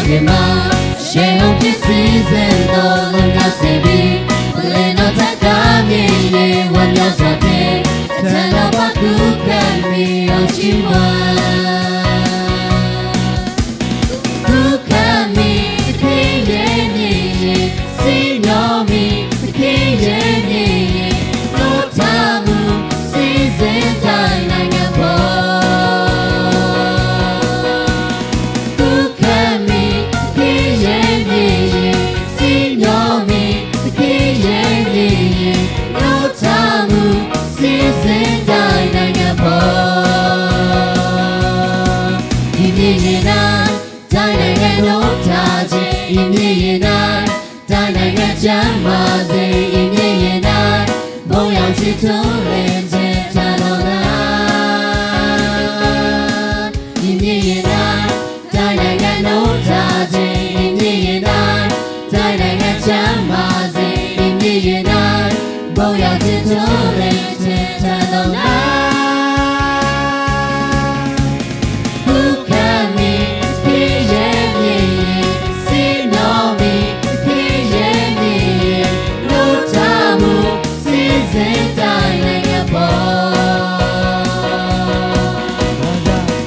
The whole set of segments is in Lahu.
Teˇ maˬ shehˍ hk'aw hk'e suh zeˬ dawˬ leh g'a sheˍ ve, leh nawˬ htaꞈ kaˇ ve yehˬ g'aw yaˇ shaˍ teˇ htaˇ, nawˬ pa kuˇ hkanˇ ve awˬ chi ma. Kuˇ hkanˇ ve teˇ hk'e yehˬ nyi yehˬ, suh nawˬ ve teˇ hk'e yehˬ nyi yehˬ, nawˬ htaꞈ mvuhˇ suh zeˬ taˍ na g'a paw. Kuˇ hkanˇ ve teˇ hk'e yehˬ nyi yehˬ, suh nawˬ ve teˇ hk'e yehˬ nyi yehˬ, nawˬ htaꞈ mvuhˇ suh zeˬ taˍ na g'a paw. အနံၤရည်နာ တိုင်းနိုင်ငံတော် တၢ်ကျင် အနံၤရည်နာ တိုင်းနိုင်ငံ ကျန်းမာစေ အနံၤရည်နာ ဘုန်းရောင်ခြည် ထူလွင်စေ တၢ်တော်နာ အနံၤရည်နာ တိုင်းနိုင်ငံတော် တၢ်ကျင် အနံၤရည်နာ တိုင်းနိုင်ငံ ကျန်းမာစေ အနံၤရည်နာ ဘုန်းရောင်ခြည် ထူလွင်စေ တၢ်တော်နာ Kuˇ hkanˇ ve teˇ hk'e yehˬ nyi yehˬ, suh nawˬ ve teˇ hk'e yehˬ nyi yehˬ, nawˬ htaꞈ mvuhˇ suh zeˬ taˍ na g'a paw.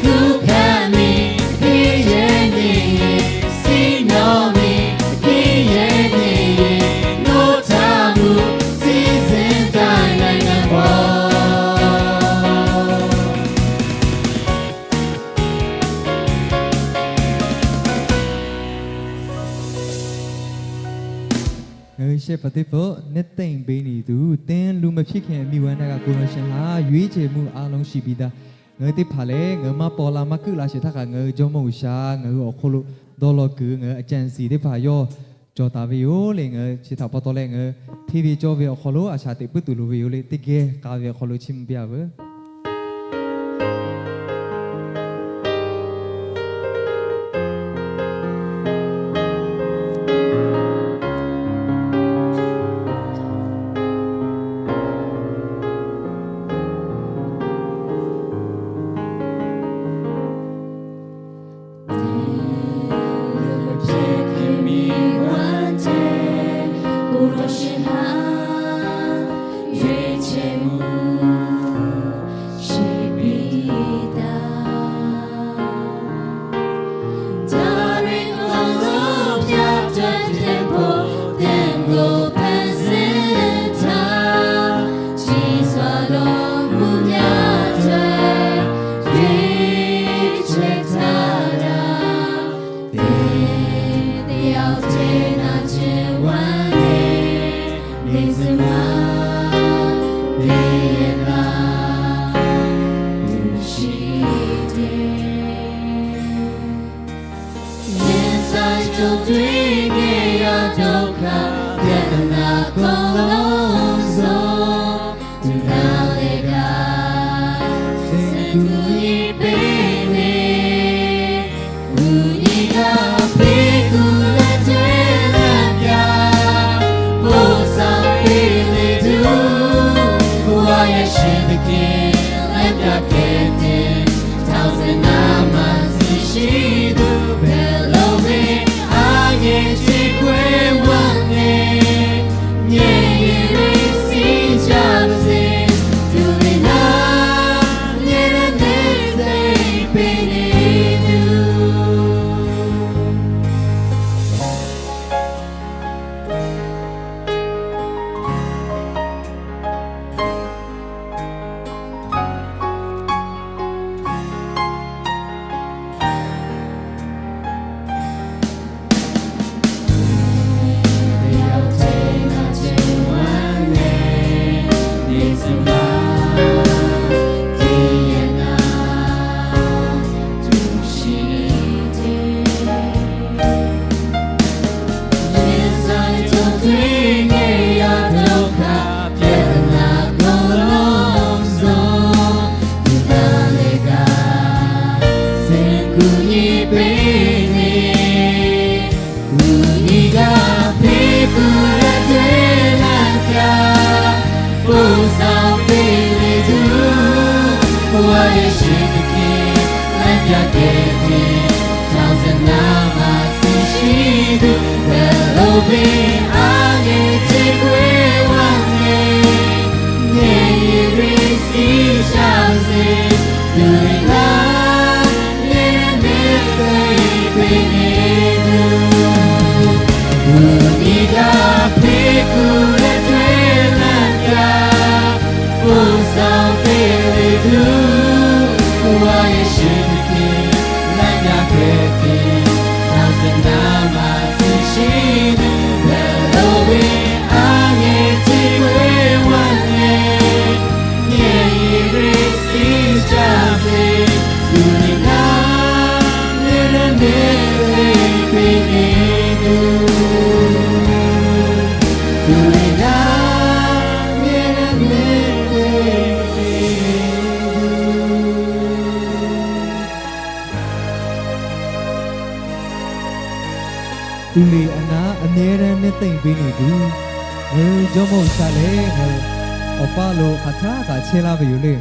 Kuˇ hkanˇ ve teˇ hk'e yehˬ nyi yehˬ, suh nawˬ ve teˇ hk'e yehˬ nyi yehˬ, nawˬ htaꞈ mvuhˇ suh zeˬ taˍ na g'a paw. ငါရှေ့ပၢ်သ့ၣ်ဖိ နှစ်သိမ့်ပေးနေသူ သင်လူမဖြစ်ခင်အမီဝဲနာက ကိုယ်တော်ရှင်ဟာ ရွေးချယ်မှုအားလုံးရှိပြီးသား ငါသ့ၣ်ဖၣ်လဲၣ် ငါမၤပီၢ်လၢ်မၤကုၢ်လၢ်ရှဲထးခါ ငါကၠီမီၢ်ဂူၤရှါ ငါအီၤခိၣ်လိၣ် ဒီလီၤကုၤ ငါအကြံစည်သ့ၣ်တဖၣ် ယီၢ်ကၠီသးဝဲယိၤလၢ ငါဆံးထီၣ်ပီတီလဲၣ် ငါထံၣ်ဘၣ်ကၠီဘၣ်အီၤခိၣ်လိၣ် အဆၣ်သ့ၣ်ပၢၢ်တုၤလိာ်ဝဲယိၤလၢ တကဲကးဘၣ်အီၤခိၣ်လိၣ် ဆံမုၢ်ပျၢ်ဝဲ Teˇ luˬ maˇ hpehꞈ hk'e miˬ guiˬ te, ကိုယ်တော်ရှင်ဟာ ရွေးချယ်မှု ရှိပြီးသား။ ဒါတွေအကုန်လုံး ပျောက်ကွယ်ဖို့ သင်ကို ဖန်ဆင်းထား၊ ကြီးစွာသော အမှုများအတွက် ရွေးချယ်ထားတာ။ သင်တယောက်တည်း နာကျင်ဝမ်းနည်းနေစဉ်မှာ သင်ရဲ့သား သူရှိတယ်။ ရင်ဆိုင်ကြုံတွေ့နေရာ ဒုက္ခပြဿနာ အကုန်လုံးစုံ သူနားလည်က စင်ကူညီပေးနေ၊ ကူညီကပေး ကူညီလက်တွဲလမ်းပြ ပို့ဆောင်ပေးနေသူ ဘဝရဲ့ရှင်သခင် လမ်းပြကယ်တင် ထောင့်ဆယ့်ငါးမှာ ရှိသူ ဘယ်လိုပင် အားငယ်ကြေကွဲဝမ်းနည်း မျက်ရည်တွေစီးကြပါစေ သူ့ရဲ့နာမည်နဲ့ သင်ပေးနေသူ။ ရင်ဆိုင်ကြုံတွေ့နေရာ ဒုက္ခပြဿနာ အကုန်လုံးစုံ သူနားလည်က စင်ကူညီပေးနေ၊ ကူညီကပေး ကူညီလက်တွဲလမ်းပြ ပို့ဆောင်ပေးနေသူ ဘဝရဲ့ရှင်သခင် လမ်းပြကယ်တင် ထောင့်ဆယ့်ငါးမှာ ရှိ Hk'e te leh, a nyi teˇ k'oˆ ve, Yaꞈ nyi Hkriꞈ shiˍ caˇ ve, tuˬ ve laˇ, yehˇ ve mehˆ hpehꞈ ve tuˬ, uˬ nyi gaˬ hpeꞈ kuˬ ve teˇ naˆ kaꞈ, k'oˆ saˍ te ve tuˬ, G'uiˬ sha Yeˍsuˆ Hkriꞈ laiˉ nyi hpehꞈ ve, htaꞈ suh naˍ maˇ shiˍ sheˍ ve, leh lo ve a nyi teˇ k'oˆ ve, Yaꞈ nyi Hkriꞈ shiˍ caˇ ve, tuˬ ve laˇ, yehˇ ve mehˆ hpehꞈ ve tuˬ, tuˬ ve laˇ, yehˇ ve mehˆ hpehꞈ ve tuˬ. Tuˬ liꞈ a naˉ a nyi teˇ nyi te ve nyi tuˬ, ngaˬ hui Jawˇmawˇ G'uiˬ sha lehˬ, ngaˬ hui awˬ paˇ lo hk'aˬ htaˇ kaꞈ chehˇ laˇ ve yoˬ le.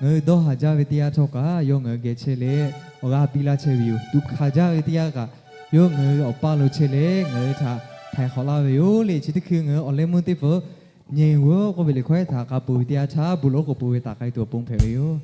Ngaˬ hui dawˇ haˍ jaˇ ve teˇ yanˇ htawˇ kaꞈ yawˇ ngaˬ hui geh chehˇ leh awˬ g'aˇ piˇ laˇ chehˇ ve yoˬ. Tuꞈ hkanˍ jaˇ ve teˇ yanˇ kaꞈ yawˇ ngaˬ hui awˬ paˇ lo chehˇ leh ngaˬ hui htaꞈ htaiˍ hk'awꞈ laˇ ve yoˬ le. Chi teˇ hkui ngaˬ hui awˬ leh meuˇ teˇ hpaˍ nyi g'uˇ k'oˆ ve liꞈ hkawˇ htaꞈ k'a peuˬ ve teˇ yanˇ htaˇ, bon lawˉ k'oˍ peuˬ ve taꞈ k'ai tuˬ awˬ pon hpehꞈ ve yoˬ.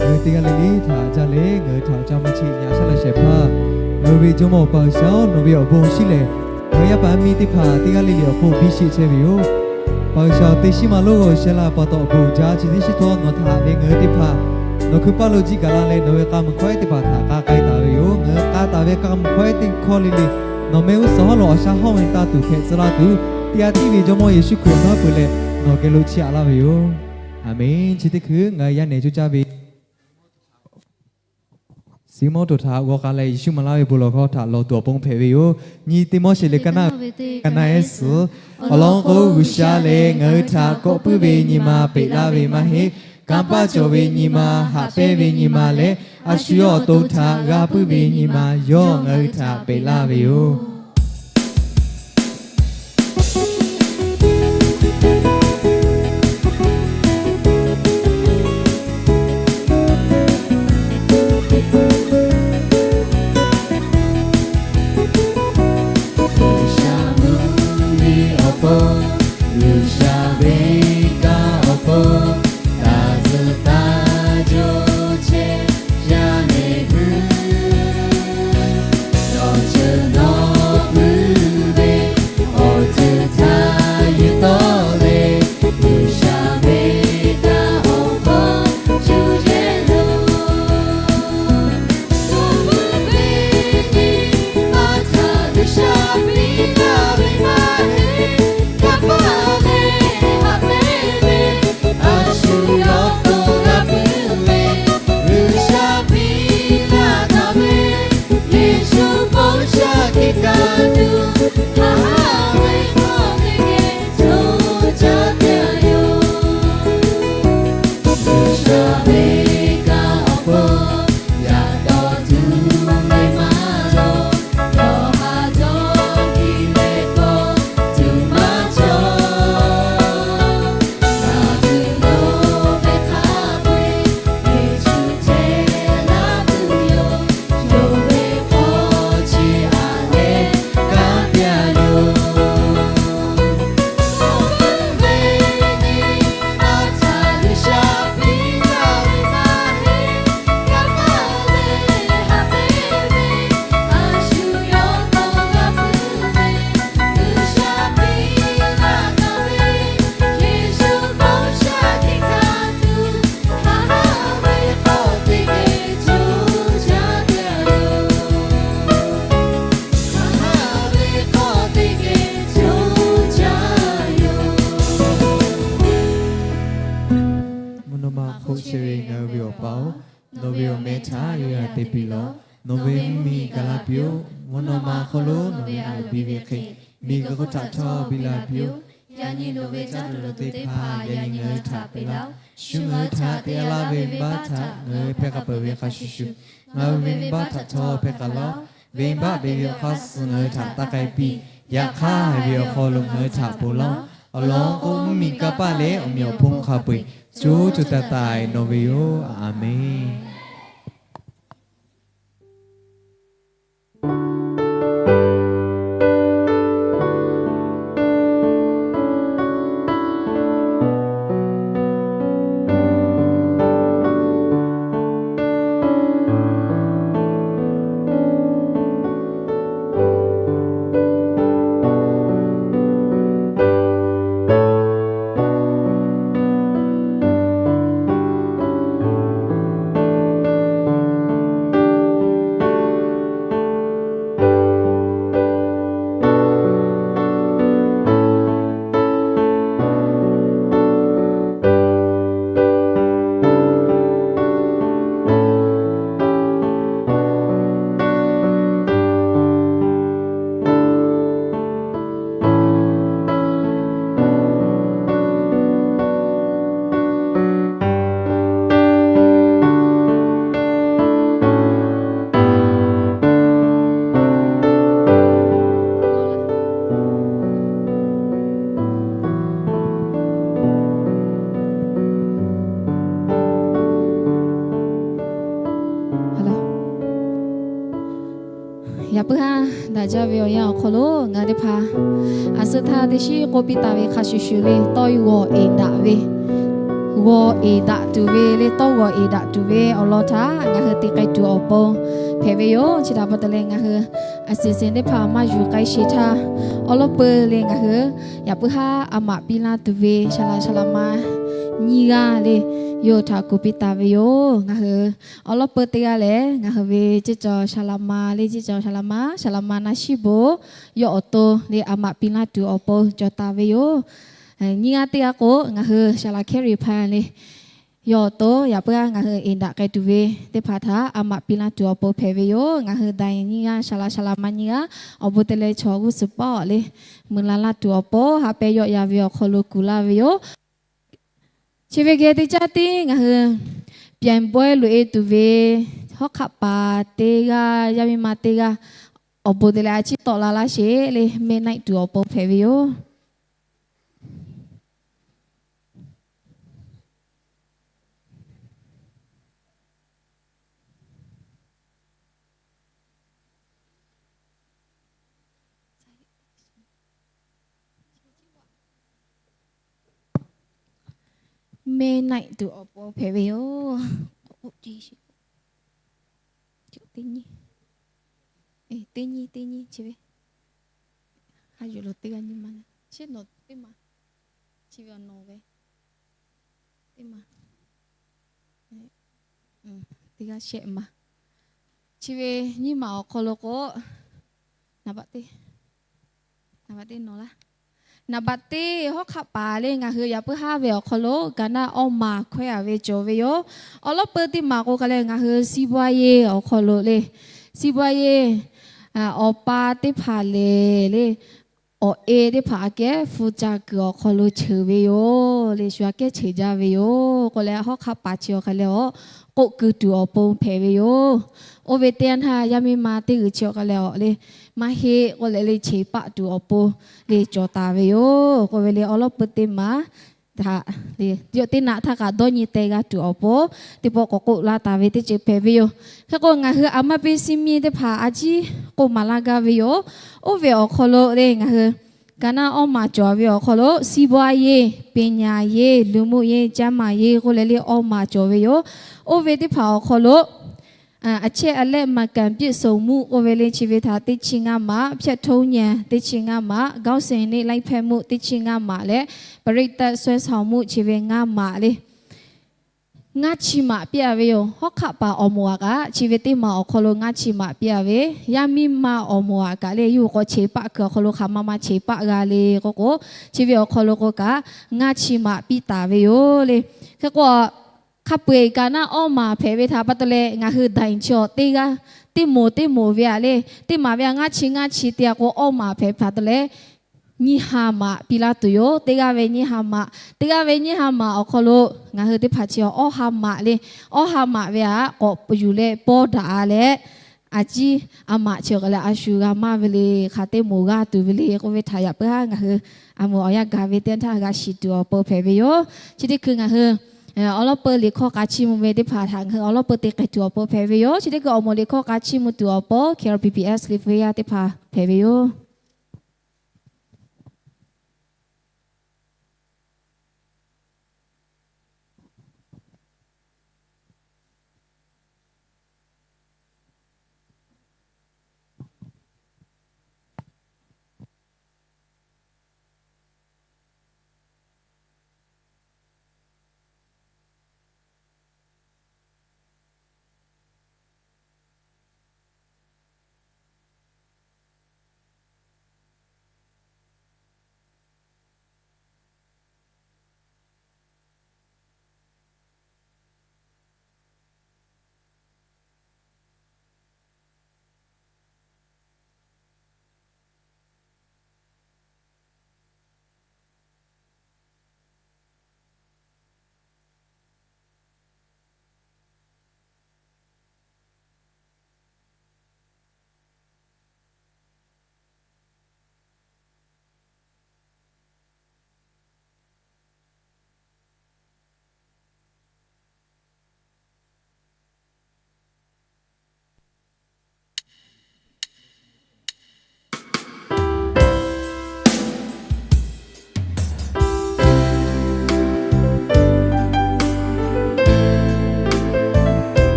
Ngaˬ hui teˇ g'aˇ le le htaꞈ jaˇ leh ngaˬ hui htaꞈ ca maˇ cheˆ nyi shaˉ laꞈ shehˍ hpaˇ, ngaˬ hui ve Jawˇmawˇ Awˬ pa G'uiˬ sha-oˬ, nawˬ ve awˬ bon awˬ shinˉ lehˬ, ngaˬ hui yaˇ paˍ yaˇ miˇ teˇ hpaˍ teˇ g'aˇ le le awˬ hk'oˆ biˇ sheˆ chehˇ ve yoˬ. Paˍ G'uiˬsha-oˬ, teˇ shiˉ maˬ lo g'awˬ sheh la pa taw, awˬ bon jaˇ chi teˇ shiˉ htawˇ nawˬ htaꞈ ve ngaˬ hui teˇ hpaˍ nawˬ hkui paˇ lo jiˆ gaˬ la leh, nawˬ ve k'a muiˬ hkawehˉ teˇ hpaˍ htaꞈ k'a k'ai taˍ ve yoˬ. Ngaˬ hui k'a taˍ ve k'a muiˬ hkawehˉ teˇ hkawˇ le le, nawˬ mehˆ g'uˇ suhˍ hawˉ lo awˬ shaˉ hawˉ ve taˇ tuˬ hpehꞈ tcuh laˇ tuˬ, teˇ g'aˇ tiˉ ve Jawˇmawˇ Yeˍsuˆ Hkriꞈ awˬ hk'aw peuˬ leh nawˬ geh lo chiˇ aꞈ laˇ ve yoˬ. Aˬmenˍ. Chi teˇ hkui ngaˬ hui yaˇ nehˬ coˇ caˇ ve Siˉmonˉ htaꞈ g'aw k'a leh, Yeˍsuˆ maˍ laˇ ve bon lawˬ hkawˇ htaꞈ lawˬ tuˬ awˬ pon hpehꞈ ve yoˬ. Nyi teˇ Moˉseˍ leh kaˇ naˆ, kaˇ naˆ ehˉ suhˍ. Awˬ lawn k'o, G'uiˬsha lehˬ ngaˬ hui htaꞈ kawˆ puiˉ ve nyi ma peꞈ laˇ ve maˇ heˆ. Kanˇ paˆ cawˬ ve nyi ma, haꞈ pehnˇ ve nyi ma leh a shu yawˇ awˬ to htaꞈ g'a puiˉ ve nyi ma yawˇ ngaˬ hui htaꞈ peꞈ laˇ ve yoˬ. G'uiˬsha mvuhˇmiˬ awˬ pon, G'uiˬsha ve kanˇ awˬ pon, taˇ zuhˬ taˇ jaˇ chehˇ yaˇ nehˬ hui, nawˬ ceuˬ nawˬ puiˉ ve awˬ ceuˬ htaꞈ yuˬ tawˆ leh, G'uiˬsha ve kanˇ awˬ pon cuˇ yehˬ loˬ. Awˬ mvuhˇ ve nyi ma htaꞈ G'uiˬsha piˇ laˇ ve maˇ heˆ. Kanˇ paˆ leh haꞈ pehnˇ ve, a shu yawˇ to g'a puiˉ ve, G'uiˬsha piˇ laˇ taˍ ve, Yeˍsuˆ ponˇ shaˆ hkiˆ kaꞈ tuˬ, haꞈ haˉ ve hk'aw teˇ geh co caˇ ve yoˬ. G'uiˬsha ve kanˇ awˬ pon, yaꞈ taw tuˬ ve maˇ cawˬ, yawˇ haꞈ dawˇ piˇ leh kawˆ tuˬ maˇ cawˬ. Ngaˬ hui lo ve hk'a peu-eˬ, Yeˍsuˆ chehˇ laˇ tuˬ yoˬ. Yawˇ ve hk'aw chi aꞈ leh kanˉ piˇ-a yoˬ. Awˬ mvuhˇ ve nyi ma htaꞈ G'uiˬsha piˇ laˇ ve maˇ heˆ. Kanˇ paˆ leh haꞈ pehnˇ ve, a shu yawˇ to g'a puiˉ ve, G'uiˬsha piˇ laˇ taˍ ve, Yeˍsuˆ ponˇ shaˆ hkiˆ kaꞈ tuˬ, haꞈ haˉ ve hk'aw teˇ geh co caˇ ve yoˬ. Haꞈ haˉ ve hk'aw teˇ geh co caˇ yoˬ. Mvuhˇ naw ma hk'oˆ chehˇ ve ngaˬ hui ve Awˬ pa-oˬ, nawˬ ve awˬ meh htaꞈ yawˇ yaꞈ te piˇ lawˬ. Nawˬ ve mvuhˇmiˬ gaˬ la piˇ-oˆ. Mvuhˇ naw ma hk'oˆ lo nawˬ ve a loˍ biˇ ve hk'e, miˬguiˬ hk'oˆ htaꞈ htawˇ biˇ la piˇ-oˆ. Yaꞈ nyi nawˬ ve caˇ tuˬ lo tuˬ teˇ hpaˍ yaꞈ nyi ngaˬ hui htaꞈ peꞈ laˇ-oˆ. Shu ngaˬ hui htaꞈ te laˇ ve venˇbaˆ htaꞈ ngaˬ hui hpehˇ k'a peuˬ ve hk'a shuˍ shuˍ, ngaˬ hui ve venˇbaˆ htaꞈ htawˇ hpehˇ k'a laˇ-oˆ. Venˇbaˆ beˬ ve awˬ hk'aˇ suh ngaˬ hui htaꞈ taˇ k'ai piˇ. Yaꞈ hk'aˇ, haiˬ ve awˬ hk'aw lo ngaˬ hui htaꞈ ponˬ laˇ-oˆ. Awˬ lawn k'o, mvuhˇmiˬ, kanˇ paˆ leh awˬ meꞈ awˬ hponˇ hk'a peu-eˬ co co taiˍ taiˍ nawˬ ve yoˬ. Aˍmenˍ. Yaꞈ puiˉ haˉ daꞈ jaˇ ve awˬ yanˇ awˬ hk'aw lo ngaˬ teˇ hpaˍ a suh htaˇ teˇ shiˉ k'oˆ piˇ taˍ ve hk'a shuˍ shuˍ le, tawˇ yaw g'awˬ eˍ daꞈ ve g'awˬ eˍ daꞈ tuˬ ve le, tawˇ g'awˬ eˍ daꞈ tuˬ ve awˬ lawn htaꞈ ngaˬ hui te k'ai tuˬ awˬ pon hpehꞈ ve yoˬ. Chi htaꞈ pa taw leh ngaˬ hui a shuˍ shuˍ teˇ hpaˍ maˇ yuˬ k'ai sheˍ htaˇ, awˬ lawn peuˬ le ngaˬ hui yaꞈ puiˉ haˉ a maꞈ piˇ laˇ tuˬ ve saˍ laꞈ saˍ laꞈ ma nyiˇ g'aˇ le, yawˇ htaꞈ kuˬ piˇ taˍ ve yoˬ. Ngaˬ hui awˬ lawn peuˬ teˇ g'aˇ lehˬ, ngaˬ hui ve ceˇ cawˬ saˍ laꞈ ma le, ceˇ cawˬ saˍ laꞈ ma, saˍ laꞈ ma naˇ shiˉ bon, yawˇ awˬ to le a maꞈ piˇ laˇ tuˬ awˬ pon cawˬ taˍ ve yoˬ. Nyiˇ g'aˇ teˇ g'aˇ k'o, ngaˬ hui saˍ laꞈ Hkehˉ Riˍ Hpaˇ le, yawˇ awˬ to yaꞈ puiˉ haˉ ngaˬ hui eˍ daꞈ k'ai tuˬ ve teˇ hpaˍ htaꞈ a maꞈ piˇ laˇ tuˬ awˬ pon hpehꞈ ve yoˬ. Ngaˬ hui daꞈ nyiˇ g'aˇ, saˍ laꞈ saˍ laꞈ ma nyiˇ g'aˇ awˬ bon te leh chaw g'uˇ suhˍ pawˆ le mui la laˇ tuˬ awˬ pon ha pehˇ yawˆ yan ve awˬ hk'aw lo kuˬ laˇ ve yoˬ. Chi ve geh teˇ caˉ tiˉ ngaˬ hui pyaˍ bawehˇ loꞈ e tuˬ ve hawˉ hk'aˆ paˍ teˇ g'aˇ, yaˇ miˇ ma teˇ g'aˇ awˬ bon te leh a ciˉ tawˆ la laˇ sheˍ le, mehˆ naˆ tuˬ awˬ pon hpehꞈ ve yoˬ. Mehˆ naˆ tuˬ awˬ pon hpehꞈ ve yoˬ. Teˇ nyi, teˇ nyi, teˇ nyi chi ve, ha yuˬ lo teˇ g'aˇ nyi ma, chi ve awˬ nawˬ ve, teˇ ma, teˇ g'aˇ shehˆ ma. Chi ve nyiˇ maˬ awˬ hk'aw lo k'o, naˍ baꞈ teˇ, naˍ baꞈ teˇ nawˬ laˇ. Naˍ baꞈ teˇ hawˉ hk'aˆ paˍ le ngaˬ hui yaꞈ puiˉ haˉ ve awˬ hk'aw lo gaˬ naˆ awˇ maˬ hkawehˇ a ve cawˬ ve yoˬ. Awˬ lawn peuˬ teˇ maˬ k'o k'ai leh ngaˬ hui စီးပွားရေး awˬ hk'aw lo le, စီးပွားရေး awˬ pa teˇ hpaˍ lehˬ le, awˬ e teˇ hpaˍ aꞈ kehˉ hpu ca kuiˬ awˬ hk'aw lo cheuˬ ve yoˬ le, shu aꞈ kehˉ cheuˬ jaˇ ve yoˬ k'oˆ leh, hawˉ hk'aˆ paˍ chi awˬ hk'aw leh awˬ k'oˆ keu tuˬ awˬ pon hpehꞈ ve yoˬ. Oˇ ve teˇ yanˇ htaˇ yaˇ miˇ ma teˇ g'uiˬ chi awˬ hk'aw leh awˬ le maˇ heˆ k'oˆ leh le, cheˬ paˆ tuˬ awˬ pon le cawˬ taˍ ve yoˬ k'oˆ ve le, awˬ lawn peuˬ teˇ maˬ htaꞈ le, yawˇ teˇ naꞈ htaˇ kaꞈ dawˇ nyi teh g'a tuˬ awˬ pon teˇ pawˆ k'awꞈ k'oˆ laˇ taˍ ve teˇ ceuˬ hpehꞈ ve yoˬ. Hk'e k'o ngaˬ hui aˬ maˇ piˇ စည်းမျဉ်း teˇ hpaˍ a ciˉ k'oˆ maˍ laˇ gaˇ ve yoˬ. Oˇ ve awˬ hk'aw lo le ngaˬ hui gaˬ naˆ awˇ maˬ cawˬ ve awˬ hk'aw lo စီးပွားရေး, ပညာရေး, လူမှုရေး, ကျန်းမာရေး k'oˆ leh le awˇ maˬ cawˬ ve yoˬ. Oˇ ve teˇ hpaˍ awˬ hk'aw lo အချက်အလက်မှန်ကန်ပြည့်စုံမှု k'oˆ ve le chi ve htaꞈ teˇ chi ngaˇ maꞈ, ဖြတ်ထုံးညံ teˇ chi ngaˇ maꞈ, ခေါင်းစဉ်နှင့် လိုက်ဖက်မှု teˇ chi ngaˇ maꞈ leh ပရိသတ်ဆွဲဆောင်မှု chi ve ngaˇ maꞈ le ngaˇ chi maꞈ piˇ a ve yoˬ. Hawˉ hk'aˆ paˍ awˬ moˍ aꞈ kaꞈ chi ve teˇ maˬ awˬ hk'aw lo ngaˇ chi maꞈ piˇ a ve, yaˇ miˇ ma awˬ moˍ aꞈ kaꞈ le yawˇ hui k'awꞈ cheˬ paˆ kuiˬ awˬ hk'aw lo hk'aˬ ma ma cheˬ paˆ g'a le k'oˆ k'o, chi ve awˬ hk'aw lo k'o kaꞈ ngaˇ chi maꞈ piˇ taˍ ve yoˬ le. Hk'e k'o, hk'a peu-eˬ kaꞈ naˆ awˇ maˬ hpehꞈ ve htaꞈ pa taw leh ngaˬ hui daꞈ-e chi awˬ teˇ g'aˇ, teˇ moˍ teˇ moˍ ve aꞈ le, teˇ maˬ ve aꞈ ngaˇ chi ngaˇ chi te a k'o awˇ maˬ hpehꞈ hpaˍ taw leh nyiˇ ha maꞈ piˇ laˇ tuˬ yoˬ. Teˇ g'aˇ ve nyiˇ ha maꞈ, teˇ g'aˇ ve nyiˇ ha maꞈ awˬ hk'aw lo ngaˬ hui teˇ hpaˍ chi awˬ awˇ ha maꞈ le, awˇ ha maꞈ ve aꞈ k'awꞈ yuˬ leh pawˇ daꞈ a leh, a ciˉ a maꞈ chi awˬ hk'aw leh a shu g'a maˇ ve le, hk'a teˇ moˍ g'a tuˬ ve le k'oˆ ve htaꞈ yaꞈ puiˉ haˉ ngaˬ hui aˬ moˍ awˬ yanˇ gaˬ ve teˇ yanˇ htaˇ g'a shiˍ tuˬ awˬ pon hpehꞈ ve yoˬ. Chi teˇ hkui ngaˬ hui awˬ lawn peuˬ liꞈ hkawˇ k'a chiˇ mvuh ve teˇ hpaˍ htaꞈ ngaˬ hui awˬ lawn peuˬ te k'ai tuˬ awˬ pon hpehꞈ ve yoˬ. Chi teˇ hkui awˬ moˍ liꞈ hkawˇ k'a chiˇ mvuh tuˬ awˬ pon K R P P S liꞈ hpu yaˇ teˇ hpaˍ hpehꞈ ve yoˬ.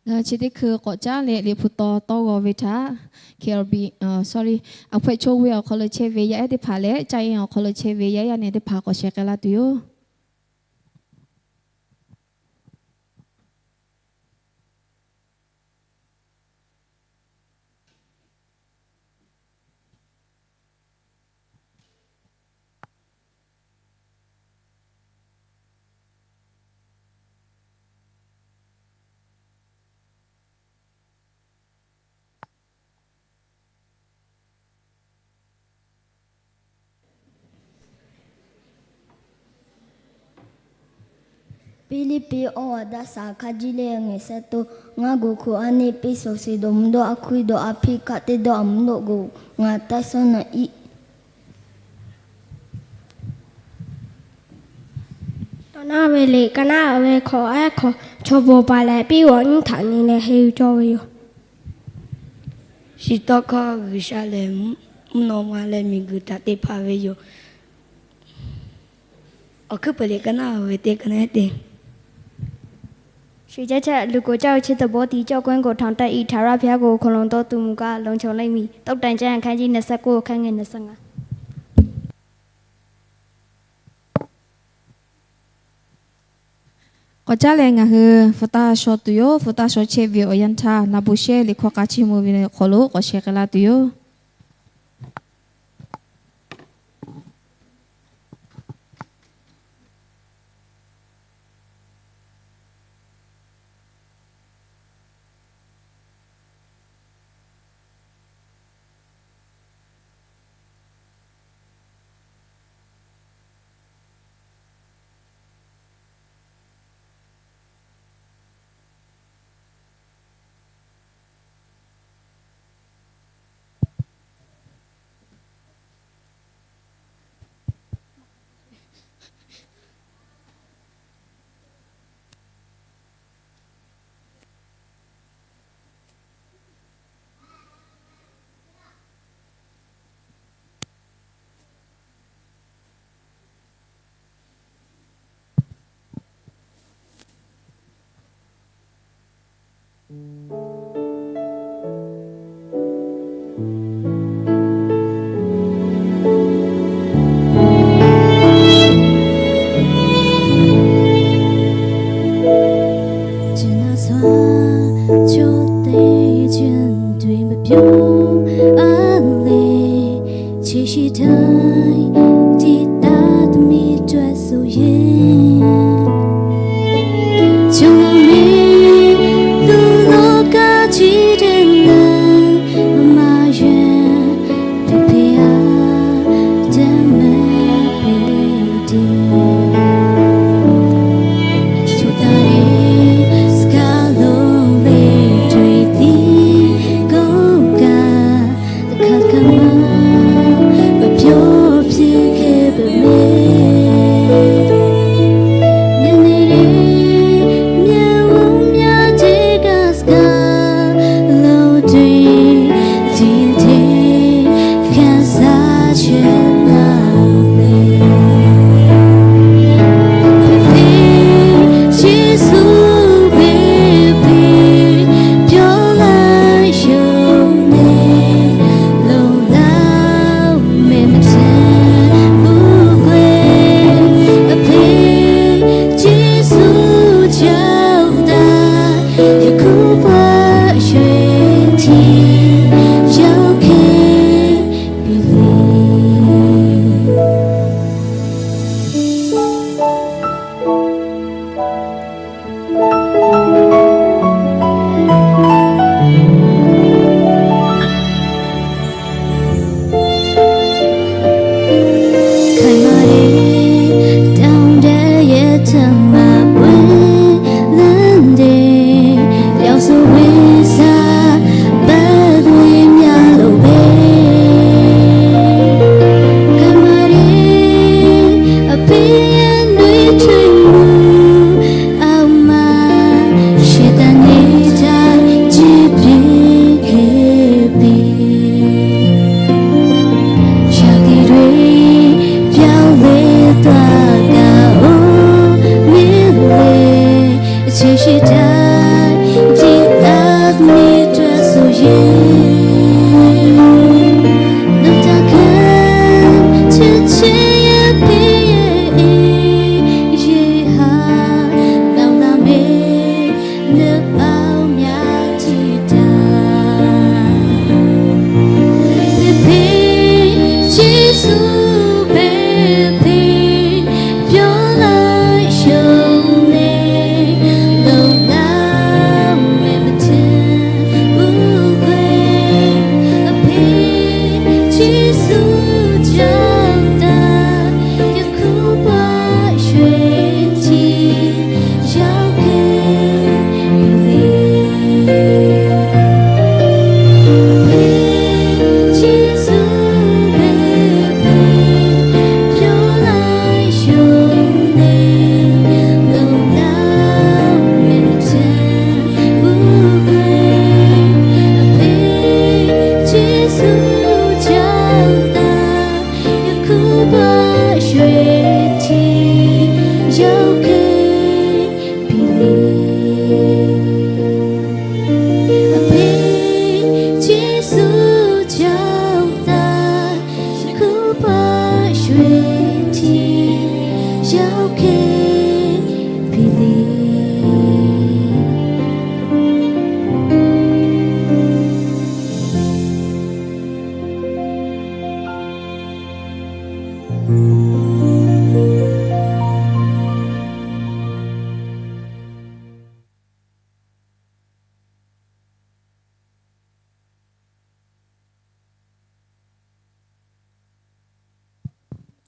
Ngaˬ hui chi teˇ hkui k'awꞈ caˉ leh Liꞈ hpu taw tawˇ g'aw ve htaꞈ, K L B, sorry, awˬ hpehꞈ chaw ve awˬ hk'aw lo chehˇ ve yaˇ ehˉ teˇ hpaˍ leh caˇ ehˉ awˬ hk'aw lo chehˇ ve yaˇ yaˇ neh teˇ hpaˍ k'awꞈ sheh k'ai laˇ tuˬ yoˬ. Piˇliˇpiˆ awˬ ha daꞈ shaˍ hk'a jiˇ leh ngeh sheh to, ngaˇ g'uˬ hk'oꞈ a neˇ piˇ shoˍ sheˍ dawˬ mvuh dawˇ a hkuiˇ dawˬ a hpiˇ kaꞈ teˇ dawˇ a mvuh dawˇ g'oꞈ ngaˬ taˇ shawˉ naꞈ iˆ. Tawˇ naˉ ve liꞈ ka naˉ ve hkawꞈ ehˉ hk'aw, chaw bon paˍ leh piˇ g'awꞈ nyiˇ htaꞈ nyi leh henˇ yuˬ cawˇ ve yoˬ. Shiˍ tawˇ hkawˇ G'uiˬsha lehˬ, mvuhˇ naw ma leh miˬguiˬ htaꞈ te hpanˍ ve yoˬ. Awˬ hkuiˉ peuˬ liꞈ ka naˉ ve teˇ ka naˉ te. Shu caˇ chehˇ luˬ k'o caˇ ve chi teˇ bawˆ tiꞈ cawˇ k'oˆ k'o htaꞈ taˇ iˉ htaꞈ raˇ hpyaˇ k'o hk'aw lo tawˇ tuˬ mvuh kaꞈ lonˉ chaw leh miˬ tawˇ tanˍ caˇ hk'a jiˇ naˍ seh k'oˆ hk'a ngeh naˍ seh ngaˬ K'awꞈ caˉ leh ngaˬ hui hpu taˇ shaw tuˬ yoˬ. Hpu taˇ shaw chehˇ ve awˬ yanˇ htaˇ, naˍ bon shehˇ liꞈ hkawˇ k'a chiˇ mvuh ve awˬ hk'aw lo k'awꞈ sheh k'ai laˇ tuˬ yoˬ.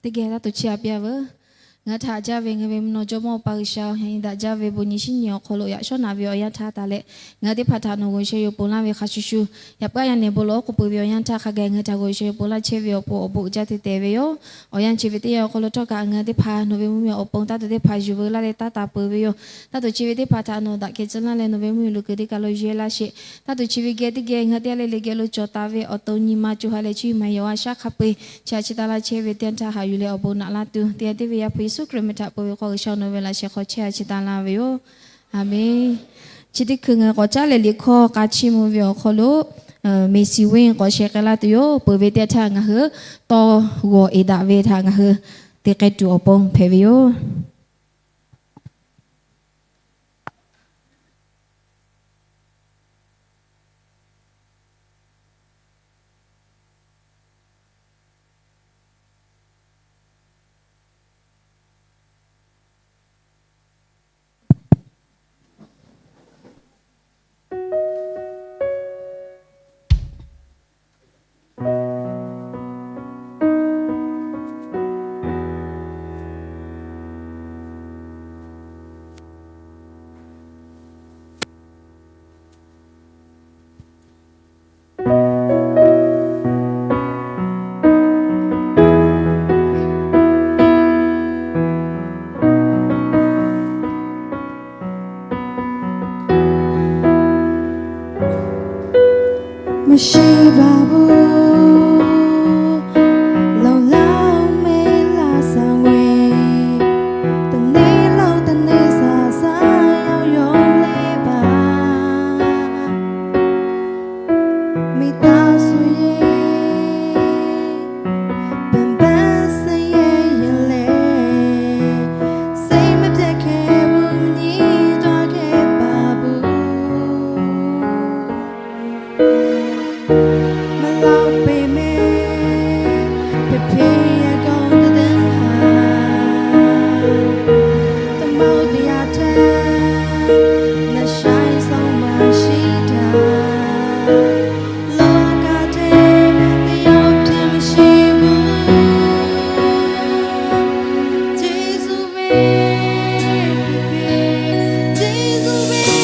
Teˇ geh taˇ to chiˇ a piˇ a veuˬ. Ngaˬ hui htaꞈ jaˇ ve ngaˬ hui ve mvuhˇ naw Jawˇmawˇ Awˬ pa G'uiˬsha, yaꞈ nyi daꞈ jaˇ ve bon nyi shinˉ nyi awˬ hk'aw lo yaꞈ shawˉ naꞈ ve awˬ yanˇ htaˇ taˍ leh, ngaˬ hui teˇ hpaˍ htaꞈ nawˬ g'awˬ sheh yoˬ ponˬ laˇ ve hk'a shuˍ shuˍ, yaꞈ puiˉ yaˇ nehˬ bon lawˬ oˉ k'oˍ peuˬ ve awˬ yanˇ htaˇ hk'a gaˬ ngaˬ hui htaꞈ g'awˬ sheh yoˬ ponˬ laˇ chehˇ ve awˬ pon awˬ bon uiˍ jaˇ te tehˬ ve yoˬ. Awˬ yanˇ chi ve teˇ yanˇ awˬ hk'aw lo htawˇ kaꞈ ngaˬ hui teˇ hpaˍ nawˬ ve mvuhˇmiˬ awˬ pon taˇ to teˇ hpaˍ yuˬ veu laˇ leh taˇ taˍ peuˬ ve yoˬ. Taˇ to chi ve teˇ hpaˍ htaꞈ nawˬ daꞈ kehˬ tcuh laˇ leh nawˬ ve mvuhˇmiˬ lo kuiˬ teˇ kaˬ lo yuˬ e laˇ sheˍ. Taˇ to chi ve geh teˇ geh ngaˬ hui teˇ g'aˇ le le geh lo cawˬ taˍ ve awˬ to nyi ma co ha leh chi maˬ yaꞈ a shaˉ hk'a peu-eˬ chi a chi taˍ laˇ chehˇ ve teˇ yanˇ htaˇ haꞈ yuˬ leh awˬ bon naꞈ laˇ tuˬ, teˇ yanˇ teˇ ve Yaˇ hpu Yeˍsuˆ Hkriꞈ meh htaꞈ peu ve hk'aw G'uiˬsha nawˬ ve laꞈ sheh hk'aw chehˇ a chi taˍ laˇ ve yoˬ. Aˬmenˍ. Chi teˇ hkui ngaˬ hui k'awꞈ caˉ leh liꞈ hkawˇ k'a chiˇ mvuh ve awˬ hk'aw lo, Meˍsiˍ venˇ k'awꞈ sheh k'ai laˇ tuˬ yoˬ. Peuˬ ve teˇ yanˇ htaˇ ngaˬ hui tawˇ g'awˬ eˍ daꞈ ve htaꞈ ngaˬ hui te k'ai tuˬ awˬ pon hpehꞈ ve yoˬ. Maˍ shiˍ baˬ pu, loˍ laˇ meh laˇ saˍ ve, taˍ neˇ laˇ taˍ neˇ saˍ saˍ yaˇ yawˇ le baˬ, miˬ taˇ suh yeˬ, benˇ baˆ suh yeˬ yeˬ leh, seˇ meh pehˇ hkeh pu nyi taˇ hkeh baˬ pu. Maˍ laˇ peˇ meh, hpeꞈ hpeꞈ yaˇ k'aw teˇ deˇ haˍ, taˇ maˇ teˇ yaˇ htaˇ, naˍ shaiˍ sawˍ maˍ shiˍ htaˇ, lawˬ kaꞈ te, teˇ yawˇ hpehꞈ maˍ shiˍ pu. Jeˍsuˆ ve, Jeˍsuˆ ve,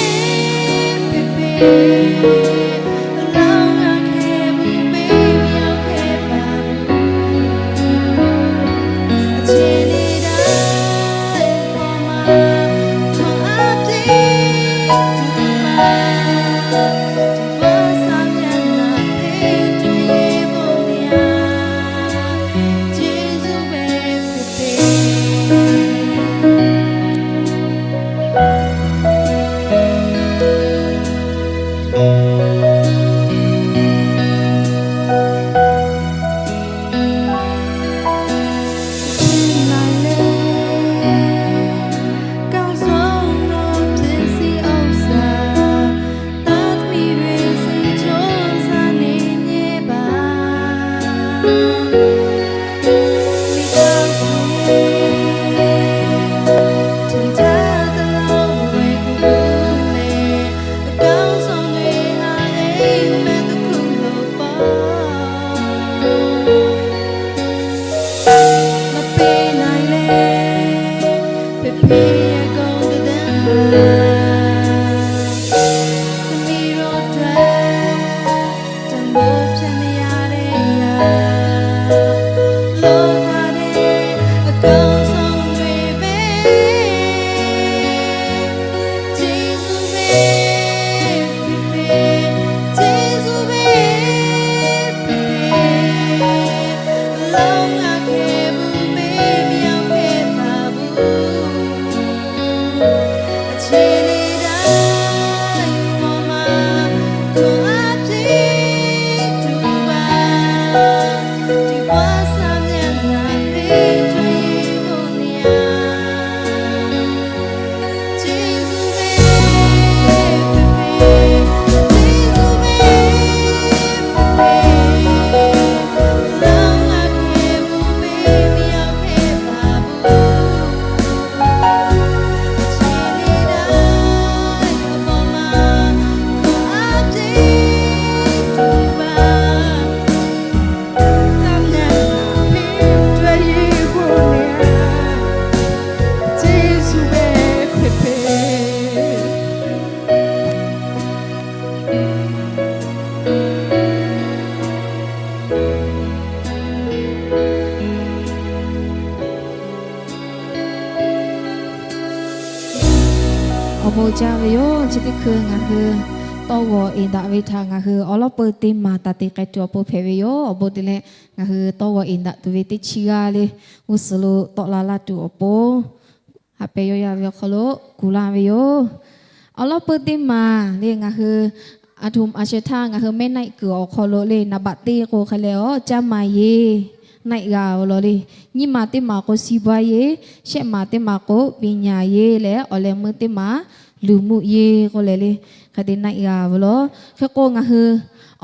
Bon jaˇ ve yoˬ. Chi teˇ hkui ngaˬ hui tawˇ g'awˬ eˍ daꞈ ve htaꞈ ngaˬ hui awˬ lawˉ peuˇ teˇ maˬ taˍ te k'ai tuˬ awˬ pon hpehꞈ ve yoˬ. Awˬ bon te leh ngaˬ hui tawˇ g'awˬ eˍ daꞈ tuˬ ve teˇ chi g'aˇ le, g'uˇ suhˍ lo tawˆ la laˇ tuˬ awˬ pon haꞈ pehˍ yaw yaˇ ve awˬ hk'aw lo kuˬ laˇ ve yoˬ. Awˬ lawˉ peuˇ teˇ maˬ le ngaˬ hui aˬ htoꞈ ma sheh htaˇ ngaˬ hui mehˆ naˆ kuiˬ awˬ hk'aw lo le နံပါတ် teˇ k'o hk'a leh awˬ ကျန်းမာရေး naˆ g'a ve law le. Nyiˇ maˬ teˇ maˬ k'o စီးပွားရေး, shehˆ maˬ teˇ maˬ k'o ပညာရေး leh awˬ leh meuˇ teˇ maˬ လူမှုရေး k'oˆ leh le, hk'a te naˆ g'a ve law. Hk'e k'o ngaˬ hui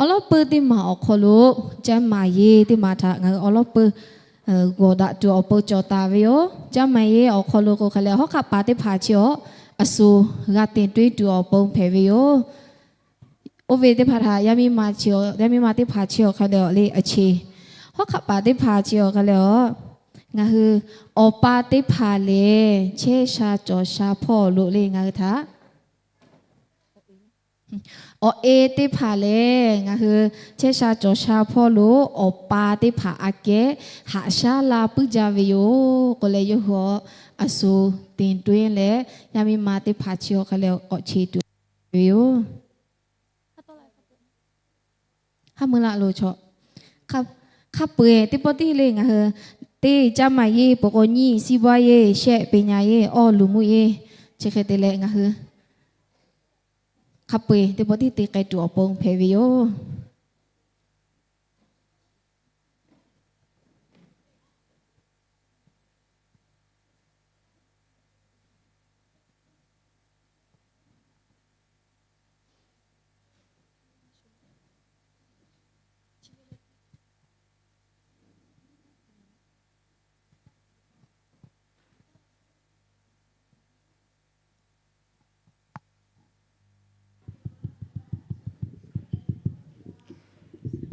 awˬ lawˉ peuˇ teˇ maˬ awˬ hk'aw lo ကျန်းမာရေး teˇ maˬ htaꞈ ngaˬ hui awˬ lawˉ peuˇ g'awˬ daꞈ tuˬ awˬ pon cawˬ taˍ ve yoˬ. ကျန်းမာရေး awˬ hk'aw lo k'o hk'a leh hawˉ hk'aˆ paˍ teˇ hpaˍ chi awˬ aˬ suˍ g'a te tuˬ awˬ pon hpehꞈ ve yoˬ. Oˇ ve teˇ hpaˍ htaꞈ yaˇ miˇ ma teˇ hpaˍ chi awˬ hk'a leh awˬ le aˬ che, hawˉ hk'aˆ paˍ teˇ hpaˍ chi awˬ hk'a leh awˬ, ngaˬ hui awˬ pa teˇ hpaˍ lehˬ chehˇ sha cawˬ sha hpawˇ lo le ngaˬ hui htaꞈ awˬ e teˇ hpaˍ lehˬ ngaˬ hui chehˇ sha cawˬ sha hpawˇ lo awˬ pa teˇ hpaˍ aꞈ kehˉ haꞈ shaˉ la puiˉ jaˇ ve yoˬ k'oˆ leh yawˇ hui aˬ suˍ တင်သွင်း leh yaˇ miˇ ma teˇ hpaˍ chi awˬ hk'a leh k'awꞈ che tuˬ ve yoˬ. Hk'a peu-eˬ teˇ pawˆ tiˉ le ngaˬ hui teˇ ကျန်းမာရေး peuˬ k'o, nyiˇ စီးပွားရေး, shehˆ ပညာရေး, awˇ လူမှုရေး, chi hk'e te leh ngaˬ hui hk'a peu-eˬ teˇ pawˆ tiˉ te k'ai tuˬ awˬ pon hpehꞈ ve yoˬ.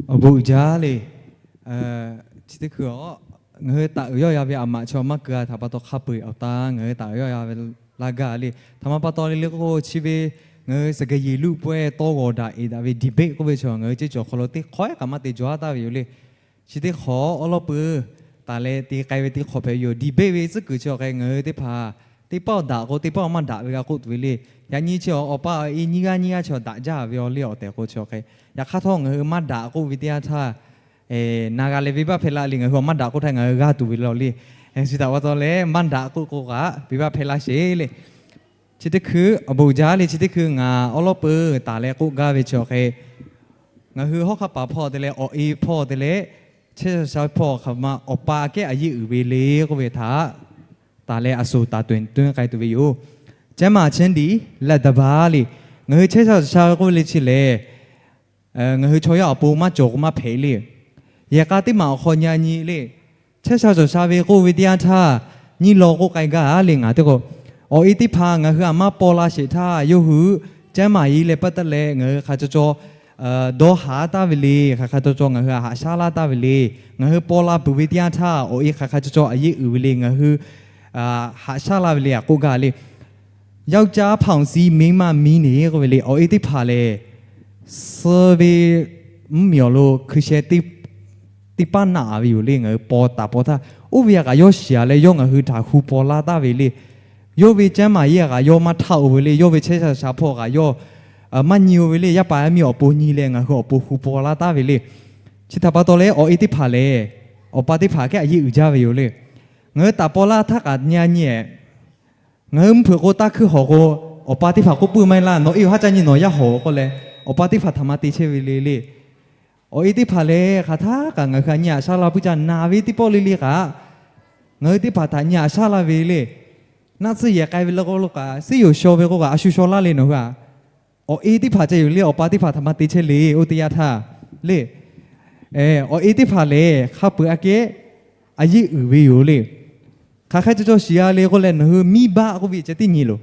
Awˬ bon uiˍ jaˇ le. Chi teˇ hkui a, ngaˬ hui taˍ uiˍ yawˇ ya ve aˬ maꞈ chaw maˇ keu-a htaꞈ pa taw hk'a peu-eˬ awˬ ta ngaˬ hui taˍ uiˍ yawˇ ya ve laˇ gaˇ le. Htaꞈ ma pa taw le le k'o, chi ve ngaˬ hui saˍ gaˍ yeˍ luˆ pawehˇ tawˇ g'awˬ daꞈ eˍ daꞈ ve debate k'oˆ ve chaw ngaˬ hui ceˇ cawˬ hk'aw lo teˇ hk'awꞈ kaꞈ maˇ te jaw taˍ ve yoˬ le. Chi teˇ hk'awꞈ awˬ lawˉ peuˬ taˍ leh te k'ai ve teˇ hk'awꞈ hpehꞈ ve yoˬ. Debate ve tcuhˉ kuiˬ chi awˬ hk'e ngaˬ hui teˇ hpaˍ teˇ pawˆ daꞈ k'o teˇ pawˆ maˇ daꞈ ve g'a k'oˆ tuˬ ve le. Yaꞈ nyi chi awˬ pa awˬ e nyiˇ g'aˇ nyiˇ g'aˇ chi daꞈ jaˇ ve awˬ le awˬ tehˬ k'o chi awˬ hk'e, yaꞈ hk'aˇ htawˇ ngaˬ hui maˇ daꞈ k'oˆ ve teˇ yanˇ htaˇ, na g'a leh venˇbaˆ hpehˇ laˇ le. Ngaˬ hui awˬ maˇ daꞈ k'oˆ htaˇ ngaˬ hui g'a tuˬ ve law le. Chi htaꞈ pa taw leh maˇ daꞈ k'oˆ k'o kaꞈ venˇbaˆ hpehˇ laˇ sheˍ le. Chi teˇ hkui awˬ bon jaˇ le. Chi teˇ hkui ngaˬ awˬ lawˉ peuˬ taˍ leh k'oˆ gaˇ ve chi awˬ hk'e, ngaˬ hui hawˉ hk'aˆ paˍ hpawˇ te leh awˬ e hpawˇ te leh chehˇ sha sha hpawˇ hk'aˬ ma awˬ pa aꞈ kehˉ a yeˆ uiˍ ve le k'oˆ ve htaꞈ taˍ leh aˬ suˍ taˍ tuˬ tuˉ k'ai tuˬ ve yoˬ. ကျန်းမာခြင်းသည် လက်တစ်ပါး le. Ngaˬ hui chehˇ sha cawˬ sha ve k'oˆ ve le chi lehˬ, ngaˬ hui chaw yaˇ awˬ pon maˇ cawˬ k'o maˇ hpehꞈ le. Yehˬ k'a teˇ maˬ awˬ hk'aw nyi nyi le, chehˇ sha cawˬ sha ve k'oˆ ve teˇ yanˇ htaˇ, nyiˇ law k'oˆ k'ai gaˇ le ngaˬ teˇ k'o, awˬ e teˇ hpaˍ ngaˬ hui aꞈ maˇ paw la sheˍ htaˇ yawˇ hui ကျန်းမာရေး leh pa taw leh ngaˬ hui hk'a caw caw dawˇ haˍ taˍ ve le. Hk'aˬ hk'a caw caw ngaˬ hui aꞈ haꞈ shaˉ laˇ taˍ ve le. Ngaˬ hui paw la peuˬ ve teˇ yanˇ htaˇ awˬ e hk'aˬ hk'a caw caw a yeˆ uiˍ ve le. Ngaˬ hui haꞈ shaˉ laˇ ve le aꞈ k'oˆ gaˇ le. ယောက်ျားဖောင်စီး မိန်းမမီးနှင့် k'oˆ ve le. Awˬ e teˇ hpaˍ lehˬ, suh ve mvuhˇmiˬ awˬ lo hkui sheh teˇ paˉ naˆ ve yoˬ le. Ngaˬ hui paw taˍ paw htaˇ oˇ ve aꞈ kaꞈ yawˇ shiˍ-a leh yawˇ ngaˬ hui htaꞈ hu paw laˇ taˍ ve le. Yawˇ ve ကျန်းမာရေး aꞈ kaꞈ yawˇ maˇ htaˇ-oˬ ve le. Yawˇ ve chehˇ sha sha hpawˇ kaꞈ yawˇ maˇ nyi-oˬ ve le. Yaˇ paˍ yaˇ miˇ awˬ pon nyi leh ngaˬ hui awˬ pon hu paw laˇ taˍ ve le. Chi htaꞈ pa taw leh awˬ e teˇ hpaˍ lehˬ, awˬ pa teˇ hpaˍ kehˉ a yeˆ uiˍ jaˇ ve yoˬ le. Ngaˬ hui taˍ paw laˇ htaˇ kaꞈ nyi-a nyi-ehˍ, ngaˬ hui mvuhˇ hpeuꞈ k'o taˇ hkuiˇ hawˬ k'o, awˬ pa teˇ hpaˍ k'oˆ puiˉ maˇ heˆ laˇ, nawˬ e awˬ haˉ caˇ nyi nawˬ yaˇ hawˬ k'oˆ leh, awˬ pa teˇ hpaˍ htaꞈ maˇ te chehˇ ve le le. Awˬ e teˇ hpaˍ lehˬ, hk'aˬ htaˇ kaꞈ ngaˬ hui aꞈ nyi aꞈ shaˉ la puiˉ jaˇ. Naˬ ve teˇ pawˆ le le kaꞈ, ngaˬ hui teˇ hpaˍ htaꞈ nyi aꞈ shaˉ la ve le. Naˆ tsuhˇ yehˬ k'ai ve le k'oˆ lo kaꞈ, suhˉ yoˬ shaw ve k'o kaꞈ a shu shaw laˇ le nawˬ hui-a. Awˬ e teˇ hpaˍ ceh yoˬ le, awˬ pa teˇ hpaˍ htaꞈ maˇ te chehˇ le. Oˇ teˇ yanˇ htaˇ le, awˬ e teˇ hpaˍ lehˬ hk'a peuˬ aꞈ kehˉ a yeˆ uiˍ ve yoˬ le. Hk'aˬ hk'e caw caw shiˍ-a le k'oˆ leh, nawˬ hui မိဘ k'oˆ ve ceh tiˉ nyi loˬ.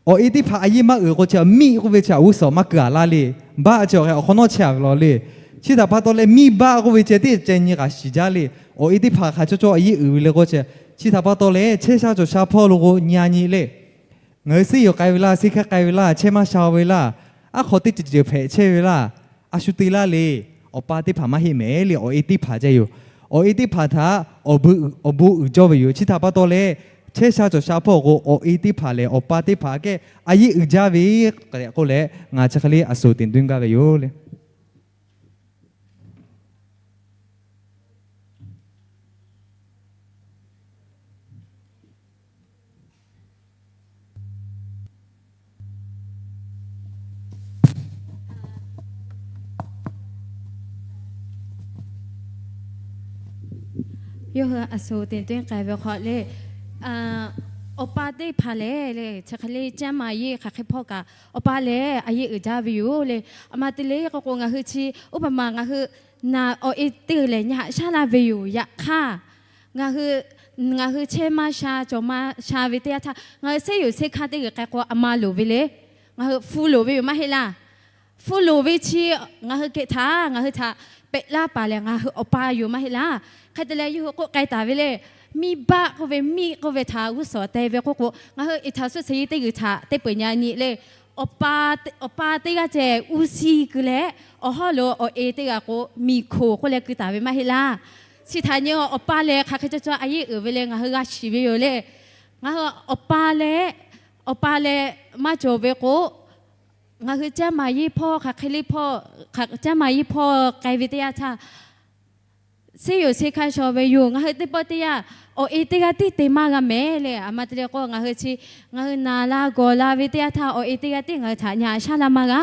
Awˬ e teˇ hpaˍ a yeˆ maˇ uiˍ k'o chi မိ k'oˆ ve chi aꞈ g'uˇ suhˍ maˇ keu-a laˇ le. ဘ chi awˬ hk'e awˬ hk'awꞈ nawˉ chehˇ-a ve law le. Chi htaꞈ pa taw leh မိဘ k'oˆ ve ceh tiˉ ceh nyi kaꞈ shiˍ jaˇ le. Awˬ e teˇ hpaˍ hk'aˬ caw caw a yeˆ uiˍ ve le k'o chi, chi htaꞈ pa taw leh chehˇ sha cawˬ sha hpawˇ lo k'o nyi-a nyi le. Ngaˬ hui suhˉ yoˬ k'ai ve laˇ, suhˉ hkehˉ k'ai ve laˇ, chehˇ maˇ sha ve laˇ, aˉ hk'aw teˇ ceuˬ ceuˬ hpehꞈ chehˇ ve laˇ, a shu te laˇ le. Awˬ pa teˇ hpaˍ maˇ heˆ mehˍ le, awˬ e teˇ hpaˍ ceh yoˬ. Awˬ e teˇ hpaˍ htaꞈ awˬ bon uiˍ cawˇ ve yoˬ. Chi htaꞈ pa taw leh chehˇ sha cawˬ sha hpawˇ k'o, awˬ e teˇ hpaˍ lehˬ awˬ pa teˇ hpaˍ kehˉ a yeˆ uiˍ jaˇ ve k'oˆ leh, ngaˬ chi hk'e le a sho teꞈ tuˇ gaˇ ve yoˬ le. Yawˇ hui a sho teꞈ tuˇ k'ai ve hk'aw le, awˬ pa teˇ hpaˍ lehˬ le, chi hk'e le caˇ maˍ yeˇ hk'aˬ hk'e hpawˇ kaꞈ awˬ pa lehˬ a yeˆ uiˍ jaˇ ve yoˬ le. A ma te le k'o k'o, ngaˬ hui chi uˉ peunˍ ma ngaˬ hui naˬ awˬ e teˇ g'uiˬ lehˬ nyi haꞈ shaˉ laˇ ve yoˬ. Yaꞈ hk'aˇ, ngaˬ hui, ngaˬ hui chehˇ maˇ sha cawˬ maˇ sha ve teˇ yanˇ htaˇ, ngaˬ hui seˉ yoˬ seˉ hkanˇ teˇ g'uiˬ k'ai k'o a ma loˍ ve le. Ngaˬ hui hpu loˍ ve yoˬ maˇ heˆ laˇ. Hpu loˍ ve chi ngaˬ hui kehˬ htaꞈ ngaˬ hui htaꞈ pehꞈ laˇ paˍ lehˬ ngaˬ hui awˬ pa yoˬ maˇ heˆ laˇ. Hk'e te leh yawˇ hui k'oˆ k'ai taˍ ve le. Miˇ baˆ k'oˆ ve, miˇ k'oˆ ve htaꞈ g'uˇ suhˍ te ve k'oˆ k'o, ngaˬ hui iˉ htaˍ suhˉ shehˍ yeˇ teˇ g'uiˬ htaꞈ teˇ peuˬ nyi nyi le. Awˬ pa teˇ g'aˇ ceh uˉ siˇ keu leh, awˬ hawˉ lo awˬ e teˇ g'aˇ k'o miˬ hkoˍ k'oˆ leh keu taˍ ve maˇ heˆ laˇ. Chi htaꞈ nyi awˬ pa lehˬ hk'aˬ hk'e cawˬ cawˬ a yeˆ uiˍ ve leh ngaˬ hui g'a shiˍ ve yoˬ le. Ngaˬ hui awˬ pa leh, awˬ pa leh maˇ cawˬ ve k'o, ngaˬ hui caˇ maˍ yeˇ hpawˇ hk'aˬ hk'e le hpawˇ, caˇ maˍ yeˇ hpawˇ k'ai ve teˇ yanˇ htaˇ, seˉ yoˬ seˉ hkanˇ shaw ve yoˬ. Ngaˬ hui teˇ pawˆ teˇ yanˇ awˬ e teˇ g'aˇ tiˉ te maˇ g'a mehˍ le. A ma te leh k'o, ngaˬ hui chi, ngaˬ hui naˬ la gawˬ la ve teˇ yanˇ htaˇ awˬ e teˇ g'aˇ tiˉ ngaˬ hui htaꞈ nyi haꞈ shaˉ la maˇ g'a.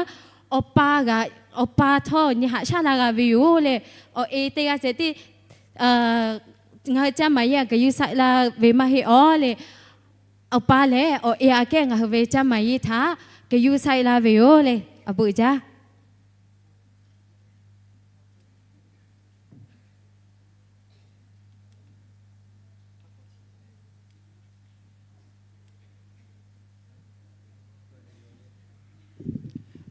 Awˬ pa g'a, awˬ pa htawˇ nyi haꞈ shaˉ la g'a ve yoˬ le. Awˬ e teˇ g'aˇ ceh tiˉ ngaˬ hui caˇ maˍ yeˇ aꞈ kehˬ yuˇ saiˆ la ve maˇ heˆ awˬ le. Awˬ pa lehˬ awˬ e aꞈ kehˉ ngaˬ hui ve caˇ maˍ yeˇ htaꞈ kehˬ yuˇ saiˆ la ve yoˬ le. Awˬ bon uiˍ jaˇ.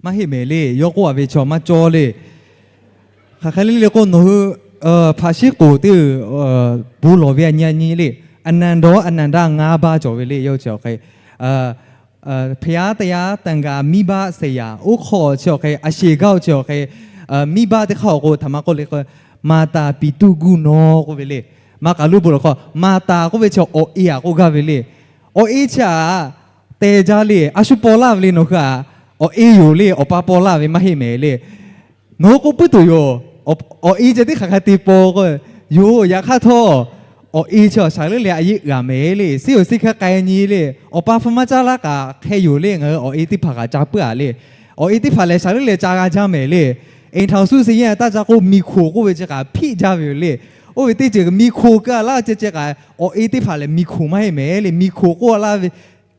Maˇ heˆ mehˍ le, yawˇ k'oˆ a ve chaw maˇ cawˇ le. Hk'aˬ hk'e le le k'o, nawˬ hui hpaꞈ shiˉ k'oˍ teˇ, bon lawˬ ve a nyi a nyi le. အနန္တ အနန္တ ငါးပါး cawˬ ve le. Yawˇ hui chi awˬ hk'e ဘုရား တရား သံဃာ မိဘ ဆရာ oˇ hk'aw chi awˬ hk'e, a sheˍ gaˇ chi awˬ hk'e, မိဘ teˇ hk'aˇ awˬ k'o htaꞈ ma k'oˆ le k'o, မာတာ ပိတု ကုဏော k'oˆ ve le. Maˇ k'aˬ lo bon lawˬ hk'aw, မာတာ k'oˆ ve chi awˬ e aꞈ k'oˆ gaˇ ve le. Awˬ e chi aꞈ te jaˇ le, a shu paw laˇ ve le nawˬ hui aꞈ. Awˬ e yoˬ le, awˬ pa paw laˇ ve maˇ heˆ mehˍ le. Nawˬ hui k'oˆ puiˉ tuˬ yoˬ. Awˬ e ceh teˇ hk'aˬ hk'e te paw k'o, yoˬ. Yaꞈ hk'aˇ htawˇ, awˬ e chi awˬ shaˍ leuˉ leh a yeˆ uiˍ a mehˍ le. Seˉ yoˬ seˉ hkanˇ k'ai nyi le. Awˬ pa hpu maˇ caˇ laˇ kaꞈ hk'e yoˬ le. Ngaˬ hui awˬ e teˇ hpaˍ kaꞈ ca puiˉ a le. Awˬ e teˇ hpaˍ lehˬ shaˍ leuˉ leh ca g'a jaˇ mehˍ le. အိမ်ထောင်စုစာရင်း taˇ ca k'o, miˬ hkoˍ k'oˆ ve chi kaꞈ hpiˆ jaˇ ve yoˬ le. Oˇ ve teˇ ceuˬ miˬ hkoˍ keu a laˇ ceh ceh kaꞈ, awˬ e teˇ hpaˍ lehˬ miˬ hkoˍ maˇ heˆ mehˍ le. Miˬ hkoˍ k'oˆ a laˇ ve,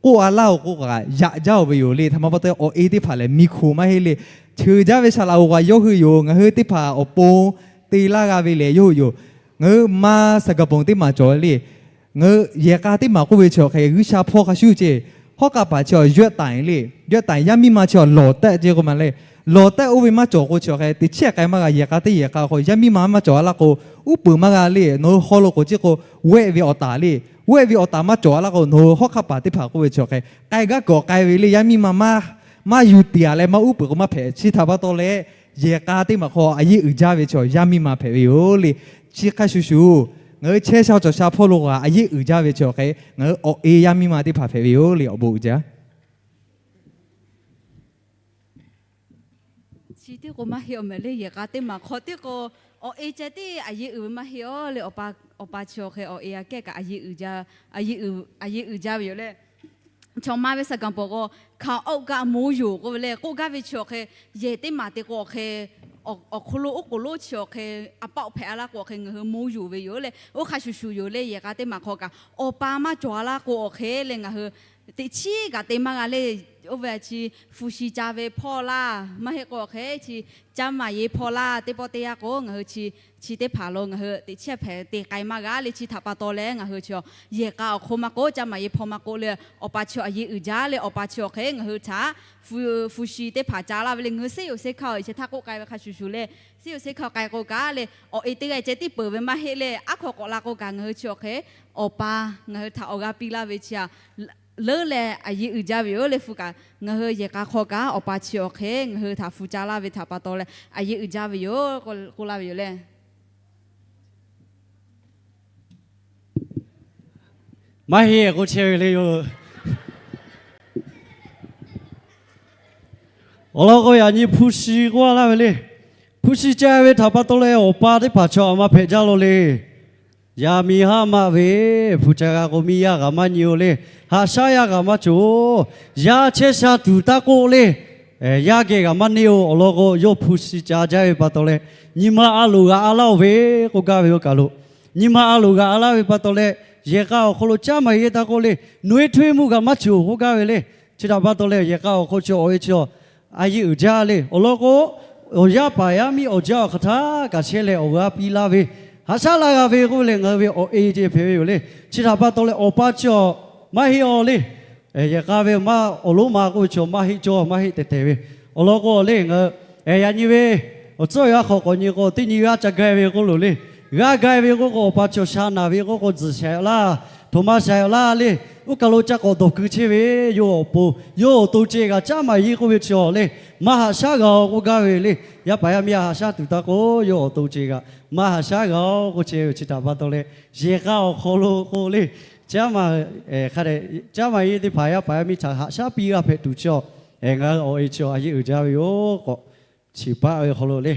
k'oˆ a laˇ-oˬ k'o kaꞈ yaꞈ jaˇ-oˬ ve yoˬ le. Htaꞈ ma pa taw awˬ e teˇ hpaˍ lehˬ miˬ hkoˍ maˇ heˆ le. Ceuˬ jaˇ ve saˍ laꞈ-oˬ kaꞈ yawˇ hui yoˬ. Ngaˬ hui teˇ hpaˍ awˬ pon te laˇ g'a ve lehˬ yawˇ hui yoˬ. Ngaˬ hui ma saˍ gaˍ ponˍ teˇ maˬ cawˬ le. Ngaˬ hui yehˬ k'a teˇ maˬ k'oˆ ve chi awˬ hk'e G'uiˬsha hpawˇ hk'a shuˍ ceˇ. Hawˉ k'aˇ paˍ chi awˬ ရွက်တိုင် le. ရွက်တိုင် yaˇ miˇ ma chi awˬ หล่อแต๊ะ ceˇ k'oˆ ma le. หล่อแต๊ะ oˇ ve maˇ cawˬ k'o chi awˬ hk'e, teˇ chiˉ k'ai maˇ g'a. Yehˬ k'a teˇ yehˬ k'a k'o yaˇ miˇ ma maˇ cawˬ a laˇ k'o, uˉ peunˍ maˇ g'a le. Nawˬ hui haw lo k'oˍ ceˇ k'o, ဝက် ve awˬ taˍ le. ဝက် ve awˬ taˍ maˇ cawˬ a laˇ k'o, nawˬ hui hawˉ hk'aˇ paˍ teˇ hpaˍ k'oˆ ve chi awˬ hk'e k'ai gaˇ kawꞈ k'ai ve le. Yaˇ miˇ ma maˇ, maˇ yuˬ tiˍ a leh maˇ uˉ peunˍ k'o maˇ hpehꞈ. Chi htaꞈ pa taw leh, yehˬ k'a teˇ maˬ hk'aw a yeˆ uiˍ jaˇ ve chi awˬ yaˇ miˇ ma hpehꞈ ve yoˬ le. Chi hk'a shuˍ shuˍ, ngaˬ hui chehˇ sha cawˬ sha hpawˇ lo kaꞈ a yeˆ uiˍ jaˇ ve chi awˬ hk'e ngaˬ hui awˬ e yaˇ miˇ ma teˇ hpaˍ hpehꞈ ve yoˬ le. Awˬ bon uiˍ jaˇ. Chi tiˉ k'o maˇ heˆ awˬ mehˍ le. Yehˬ k'a teˇ maˬ hk'aw tiˉ k'o, awˬ e ceh tiˉ a yeˆ uiˍ ve maˇ heˆ awˬ le. Awˬ pa chi awˬ hk'e awˬ e aꞈ kehˉ kaꞈ a yeˆ uiˍ jaˇ, a yeˆ uiˍ jaˇ ve yoˬ le. Chaw maˇ ve saˍ gaˍ ponˍ k'o, เขาเอากระ မိုးယို k'oˆ ve le. K'oˆ gaˇ ve chi awˬ hk'e, yehˬ teˇ maˬ te k'o awˬ hk'e, awˬ hk'aw lo oˉ k'oˍ lonˉ chi awˬ hk'e, a paˆ awˬ hpehꞈ a laˇ k'o awˬ hk'e ngaˬ hui မိုးယို ve yoˬ le. Oˇ hk'a shuˍ shuˍ yoˬ le. Yehˬ k'a teˇ maˬ hk'aw kaꞈ awˬ pa maˇ cawˬ a laˇ k'o awˬ hk'e leh ngaˬ hui teꞈ chiˉ kaꞈ te maˇ g'a le. Oˇ ve chi hpu shi ca ve hpawˇ laˇ, maˇ heˆ k'o awˬ hk'e chi caˇ maˍ yeˇ hpawˇ laˇ, teˇ pawˆ teˇ yanˇ k'o ngaˬ hui chi, chi teˇ hpaˍ lo ngaˬ hui teꞈ chiˉ hpehꞈ te k'ai maˇ g'a le. Chi htaꞈ pa taw leh ngaˬ hui chi yehˬ k'a awˬ hk'oˆ maˇ k'oˆ, caˇ maˍ yeˇ hpawˇ maˇ k'oˆ le, awˬ pa chi a yeˆ uiˍ jaˇ le. Awˬ pa chi awˬ hk'e ngaˬ hui htaꞈ hpu shi teˇ hpaˍ ca laˇ ve le. Ngaˬ hui seˉ yoˬ seˉ hkanˇ-oˬ, chi htaˇ k'oˆ k'ai ve hk'a shuˍ shuˍ le. Seˉ yoˬ seˉ hkanˇ k'ai k'o kaꞈ le, awˬ e teˇ g'aˇ ceh tiˉ peuˬ ve maˇ heˆ le. Aˉ hk'aw k'awꞈ la k'o kaꞈ ngaˬ hui chi awˬ hk'e awˬ pa ngaˬ hui htaꞈ awˬ g'a piˇ laˇ ve chi a leuˉ leh a yeˆ uiˍ jaˇ ve yoˬ le. Hpu kaꞈ ngaˬ hui yehˬ k'a hk'aw kaꞈ awˬ pa chi awˬ hk'e ngaˬ hui htaꞈ hpu ca laˇ ve htaꞈ pa taw leh a yeˆ uiˍ jaˇ ve yoˬ k'oˆ laˇ ve yoˬ le. Maˇ heˆ k'oˆ chehˇ ve le yoˬ. Awˬ lawn k'o, yaꞈ nyi hpu shi k'oˆ laˇ ve le. Hpu shi ca ve htaꞈ pa taw leh, awˬ pa teˇ hpaˍ chaw a ma hpehꞈ jaˇ lo le. Yaˇ miˇ haˉ maˆ ve hpu ca g'a k'o, miˇ yaˇ kaꞈ maˇ nyi-o le. Haꞈ shaˉ yaˇ kaꞈ maˇ cawˬ. Yaˇ chehˇ sha tuˬ taˇ k'oˆ le. Yaˇ geh kaꞈ maˇ neˇ-o. Awˬ lawn k'o, yawˇ hpu shi ca jaˇ ve pa taw leh, nyi ma a loˍ g'aꞈ a laˇ-oˬ ve k'oˆ gaˇ ve yoˬ kaꞈ lo. Nyi ma a loˍ g'aꞈ a laˇ ve pa taw leh, yehˬ k'a awˬ hk'aw lo caˉ maˍ yeˇ taˇ k'oˆ le. Noꞈ e htoˇ e mvuhˇ kaꞈ maˇ cawˬ k'oˆ gaˇ ve le. Chi htaꞈ pa taw leh, yehˬ k'a awˬ hk'aw chi awˬ e chi a yeˇ uiˍ jaˇ le. Awˬ lawn k'o, awˬ yaˇ paˍ yaˇ miˇ awˬ jaˇ awˬ hk'aˬ htaˇ kaꞈ chehˇ leh awˬ g'aˇ piˇ laˇ ve, haꞈ shaˉ laˇ g'a ve k'oˆ ve lehˬ, ngaˬ hui ve awˬ e ceh hpehꞈ ve yoˬ le. Chi htaꞈ pa taw leh, awˬ pa chi a maˇ heˆ-aw le. Yehˬ k'a ve maˇ awˬ lonˉ ma k'oˆ ve chi maˇ heˆ cawˇ, maˇ heˆ tehˬ tehˬ ve. Awˬ lawn k'o le, ngaˬ hui yaꞈ nyi ve awˬ tcuhˉ awˬ yanˇ hk'aw k'awꞈ nyi k'o, teˇ nyi g'aˇ ca gai ve k'oˆ loˬ le. G'aˇ gai ve k'oˆ k'o, awˬ pa chi shaˍ naˍ ve k'oˆ k'o, tzuhˬ shaˍ-oꞈ laˇ, htoꞈ ma shaˍ-oꞈ laˇ le. Oˇ kaˬ lo ca k'awꞈ dawˬ keu chehˇ ve, yawˇ awˬ pon yawˇ awˬ to ceh kaꞈ caˉ maˍ yeˇ k'oˆ ve chi awˬ le. Maˇ haꞈ shaˉ g'a-o k'oˆ gaˇ ve le. Yaˇ paˍ yaˇ miˇ a haꞈ shaˉ tuˬ taˇ k'oˆ, yawˇ awˬ to ceh kaꞈ maˇ haꞈ shaˉ g'a-o k'oˆ chehˇ ve. Chi htaꞈ pa taw leh, yehˬ k'a awˬ hk'aw lo k'o le, caˉ maˍ, hk'a dehꞈ caˉ maˍ yeˇ teˇ hpaˍ yaˇ paˍ yaˇ miˇ htaꞈ haꞈ shaˉ piˇ g'a hpehꞈ tuˬ chi a, ngaˬ hui awˬ e chi a yeˇ uiˍ jaˇ ve yoˬ k'o, chi paˆ ve awˬ hk'aw lo le,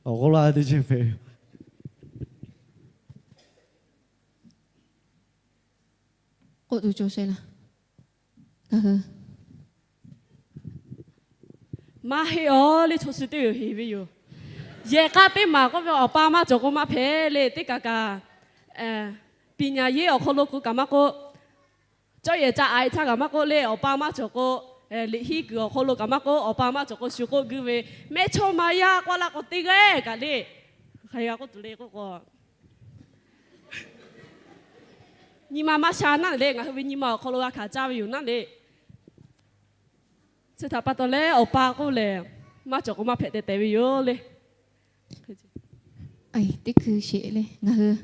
awˬ g'awˇ laˇ teˇ ceuˬ hpehꞈ ve yoˬ. K'oˆ tuˬ cawˬ sheˍ laˇ. Ngaˬ hui maˇ heˆ-aw le, chaw chi teˇ g'uiˬ heˍ ve yoˬ. Yehˬ k'a teˇ maˬ k'oˆ ve awˬ pa maˇ cawˬ k'o maˇ hpehꞈ le. Teˇ kaꞈ kaꞈ, ပညာရေး awˬ hk'aw lo k'o kaꞈ maˇ k'oˆ, cawˇ yehˬ ca a e htaˇ kaꞈ maˇ k'oˆ le, awˬ pa maˇ cawˬ k'o, liꞈ henˇ kuiˬ awˬ hk'aw lo kaꞈ maˇ k'oˆ, awˬ pa maˇ cawˬ k'o shu k'oˆ guiˇ ve, mehˇchawˇma yaˇ k'oˆ laˇ k'o teˇ g'aˇ kaꞈ le, hk'aˬ hk'e g'a k'oˆ tuˬ le k'oˆ k'o, nyi ma maˇ sha naˉ le, ngaˬ hui ve nyi ma awˬ hk'aw lo g'a hkanˍ caˇ ve yoˬ naˉ le. Chi htaꞈ pa taw leh, awˬ pa k'oˆ lehˬ, maˇ cawˬ k'o maˇ hpehꞈ tehˬ tehˬ ve yoˬ le. Teˇ hkui sheˍ le, ngaˬ hui,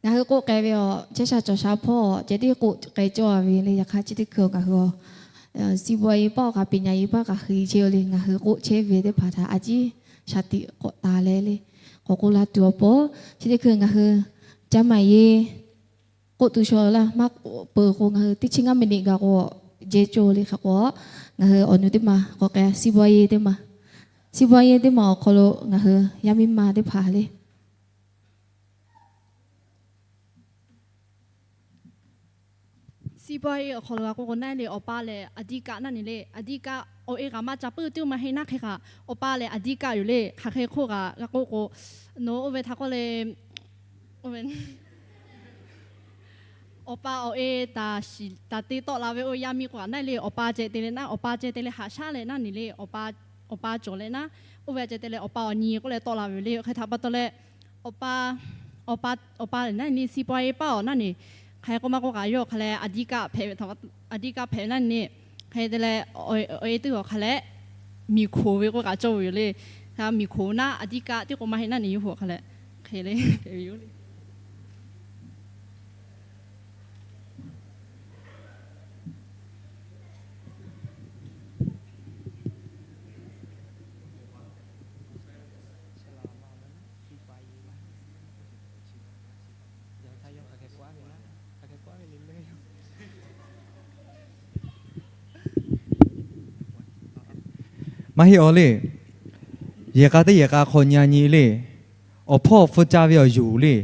ngaˬ hui k'oˆ k'ai ve a, chehˇ sha cawˬ sha hpawˇ ceh tiˉ k'oˆ k'ai cawˇ ve le. Yaꞈ hk'aˇ chi teˇ hkui ngaˬ hui a, စီးပွားရေး paˆ kaꞈ ပညာရေး paˆ kaꞈ hk'e chehˇ-o le. Ngaˬ hui k'oˆ chehˇ ve teˇ hpaˍ htaꞈ a ciˉ shaˍ tiꞈ k'awꞈ taˍ leh le, k'awꞈ k'oˆ laˇ tuˬ awˬ pon, chi teˇ hkui ngaˬ hui caˉ maˍ yeˇ k'oˆ tuˬ shaw laˇ maˇ peuˬ k'o, ngaˬ hui teˇ chi ngaˇ မိနစ် gaˬ k'o jehˇ cawˇ le. Hk'e k'o, ngaˬ hui awˬ nu teˇ maˬ k'awꞈ k'ai, စီးပွားရေး teˇ maˬ, စီးပွားရေး teˇ maˬ awˬ hk'aw lo ngaˬ hui yaˇ miˇ ma teˇ hpaˍ le စီးပွားရေး awˬ hk'aw lo g'a k'oˆ k'o naˉ le, awˬ pa lehˬ အဓိက naˉ ne le, အဓိက awˬ e kaꞈ maˇ ca puiˉ tuˬ maˇ heˆ naˉ hk'e kaꞈ, awˬ pa lehˬ အဓိက yoˬ le. Hk'aˬ hk'e hk'oˆ kaꞈ g'a k'oˆ k'o, nawˬ oˇ ve htaꞈ k'oˆ le, awˬ pa awˬ e taˍ shiˍ taˍ te tawˆ la ve oˇ yaˇ miˇ k'o kaꞈ naˉ le, awˬ pa ceh te leh naˉ, awˬ pa ceh te leh haꞈ shaˉ leh naˉ ne le, awˬ pa cawˬ leh naˉ, oˇ ve ceh te leh awˬ pa awˬ nyi k'oˆ leh tawˆ la ve le. Hk'e htaꞈ pa taw leh, awˬ pa, awˬ pa lehˬ naˉ ne စီးပွားရေး paˆ awˬ naˉ ne, hk'aˬ hk'e k'oˆ maˇ k'oˆ kaꞈ yawˇ hk'a leh အဓိက hpehꞈ ve, အဓိက hpehꞈ ve naˉ ne, hk'e te leh awˬ e teˇ g'aˇ hk'a leh miˬ hkoˍ ve k'oˆ kaꞈ cawˇ ve yoˬ le. Miˬ hkoˍ naˉ အဓိက teˇ k'o maˇ heˆ naˉ ne yawˇ hui hk'a leh hk'e le hpehꞈ ve yoˬ le. Maˇ heˆ-aw le. Yehˬ k'a teˇ yehˬ k'a hk'aw nyi-a nyi le. Awˬ hpawˇ hpu ca ve awˬ yuˬ le.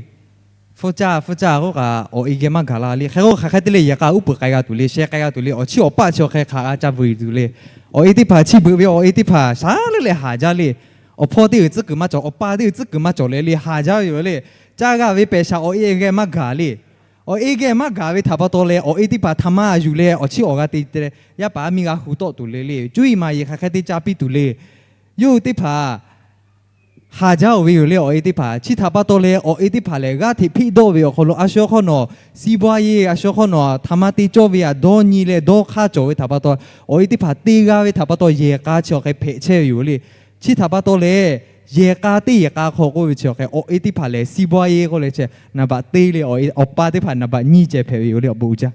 Hpu ca hpu ca k'oˆ kaꞈ awˬ e geh maˇ gaˬ la le. Hk'e k'o hk'aˬ hk'e te le, yehˬ k'a uˉ peunˍ k'ai g'a tuˬ le, sheh k'ai g'a tuˬ le, awˬ chiˇ awˬ paˆ chi awˬ hk'e hk'aˬ g'a ca vuiˬ tuˬ le. Awˬ e teˇ hpaˍ chi beuꞈ ve awˬ e teˇ hpaˍ shaˉ leuˉ leh haˍ jaˇ le. Awˬ hpawˇ teˇ g'uiˬ tcuhˉ kuiˬ maˇ cawˬ, awˬ pa teˇ g'uiˬ tcuhˉ kuiˬ maˇ cawˬ leh le haˍ jaˇ ve yoˬ le. Caˇ g'a ve pehˬ shaˍ awˬ e geh maˇ gaˬ le. Awˬ e geh maˇ gaˬ ve htaꞈ pa taw leh awˬ e teˇ hpaˍ htaꞈ maˇ yuˬ leh awˬ chiˇ awˬ g'a te te leh yaˇ paˍ yaˇ miˇ g'a hu tawˆ tuˬ le le. Cuˇ yiˍ maˍ yiˍ hk'aˬ hk'e te ca piˇ tuˬ le. Yawˇ hui teˇ hpaˍ haˍ jaˇ-oˬ ve yoˬ le. Awˬ e teˇ hpaˍ chi htaꞈ pa taw leh awˬ e teˇ hpaˍ lehˬ g'aˇ hteꞈ hpiˆ dawˇ ve awˬ hk'aw lo a shu hk'awˇ nawˬ စီးပွားရေး a shu hk'awˇ nawˬ htaꞈ maˇ te cawˇ ve aꞈ dawˇ nyi leh dawˇ hk'aˇ cawˬ ve htaꞈ pa taw, awˬ e teˇ hpaˍ te g'a ve htaꞈ pa taw yehˬ k'a chi awˬ hk'e hpehꞈ chehˇ ve yoˬ le. Chi htaꞈ pa taw leh yehˬ k'a teˇ yehˬ k'a hk'aw k'oˆ ve chi awˬ hk'e awˬ e teˇ hpaˍ lehˬ စီးပွားရေး k'oˆ leh chi naˍ baꞈ teˇ leh awˬ pa teˇ hpaˍ naˍ baꞈ nyiˇ ceh hpehꞈ ve yoˬ le. Awˬ bon uiˍ jaˇ.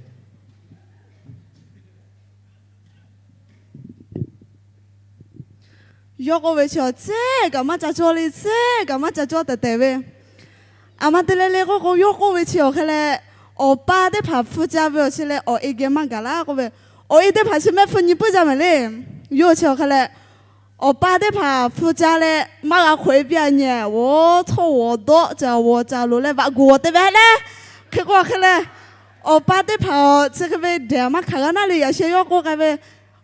Yawˇ k'oˆ ve chi awˬ tcuhˉ kaꞈ maˇ ca cawˇ le, tcuhˉ kaꞈ maˇ ca cawˇ tehˬ tehˬ ve. Aˬ ma te leh le k'oˆ k'o, yawˇ k'oˆ ve chi awˬ hk'e leh, Awˬ pa teˇ hpaˍ hpu ca ve awˬ chi leh awˬ e geh maˇ gaˬ laˇ k'oˆ ve, awˬ e teˇ hpaˍ chi mehˆ hpfuhˇ nyi puiˉ jaˇ mehˍ le. Yawˇ chi awˬ hk'a leh, awˬ pa teˇ hpaˍ hpu ca leh maˇ g'a hk'awꞈ e piˇ a nyi, g'awˬ htawˇ g'awˬ dawˆ ca g'awˬ ca loˍ leh vaꞈ g'uˬ g'awˬ te ve hehˉ leh, hk'e k'o hk'e leh, awˬ pa teˇ hpaˍ chi hk'e ve dehꞈ maˇ hkanˍ g'a naˉ le. Yaꞈ sheh yawˇ k'oˆ k'ai ve,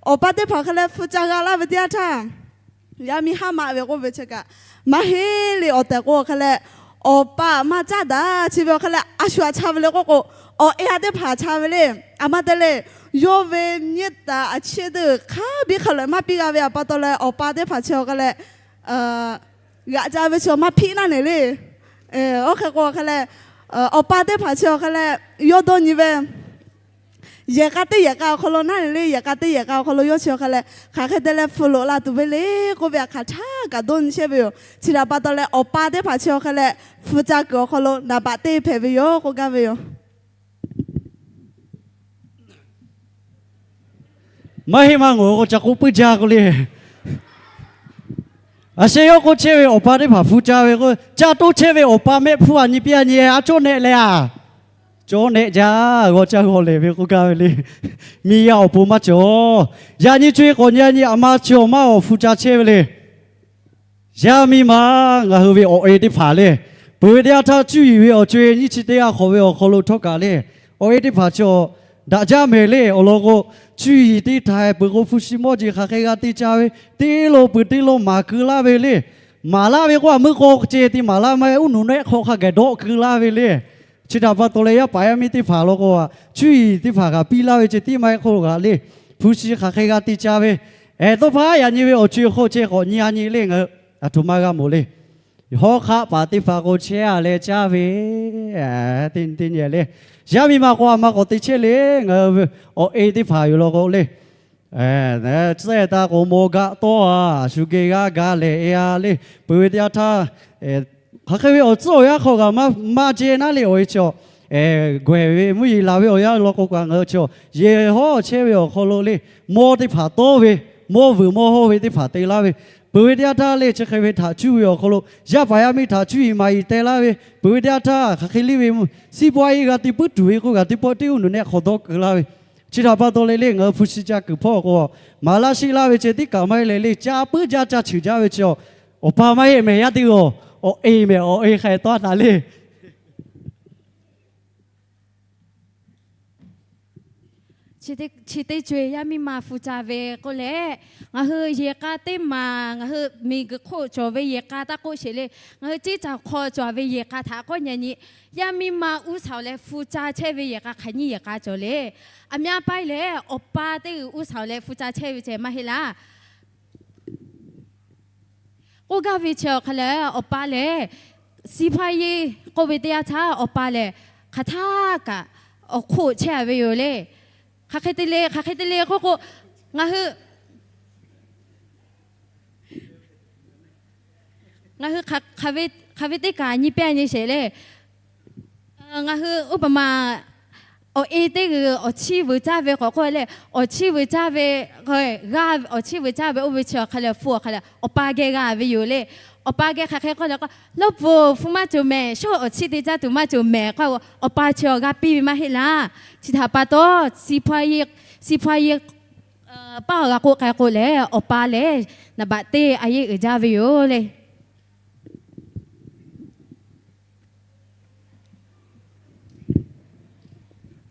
awˬ pa teˇ hpaˍ hk'e leh hpu ca g'a laˇ ve teˇ yanˇ htaˇ, yaˇ miˇ haˉ maꞈ ve k'oˆ ve chi kaꞈ maˇ heˆ le. Awˬ tehˬ k'o hk'e leh, awˬ pa maˇ caˉ daꞈ chi ve awˬ hk'a leh a shu aꞈ cha ve le k'oˆ k'o, awˬ e a teˇ hpaˍ cha ve le. A ma te le, yawˇ ve nyiˇ taˍ a chiˇ teˇ hk'a biˇ hk'a leuꞈ maˇ piˇ g'a ve awˬ pa taw leh, awˬ pa teˇ hpaˍ chi awˬ hk'a leh g'aꞈ ca ve chi awˬ maˇ hpiˆ naˉ neˬ le. Oˇ hk'e k'o hk'e leh, awˬ pa teˇ hpaˍ chi awˬ hk'a leh yawˇ dawˇ nyi ve, yehˬ k'a teˇ yehˬ k'a awˬ hk'aw lo naˉ neˬ le. Yehˬ k'a teˇ yehˬ k'a awˬ hk'aw lo yawˇ chi awˬ hk'a leh hk'aˬ hk'e te leh hpu loꞈ la tuˬ ve le k'oˆ ve htaꞈ hk'aˬ htaˇ kaꞈ dawˇ nyi chehˇ ve yoˬ. Chi htaꞈ pa taw leh, awˬ pa teˇ hpaˍ chi awˬ hk'a leh hpu ca kuiˬ awˬ hk'aw lo naˍ baꞈ teˇ hpehꞈ ve yoˬ k'oˆ gaˇ ve yoˬ. Maˇ heˆ maˇ ngawˬ k'o ca k'oˆ puiˉ jaˇ k'o le. A sheh yawˇ k'oˆ chehˇ ve awˬ pa teˇ hpaˍ hpu ca ve k'o, ca toˇ chehˇ ve awˬ pa mehˆ hpfuhˇ a nyi piˇ a nyi a cawˇ nehˆ leh a, cawˇ nehˆ jaˇ, g'aw caˇ g'aw lehˬ ve k'oˆ gaˇ ve le. Miˬ yaˇ awˬ pon maˇ cawˬ. Yaꞈ nyi co e k'awꞈ nyi a nyi a ma chi awˬ maˇ awˬ hpu ca chehˇ ve le. Yaˇ miˇ ma, ngaˬ hui ve awˬ e teˇ hpaˍ le, peuˬ ve teˇ yanˇ htaˇ cuˇ yiˍ ve awˬ co e nyiˇ chi teˇ g'aˇ hk'awꞈ ve awˬ hk'aw lo htawˇ kaꞈ le, awˬ e teˇ hpaˍ chi awˬ daꞈ jaˇ mehˍ le. Awˬ lawn k'o, cuˇ yiˍ teˇ htaiˍ peuˬ k'o hpu shi mawˇ jeˬ hk'aˬ hk'e g'a te ca ve, teˇ lo peuˬ teˇ lo maˍ keu laˇ ve le. Maˍ laˇ ve k'o, a meuˇ k'aw ceh te maˍ laˇ maˇ heˆ, uˉ nuˬ nehˆ hk'aw hk'a gaˬ dawˆ keu laˇ ve le. Chi htaꞈ pa taw leh, yaˇ paˍ yaˇ miˇ teˇ hpaˍ law k'o, cuˇ yiˍ teˇ hpaˍ kaꞈ piˇ laˇ ve ceh tiˉ maˇ heˆ k'oˆ kaꞈ le, hpu shi hk'aˬ hk'e g'a te ca ve, ehˍ tawˇ hpaˇ yaꞈ nyi ve awˬ co e hk'oˆ ceh k'awꞈ nyi a nyi le ngaˬ hui aˬ htoꞈ ma g'a mawˬ le. Hawˉ hk'aˆ paˍ teˇ hpaˍ k'o chehˇ a leh caˇ ve, teˇ nyi teˇ nyi le. Yaˇ miˇ ma k'o a ma k'awꞈ te chehˇ le. Ngaˬ hui awˬ e teˇ hpaˍ yoˬ law k'o le, tcuhˉ taˇ k'o maw gaˆ tawˇ a, shu geh g'aˇ ga lehˬ e a le. Peuˬ ve teˇ yanˇ htaˇ, hk'aˬ hk'e ve awˬ tcuhˉ awˬ yanˇ hk'aw kaꞈ maˇ jehˇ naˉ le. Awˬ e chi, gawˬ ve mvuhˇ yeˬ laˬ ve awˬ yanˇ law k'o kaꞈ ngaˬ hui chi, yehˬ hawˉ chehˇ ve awˬ hk'aw lo le, maw teˇ hpaˍ tawˇ ve, maw vuiˬ maw hawˇ ve teˇ hpaˍ te laˇ ve, peuˬ ve teˇ yanˇ htaˇ le chi hk'e ve htaꞈ cuˇ ve awˬ hk'aw lo, yaˇ paˍ yaˇ miˇ htaꞈ cuˇ yiˍ maˍ yiˍ teh laˇ ve, peuˬ ve teˇ yanˇ htaˇ hk'aˬ hk'e le ve, siˉ pawehˇ g'a te puiˉ tuˬ ve k'oˆ kaꞈ teˇ pawˆ teˇ uˉ nuˬ nehˆ hk'aw dawˆ keu laˇ ve. Chi htaꞈ pa taw leh le, ngaˬ hui hpu shi ca kuiˬ hpawˇ k'o, maˍ laˇ sheˆ laˇ ve ceh tiˉ kaꞈ maˇ heˆ leh le, ca puiˉ jaˇ ca cheuˬ jaˇ ve chi, awˬ pa maˇ heˆ mehˍ yaˇ teˇ g'aˇ, awˬ e mehˍ, awˬ e hk'a tawˇ taˍ le. Chi teˇ co e yaˇ miˇ ma hpu ca ve k'oˆ leh, ngaˬ hui yehˬ k'a teˇ maˬ ngaˬ hui miˬguiˬ hk'oˆ cawˬ ve yehˬ k'a taˇ k'oˆ sheˍ le. Ngaˬ hui ceˇ caˬ hk'aw cawˬ ve yehˬ k'a htaꞈ k'awꞈ nyi nyi, yaˇ miˇ ma uˉ shaˍ leh hpu ca chehˇ ve yehˬ k'a hk'aˬ nyiˇ yehˬ k'a cawˬ le. A myaˇ paˉ lehˬ, awˬ pa teˇ g'uiˬ uˉ shaˍ leh hpu ca chehˇ ve ceh maˇ heˆ laˇ. K'oˆ gaˇ ve chi awˬ hk'a leh, awˬ pa lehˬ, siˉ hpaˇ yeˇ k'oˆ ve teˇ yanˇ htaˇ awˬ pa lehˬ, hk'aˬ htaˇ kaꞈ awˬ hk'oˆ chehˇ a ve yoˬ le. Hk'aˬ hk'e te le, hk'aˬ hk'e te le k'oˆ k'o, ngaˬ hui, ngaˬ hui hk'aˬ ve teˇ kaꞈ nyi piˇ a nyi sheˍ le. Ngaˬ hui uˉ peˍ ma awˬ e teˇ g'uiˬ awˬ chiˇ vuiˬ caˇ ve k'awꞈ k'oˆ leh, awˬ chiˇ vuiˬ caˇ ve, g'a awˬ chiˇ vuiˬ caˇ ve oˇ ve chi awˬ hk'a leh hpu awˬ hk'a leh awˬ pa geh g'a ve yoˬ le. Awˬ pa geh hk'aˬ hk'e k'oˆ leh k'o, lawˇ pfuhˍ hpu maˇ cawˬ mehˍ, shawˉ awˬ chiˇ te caˇ tuˬ maˇ cawˬ mehˍ k'oˆ, awˬ pa chi awˬ g'a piˇ ve maˇ heˆ laˇ. Chi htaꞈ pa taw, siˉ hpaˇ yeˇ paˉ awˬ g'a k'oˆ k'ai k'o lehˬ, awˬ pa lehˬ naˍ baꞈ teˇ a yeˇ uiˍ jaˇ ve yoˬ le.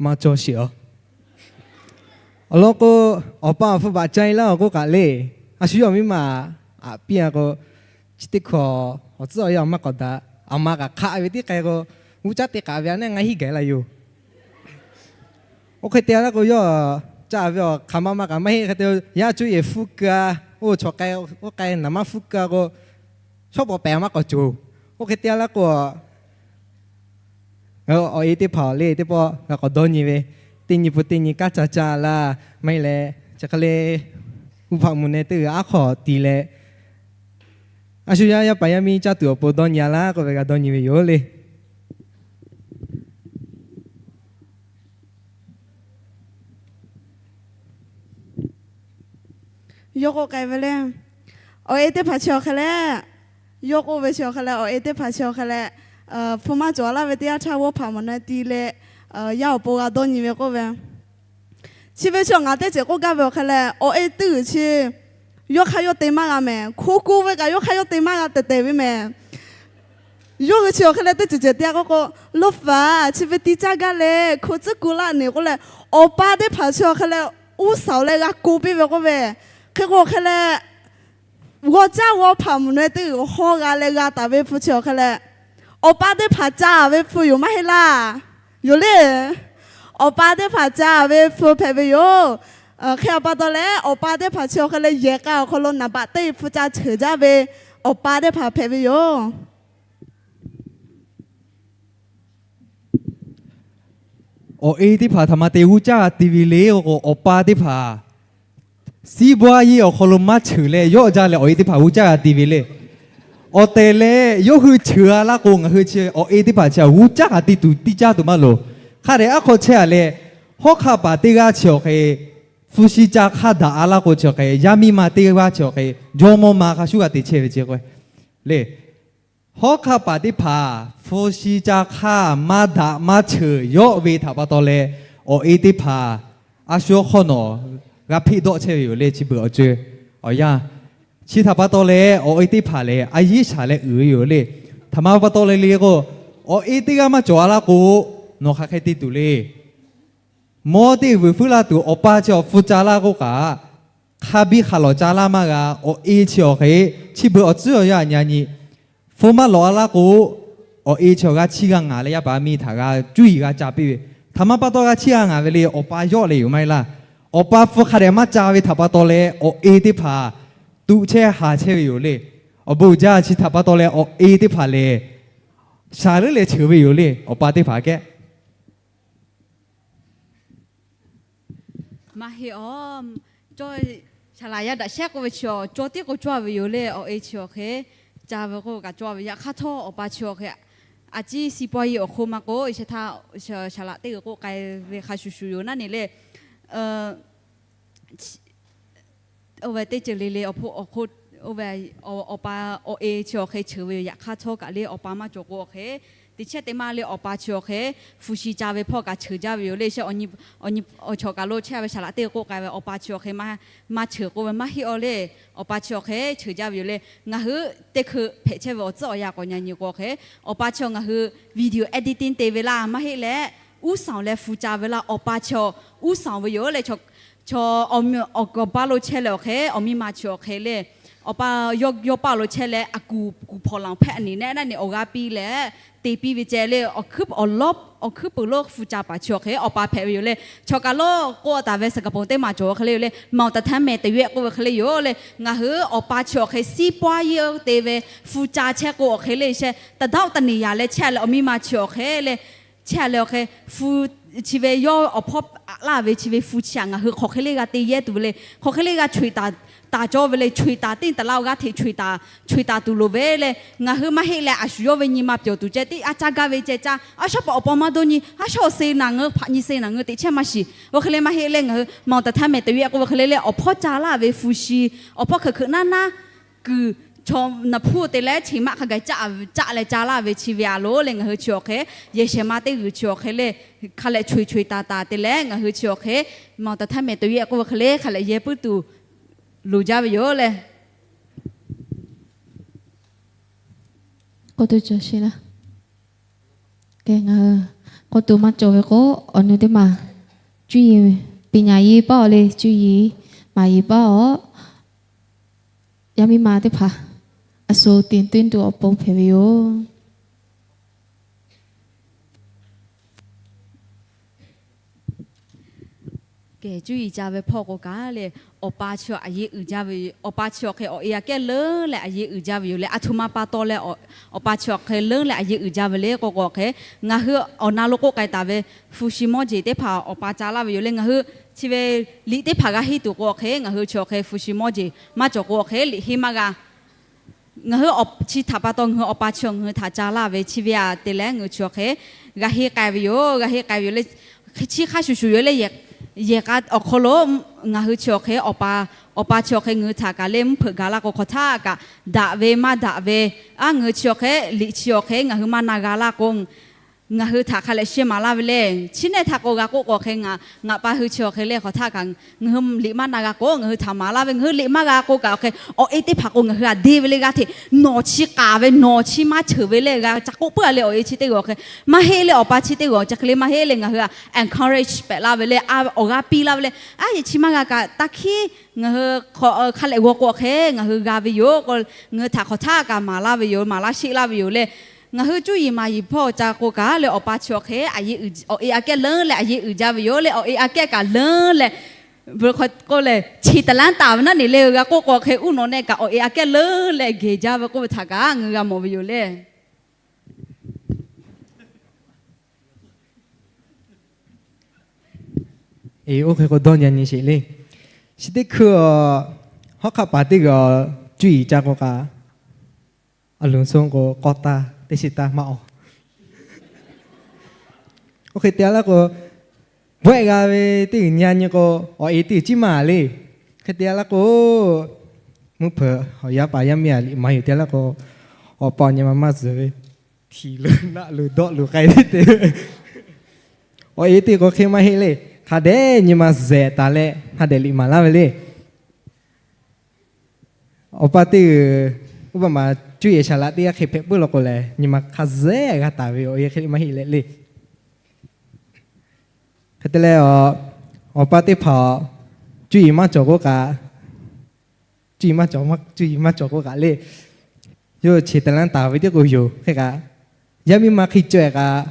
Maˇ cawˬ sheˍ a. Awˬ lawn k'o, awˬ pa awˬ hpu baꞈ ca e laˇ awˬ k'oˆ kaꞈ le, a shu yawˇ miˇ ma aꞈ piˇ a k'o, chi teˇ hkawꞈ awˬ tcuhˉ awˬ yanˇ maˇ k'awꞈ daꞈ. Aˬ ma kaꞈ hk'aˆ ve teˇ k'ai k'o, g'uˇ caˉ te k'aꞈ ve a neˉ ngaˇ hinˉ gaˬ la yoˬ. Oˇ hk'e te a laˇ k'o, yawˇ caˇ ve awˬ hk'aˬ ma ma kaꞈ maˇ heˆ. Hk'e te yaˇ co yehˬ hpfuhˇ keu a, oˇ chaw k'ai oˇ k'ai naˍ manˇ hpfuhˇ keu a k'o, shawˉ pawˍ pehˍ maˇ k'awꞈ cawˬ. Oˇ hk'e te a laˇ k'o, awˬ e teˇ hpaˍ awˬ le teˇ pawˆ g'a k'awꞈ dawˇ nyi ve, teˇ nyi pun teˇ nyi kanˉ ca ca laˇ maˇ heˆ leh, chi hk'e le, uˉ hpaꞈ mvuhˇ neh teˇ g'uiˬ aˉ hk'aw tiˍ leh, a shu yaˇ yaˇ paˍ yaˇ miˇ caˇ tuˬ awˬ pon dawˇ nyi a laˇ k'oˆ ve g'a dawˇ nyi ve yoˬ le. Yawˇ k'oˆ k'ai ve le, awˬ e teˇ hpaˍ chi awˬ hk'e leh, yawˇ k'oˆ ve chi awˬ hk'e leh, awˬ e teˇ hpaˍ chi awˬ hk'e leh, hpu maˇ cawˬ laˇ ve teˇ yanˇ htaˇ g'awˇ hpaꞈ mvuhˇ neh tiˍ leh, Yaˇ awˬ pon g'a dawˇ nyi ve k'oˆ ve, chi ve chi ngaˬ teˇ ceuˬ k'oˆ gaˇ ve awˬ hk'e leh, awˬ e teˇ g'uiˬ chi yawˇ hk'aˇ yawˇ te maˇ g'a mehˍ. Hko ko ve kaꞈ yawˇ hk'aˇ yawˇ te maˇ g'a tehˬ tehˬ ve mehˍ. Yawˇ hui chi awˬ hk'e leh teˇ ceuˬ ceuˬ te-a k'oˆ k'o, Lo faˍ, chi ve tiˇ caˇ gaˇ le, hko tcuhˉ ko laˇ neˬ k'oˆ leh, awˬ pa teˇ hpaˍ chi awˬ hk'e leh uˉ saˍ leh g'a ko piˇ ve k'oˆ ve, hk'e k'o awˬ hk'e leh g'aw caˇ g'aw hpaꞈ mvuhˬ naw e teˇ g'uiˬ hawˇ g'a leh g'a taˍ ve hpu chi awˬ hk'e leh, awˬ pa teˇ hpaˍ ca ve hpu yoˬ maˇ heˆ laˇ. Yoˬ le. Awˬ pa teˇ hpaˍ ca ve hpu hpehꞈ ve yoˬ. Hk'e a pa taw leh, awˬ pa teˇ hpaˍ chi awˬ hk'e leh yehˬ k'a awˬ hk'aw lo naˍ baꞈ teˇ hpu ca cheuˬ jaˇ ve awˬ pa teˇ hpaˍ hpehꞈ ve yoˬ. Awˬ e teˇ hpaˍ htaꞈ ma te g'uˇ caˇ g'a te ve le k'o, awˬ pa teˇ hpaˍ siˉ bawˇ yeˇ awˬ hk'aw lo maˇ cheuˬ leh yawˆ jaˇ leh awˬ e teˇ hpaˍ g'uˇ caˇ g'a te ve le. Awˬ tehˬ leh yawˇ hui cheuˬ-a laˇ k'o, ngaˬ hui chi awˬ e teˇ hpaˍ chi g'uˇ caˇ g'a te tuˬ tiˇ caˇ tuˬ maˇ loˍ. Hk'a dehꞈ aˉ hk'aw chehˇ-a leh, hawˉ hk'aˆ paˍ teˇ g'aˇ chi awˬ hk'e hpu shi ca hk'aˇ daꞈ-a laˇ k'o chi awˬ hk'e, yaˇ miˇ ma teˇ g'aˇ chi awˬ hk'e, jawˇ mawˇ ma hk'a shuˉ g'a te chehˇ ve chi k'o le. Hawˉ hk'aˆ paˍ teˇ hpaˍ hpu shi ca hk'aˇ maˇ daꞈ maˇ cheuˬ yawˆ ve htaꞈ pa taw leh, awˬ e teˇ hpaˍ a shu hawˉ hk'awˇ nawˬ g'a hpeˆ dawˆ chehˇ ve yoˬ le. Chi beuꞈ awˬ co awˬ yanˇ, chi htaꞈ pa taw leh awˬ e teˇ hpaˍ lehˬ a yiˉ shaˍ leh uiˍ ve yoˬ le. Htaꞈ ma pa taw leh le k'o, awˬ e teˇ g'aˇ maˇ cawˬ-a laˇ k'o, nawˬ hk'aˬ hk'e te tuˬ le. Mawˇ teˇ vuiˬ fuiˉ laˇ tuˬ awˬ pa chi awˬ hpu ca laˇ k'oˆ kaꞈ, hk'a biˇ hk'a lawˬ ca laˇ maˇ g'a. Awˬ e chi awˬ hk'e, chi beuꞈ awˬ tcuhˉ awˬ yanˇ a nyi a nyi, hpu maˇ lawˬ-a laˇ k'o, awˬ e chi awˬ g'a chiˇ g'a ngaˍ leh yaˇ paˍ yaˇ miˇ htaꞈ g'a cuˇ yiˍ g'a ca piˇ ve, htaꞈ ma pa taw g'a chiˇ g'a ngaˍ ve le. Awˬ pa yawˆ leh yoˬ maˇ heˆ laˇ. Awˬ pa hpu hk'a dehꞈ maˇ ca ve htaꞈ pa taw leh awˬ e teˇ hpaˍ tuꞈ chehˇ haˍ chehˇ ve yoˬ le. Awˬ bon uiˍ jaˇ. Chi htaꞈ pa taw leh awˬ e teˇ hpaˍ lehˬ shaˍ leuˉ leh cheuˬ ve yoˬ le, awˬ pa teˇ hpaˍ kehˉ. Maˇ heˆ aˬ, cawˇ, saˍ laꞈ yaˇ daꞈ shehˉ k'oˆ ve chi awˬ cawˇ tiˉ k'o cawˇ ve yoˬ le. Awˬ e chi awˬ hk'e ca ve k'oˆ kaꞈ cawˇ ve. Yaꞈ hk'aˇ htawˇ awˬ pa chi awˬ hk'e a ciˉ siˉ pawˇ yeˇ awˬ hk'oˆ maˇ k'oˆ, iˉ shehˍ htaˇ saˍ laꞈ teˇ g'uiˬ k'oˆ k'ai ve hk'a shuˍ shuˍ yoˬ naˉ ne le. Oˇ ve teˇ ceuˬ le le awˬ hpoˆ awˬ hk'oˆ, oˇ ve awˬ pa awˬ e chi awˬ hk'e cheuˬ ve yoˬ. Yaꞈ hk'aˇ htawˇ kaꞈ le awˬ pa maˇ cawˬ k'o awˬ hk'e, teˇ chehˇ teˇ maˇ le awˬ pa chi awˬ hk'e hpu shi ca ve hpawˇ kaꞈ cheuˬ jaˇ ve yoˬ le. Shehˆ awˬ nyi, awˬ nyi awˬ chawˬ kaꞈ lo chehˇ ve saˍ laꞈ teˇ k'oˆ k'ai ve awˬ pa chi awˬ hk'e maˇ cheuˬ k'oˆ ve maˇ heˆ aw le. Awˬ pa chi awˬ hk'e cheuˬ jaˇ ve yoˬ le. Ngaˬ hui teˇ hkui hpehꞈ chehˇ ve awˬ tcuhˉ awˬ yanˇ k'awꞈ nyi nyi k'o awˬ hk'e, awˬ pa chi ngaˬ hui video editing te ve laˇ maˇ heˆ leh, uˉ saˍ leh hpu ca ve laˇ. Awˬ pa chi uˉ saˍ ve yoˬ le. Chaw awˬ awˬ pa lo chehˇ leh awˬ hk'e, awˬ miˇ ma chi awˬ hk'e le, awˬ pa yawˇ paˇ lo chehˇ leh a kuˬ kuˬ hpawꞈ laˬ hpehꞈ a neˬ nehˆ naˉ ne awˬ g'aˇ piˇ leh te piˇ ve ceh le. Awˬ hkuiˉ awˬ lawˉ awˬ hkuiˉ puiˍ lo hpu ca paˍ chi awˬ hk'e awˬ pa hpehꞈ ve yoˬ le. Chaw kaꞈ lo k'oˆ taˍ ve saˍ kaˍ ponˍ teˇ maˬ cawˬ ve hk'e le yoˬ le. Mawˬ taˍ htaˇ mehˍ teꞈ yehˆ k'oˆ ve hk'e le yoˬ le. Ngaˬ hui awˬ pa chi awˬ hk'e siˉ pawˇ yeˇ te ve hpu ca chehˇ k'o awˬ hk'e le shehˆ taˍ daꞈ taˍ neˬ yaˍ leh chehˇ leh awˬ miˇ ma chi awˬ hk'e le chehˇ leh awˬ hk'e, hpu, chi ve yawˇ awˬ hpawˇ aꞈ laˇ ve chi ve hpu chi htaꞈ ngaˬ hui hk'aˬ hk'e le g'a te yehˇ tuˬ ve le. Hk'aˬ hk'e le g'a choiˍ taˍ, taˍ cawˇ ve le. Choiˍ taˍ teˇ taˍ laˇ awˬ g'aˇ hteꞈ choiˍ taˍ, choiˍ taˍ tuˬ loˍ ve le. Ngaˬ hui maˇ heˆ leh a shu yawˇ ve nyi ma pyawˬ tuˬ ceh tiˉ a caˇ gaˇ ve ceh caˇ. A shaˉ pa awˬ pa maˇ dawˇ nyi, a shaˉ awˬ se naˬ ngeu hpaꞈ nyi se naˬ ngeu teꞈ chehˇ maˇ shiˍ. Oˇ hk'e le maˇ heˆ leh ngaˬ hui mawˬ taˍ htaˇ mehˍ teꞈ yehˆ k'oˆ ve hk'e le le awˬ hpawˇ ca laˇ ve hpu shi, awˬ hpawˇ hk'e hk'e naˉ naˉ kuiˬ chaw naˬ hpuˇ te leh cheˬ maˆ hk'a gaˬ caˆ leh ca laˇ ve chi ve a lo le. Ngaˬ hui chi awˬ hk'e yehˬ shehˍ ma teˇ g'uiˬ chi awˬ hk'e le hk'a leh choiˍ choiˍ taˍ taˍ te leh ngaˬ hui chi awˬ hk'e mawˬ taˍ htaˇ mehˍ teꞈ yehˆ k'oˆ ve hk'e le hk'a leh yehˇ puiˉ tuˬ loˍ jaˇ ve yoˬ le. K'oˆ tuˬ cawˬ sheˍ laˇ. Ngaˬ hui k'oˆ tuˬ maˇ cawˬ ve k'o, awˬ nu teˇ maˬ cuˇ yiˍ, ပညာရေး paˇ awˬ le cuˇ yiˍ maˍ yiˍ paˇ awˬ yaˇ miˇ ma teˇ hpaˍ a shu တင်သွင်းသူ awˬ pon hpehꞈ ve yoˬ. Kehˬ cuˇ yiˍ ca ve hpawˇ k'o kaꞈ le, awˬ pa chi a yeˇ uiˍ jaˇ ve, awˬ pa chi awˬ hk'e awˬ e aꞈ kehˉ leuˉ leh a yeˇ uiˍ jaˇ ve yoˬ le. A htoꞈ ma pa taw leh awˬ pa chi awˬ hk'e leuˉ leh a yeˇ uiˍ jaˇ ve le k'o k'o hk'e, ngaˬ hui awˬ na lo k'oˆ k'ai taˍ ve hpu shi mawˇ jeˬ teˇ hpaˍ awˬ pa ca laˇ ve yoˬ le. Ngaˬ hui chi ve liꞈ teˇ hpaˍ g'a henˇ tuˬ k'o awˬ hk'e, ngaˬ hui chi awˬ hk'e hpu shi mawˇ jeˬ maˇ cawˬ k'o awˬ hk'e liꞈ henˇ maˇ g'a. Ngaˬ hui chi htaꞈ pa taw ngaˬ hui awˬ pa chi ngaˬ hui htaꞈ ca laˇ ve chi ve aꞈ te leh ngaˬ hui chi awˬ hk'e g'a henˇ k'ai ve yoˬ. G'a henˇ k'ai ve yoˬ le. Chi hk'a shuˍ shuˍ yoˬ le. Yehˬ k'a awˬ hk'aw lo ngaˬ hui chi awˬ hk'e awˬ pa, awˬ pa chi awˬ hk'e ngaˬ hui htaꞈ kaꞈ le mvuhˇ hpeuꞈ gaˬ laˇ k'o hk'aw htaˇ kaꞈ daꞈ ve maˇ daꞈ ve, a ngaˬ hui chi awˬ hk'e liꞈ chi awˬ hk'e ngaˬ hui maˇ na g'a laˇ k'o, Ngaˬ hui htaꞈ hk'a leh sheh maˍ laˇ ve le. Chi neˇ htaꞈ k'o g'a k'oˆ k'o hk'e, ngaˬ pa hui chi awˬ hk'e le hk'aw htaˇ kaꞈ ngaˬ hui liꞈ maˇ na g'a k'o, ngaˬ hui htaꞈ maˍ laˇ ve, ngaˬ hui liꞈ maˇ g'a k'o kaꞈ awˬ hk'e, awˬ e teˇ hpaˍ k'o ngaˬ hui htaꞈ deˇ ve le g'a hteꞈ, nawˬ chi k'aˍ ve, nawˬ chi maˇ cheuˬ ve le g'a ca k'oˆ puiˉ a le. Awˬ e chi teˇ g'aw hk'e maˇ heˆ le, awˬ pa chi teˇ g'aw chi hk'e le maˇ heˆ le, ngaˬ hui htaꞈ encourage pehꞈ laˇ ve le, awˬ g'aˇ piˇ laˇ ve le. A, chi maˇ g'a kaꞈ taˇ hkiˉ, ngaˬ hui hk'a leh g'aw k'o awˬ hk'e ngaˬ hui g'a ve yoˬ k'o, ngaˬ hui htaꞈ hk'aw htaˇ kaꞈ maˍ laˇ ve yoˬ, maˍ laˇ sheˆ laˇ ve yoˬ le. Ngaˬ hui cuˇ yiˍ maˍ yiˍ hpawˇ ca k'o kaꞈ le, awˬ pa chi awˬ hk'e awˬ e aꞈ kehˉ leuˉ leh a yeˇ uiˍ jaˇ ve yoˬ le. Awˬ e aꞈ kehˉ kaꞈ leuˉ leh, k'oˆ leh chi taˍ laˇ taˍ ve naˉ neˬ le g'a k'oˆ k'o hk'e, uˉ nawˬ nehˆ kaꞈ awˬ e aꞈ kehˉ leuˉ leh geh jaˇ ve k'oˆ ve htaꞈ kaꞈ ngaˬ hui g'a mawˬ ve yoˬ le. Oˇ hk'e k'o dawˇ nyi nyi sheˍ le. Chi teˇ hkui hawˉ hk'aˆ paˍ teˇ g'aˇ cuˇ yiˍ ca k'o kaꞈ, a loˍ sho k'o k'awˇ taˇ teˇ shiˍ taˇ maˇ awˬ. Oˇ hk'e te a laˇ k'o, bawehˆ g'a ve teˇ g'uiˬ nyi nyi k'o, awˬ e teˇ g'uiˬ ciˉ maˇ le. Hk'e te a laˇ k'o, mvuhˇ hpeuꞈ awˬ yaˇ paˍ yaˇ miˇ a liꞈ maˍ yuˬ te a laˇ k'o, awˬ pa awˬ nyi ma maˇ zuhˬ ve, htiˍ lo naˆ lo dawˆ lo k'ai te te. Awˬ e teˇ k'o hk'e maˇ heˆ le. Hk'a dehꞈ nyi ma zehꞈ taˍ leh hk'a dehꞈ liꞈ maˍ laˇ ve le. Awˬ pa teˇ g'uiˬ uˉ paˍ ma cuˇ yiˍ shaˍ laꞈ teˇ g'aˇ hk'e hpehꞈ puiˉ law k'o lehˬ, nyi ma hk'a zehꞈ g'a taˍ ve awˬ e hk'e maˇ heˆ leh le. Hk'e te leh, awˬ pa teˇ hpaˍ cuˇ yiˍ maˇ cawˬ k'oˆ kaꞈ, cuˇ yiˍ maˇ cawˬ, cuˇ yiˍ maˇ cawˬ k'oˆ kaꞈ le, yawˇ hui chi taˍ laˇ taˍ ve teˇ k'o yoˬ. Hk'e kaꞈ, yaˇ miˇ ma hk'e caweh kaꞈ,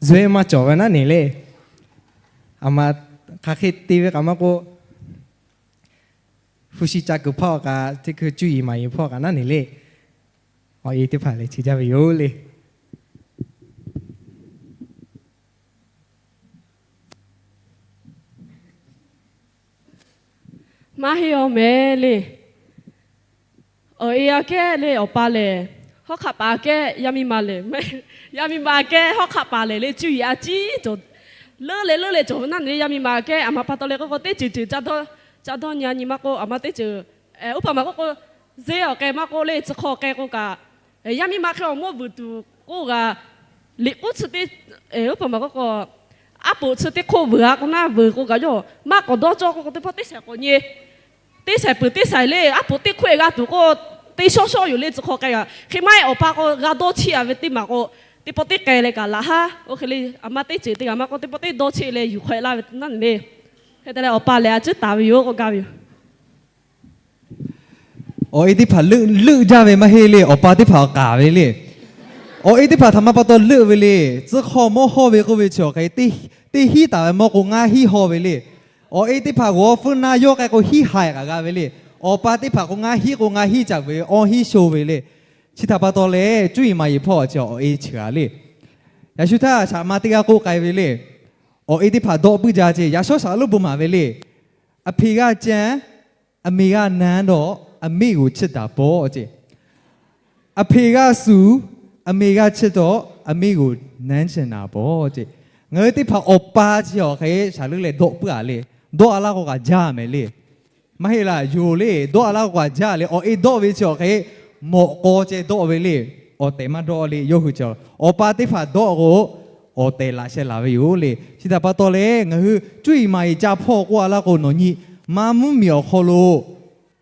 zuhꞈ maˇ cawˬ ve naˉ neˬ le. Aˬ ma hk'aˬ hk'e te ve kaꞈ maˇ k'oˆ, hpu shi ca kuiˬ hpawˇ kaꞈ, teˇ hkui cuˇ yiˍ maˍ yiˍ hpawˇ kaꞈ naˉ neˬ le. Awˬ e teˇ hpaˍ lehˬ chi jaˇ ve yoˬ le. Maˇ heˆ awˬ meh le. Awˬ e aꞈ kehˉ le awˬ pa lehˬ, hawˉ hk'aˆ paˍ aꞈ kehˉ yaˇ miˇ ma lehˬ, yaˇ miˇ ma aꞈ kehˉ hawˉ hk'aˆ paˍ lehˬ le, cuˇ yiˍ a ciˉ cawˬ, leuˉ leh leuˉ leh cawˬ ve naˉ neˬ le. Yaˇ miˇ ma aꞈ kehˉ aˬ ma pa taw leh k'oˆ k'o teˇ ceuˬ ceuˬ ca dawˇ nyi a nyi maˇ k'oˆ, aˬ ma teˇ ceuˬ, uˉ paˍ ma k'oˆ k'o, zeˇ awˬ k'ai maˇ k'oˆ le, tcuh hk'aw k'ai k'o kaꞈ, yaˇ miˇ ma hk'e awˬ mawˇ vuiˬ tuˬ k'oˆ g'a, liꞈ k'uˉ chi teˇ, uˉ paˍ ma k'oˆ k'o, aˉ poꞈ chi teˇ hk'oˆ vuiˬ a k'o naˉ vuiˬ k'o kaꞈ yawˇ maˇ k'awꞈ dawˇ cawˇ k'oˆ k'o teˇ pawˆ teˇ shaiˍ k'awꞈ nyi teˇ shaiˍ peuˬ teˇ shaiˍ le, aˉ poꞈ teˇ hk'oˆ e g'a tuˬ k'o, teˇ shawˉ shawˉ yoˬ le tcuh hk'aw k'ai g'a. Hk'e maˇ heˆ awˬ pa k'o g'a dawˇ cheˆ a ve teˇ maˬ k'o, teˇ pawˆ teˇ k'ai leh kaꞈ laꞈ haˉ. Oˇ hk'e le, aˬ ma teˇ ceuˬ te g'a maˇ k'oˆ, teˇ pawˆ teˇ dawˇ cheˆ leh yuˬ hk'awꞈ e laˇ ve naˉ neˬ le. Hk'e te leh awˬ pa lehˬ a ciˉ taˍ ve yoˬ k'oˆ gaˇ ve yoˬ. Awˬ e teˇ hpaˍ leuˆ leuˆ jaˇ ve maˇ heˆ le, awˬ pa teˇ hpaˍ awˬ k'aˍ ve le. Awˬ e teˇ hpaˍ htaꞈ ma pa taw leuˆ ve le. Tcuh hk'aw mawˇ hawˇ ve k'oˆ ve chi awˬ hk'e, teˇ hiˉ taˍ ve mawˇ k'o ngaˇ hiˉ hawˇ ve le. Awˬ e teˇ hpaˍ g'awˬ feuˇ na yawˇ k'ai k'o hiˉ haiˬ kaꞈ g'a ve le. Awˬ pa teˇ hpaˍ k'o ngaˇ hiˉ k'o ngaˇ hiˉ ca ve awˇ hiˉ sho ve le. Chi htaꞈ pa taw leh cuˇ yiˍ maˍ yiˍ hpawˇ chi awˬ e cheuˬ a le. Yaꞈ shu htaˇ shaꞈ ma teˇ g'aˇ k'oˆ k'ai ve le. Awˬ e teˇ hpaˍ dawˆ puiˉ jaˇ ce, yaꞈ shawˉ shaꞈ lo bon maˍ ve le. Aˬ hpeꞈ g'aˇ ceh, aˬ meꞈ g'aˇ nan dawˇ, aˬ meˆ g'uˬ chiˇ daꞈ pawˆ ce. Aˬ hpeꞈ g'aˇ suˍ, aˬ meꞈ g'aˇ chiˇ dawˇ, aˬ meˆ g'uˬ nanˉ chi naˍ pawˆ ce. Ngaˬ hui teˇ hpaˍ awˬ pa chi awˬ hk'e shaˍ leuˉ leh dawˆ puiˉ a le. Dawˇ a laˇ k'o kaꞈ jaˇ mehˍ le. Maˇ heˆ laˇ, yoˬ le, dawˇ a laˇ k'o kaꞈ jaˇ le. Awˬ e dawˆ ve chi awˬ hk'e mawꞈ k'aw ceh dawˆ ve le. Awˬ tehˬ maˇ dawˆ le, yawˇ hui chi awˬ pa teˇ hpaˍ dawˆ k'o, awˬ tehˬ laꞈ sheh laˬ ve yoˬ le. Chi htaꞈ pa taw leh ngaˬ hui cuˇ yiˍ maˍ yiˍ ca hpawˇ k'oˆ a laˇ k'o nawˬ nyi, maˇ mvuhˇ miˬ awˬ hk'aw lo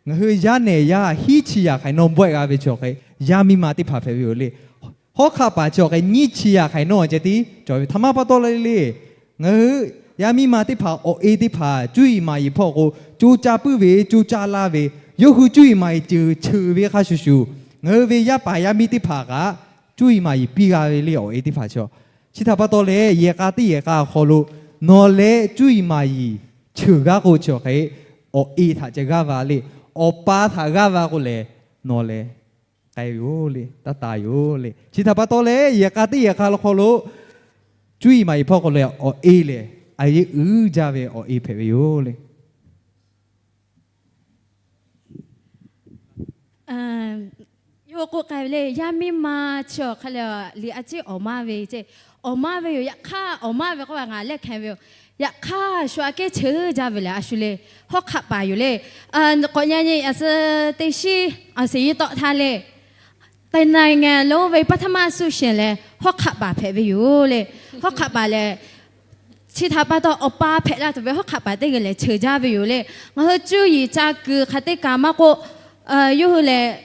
ngaˬ hui yaˇ nehˬ yaˇ hiˉ chi yaꞈ hk'aiˍ nawˇ bawehˆ g'a ve chi awˬ hk'e, yaˇ miˇ ma teˇ hpaˍ hpehꞈ ve yoˬ le. Hawˉ hk'aˆ paˍ chi awˬ hk'e nyiˇ chi yaꞈ hk'aiˍ nawˇ ceh tiˉ cawˬ ve htaꞈ ma pa taw le le. Ngaˬ hui yaˇ miˇ ma teˇ hpaˍ awˬ e teˇ hpaˍ cuˇ yiˍ maˍ yiˍ hpawˇ k'o, co caˇ puiˉ ve, co caˇ laˇ ve, yawˇ hui cuˇ yiˍ maˍ yiˍ ceuˬ cheuˬ ve hk'a shuˍ shuˍ, ngaˬ hui ve yaˇ paˍ yaˇ miˇ teˇ hpaˍ kaꞈ cuˇ yiˍ maˍ yiˍ piˇ g'a ve le. Awˬ e teˇ hpaˍ chi, chi htaꞈ pa taw leh yehˬ k'a teˇ yehˬ k'a awˬ hk'aw lo nawˬ leh cuˇ yiˍ maˍ yiˍ cheuˬ g'aˇ k'o chi awˬ hk'e, awˬ e htaꞈ ceh g'aˇ va le. Awˬ pa htaꞈ g'aˇ va k'o lehˬ, nawˬ lehˬ k'ai ve yoˬ le, taˇ taˍ yoˬ le. Chi htaꞈ pa taw leh yehˬ k'a teˇ yehˬ k'a awˬ hk'aw lo cuˇ yiˍ maˍ yiˍ hpawˇ k'o lehˬ awˬ e lehˬ a yeˇ uiˍ jaˇ ve awˬ e hpehꞈ ve yoˬ le. Yawˇ k'oˆ k'ai ve le, yaˇ miˇ ma chi awˬ hk'a lehˬ liꞈ a ciˉ awˬ maˇ ve ce. Awˬ maˇ ve yoˬ. Yaꞈ hk'aˇ awˬ maˇ ve k'oˆ ve ngaˬ lehˬ hkeh ve yoˬ. Yaꞈ hk'aˇ shu aꞈ kehˉ cheuˬ jaˇ ve lehˬ a shu le, hawˉ hk'aˆ paˍ yoˬ le. K'awꞈ nyi nyi a suh teˇ shiˉ awˬ shiˍ yi tawˆ htaˇ le. Tehˬ naˍ ngaˬ lonˉ ve ပထမ ဆုရှင် lehˬ, hawˉ hk'aˆ paˍ hpehꞈ ve yoˬ le. Hawˉ hk'aˆ paˍ lehˬ, chi htaꞈ pa taw awˬ pa hpehꞈ la tuˬ ve hawˉ hk'aˆ paˍ teˇ g'aˇ lehˬ cheuˬ jaˇ ve yoˬ le. Ngaˬ hui cuˇ yiˍ ca kuiˬ hk'aˬ teˇ kaꞈ maˇ k'oˆ, yawˇ hui lehˬ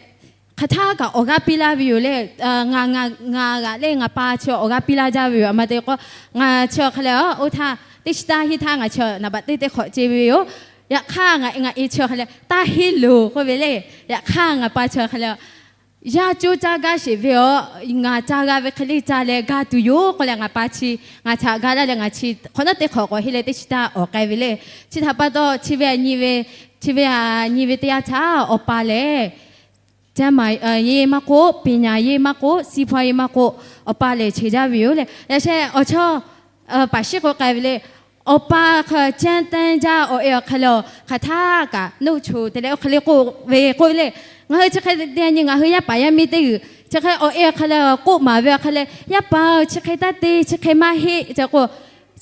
hk'aˬ htaˇ kaꞈ awˬ g'aˇ piˇ laˇ ve yoˬ le. Ngaˬ, ngaˬ, ngaˬ g'aꞈ leh ngaˬ pa chi awˬ g'aˇ piˇ laˇ jaˇ ve yoˬ. A ma te k'o, ngaˬ chi awˬ hk'a leh oˇ htaˇ teˇ chi taˇ henˇ htaˇ ngaˬ chi naˍ baꞈ teˇ teˇ hk'awꞈ ce ve yoˬ. Yaꞈ hk'aˇ ngaˬ, ngaˬ e chi awˬ hk'a leh taˇ henˇ loˬ k'oˆ ve le. Yaꞈ hk'aˇ ngaˬ pa chi awˬ hk'a leh yaˇ coˇ caˇ gaˇ sheˍ ve yoˬ. Ngaˬ ca g'a ve hk'e le ca leh ga tuˬ yoˬ k'oˆ leh ngaˬ pa chi, ngaˬ htaꞈ ga laˇ leh ngaˬ chi hk'awꞈ nawˉ teˇ hk'awꞈ k'awꞈ henˇ leh teˇ chi taˇ awˬ k'ai ve le. Chi htaꞈ pa taw chi ve a nyi ve, chi ve a nyi ve teˇ yanˇ htaˇ awˬ pa lehˬ ကျန်းမာရေး maˇ k'oˆ, ပညာရေး maˇ k'oˆ, စီးပွားရေး maˇ k'oˆ, awˬ pa lehˬ cheuˬ jaˇ ve yoˬ le. Yaꞈ sheh awˬ chawˇ paˍ shiˉ k'oˆ k'ai ve le. Awˬ pa hk'a ကျန်းမာရေး jaˇ awˬ e awˬ hk'a leh hk'aˬ htaˇ kaꞈ နှုတ်ဆိ te leh oˇ hk'e le k'oˆ ve k'oˆ ve le. Ngaˬ hui chi hk'e te a nyi ngaˬ hui yaˇ paˍ yaˇ miˇ teˇ g'uiˬ chi hk'e awˬ e awˬ hk'a leh k'oˆ maˍ ve awˬ hk'a leh, yaˇ paˍ-oˬ, chi hk'e taˇ te, chi hk'e maˇ heˆ, chi k'o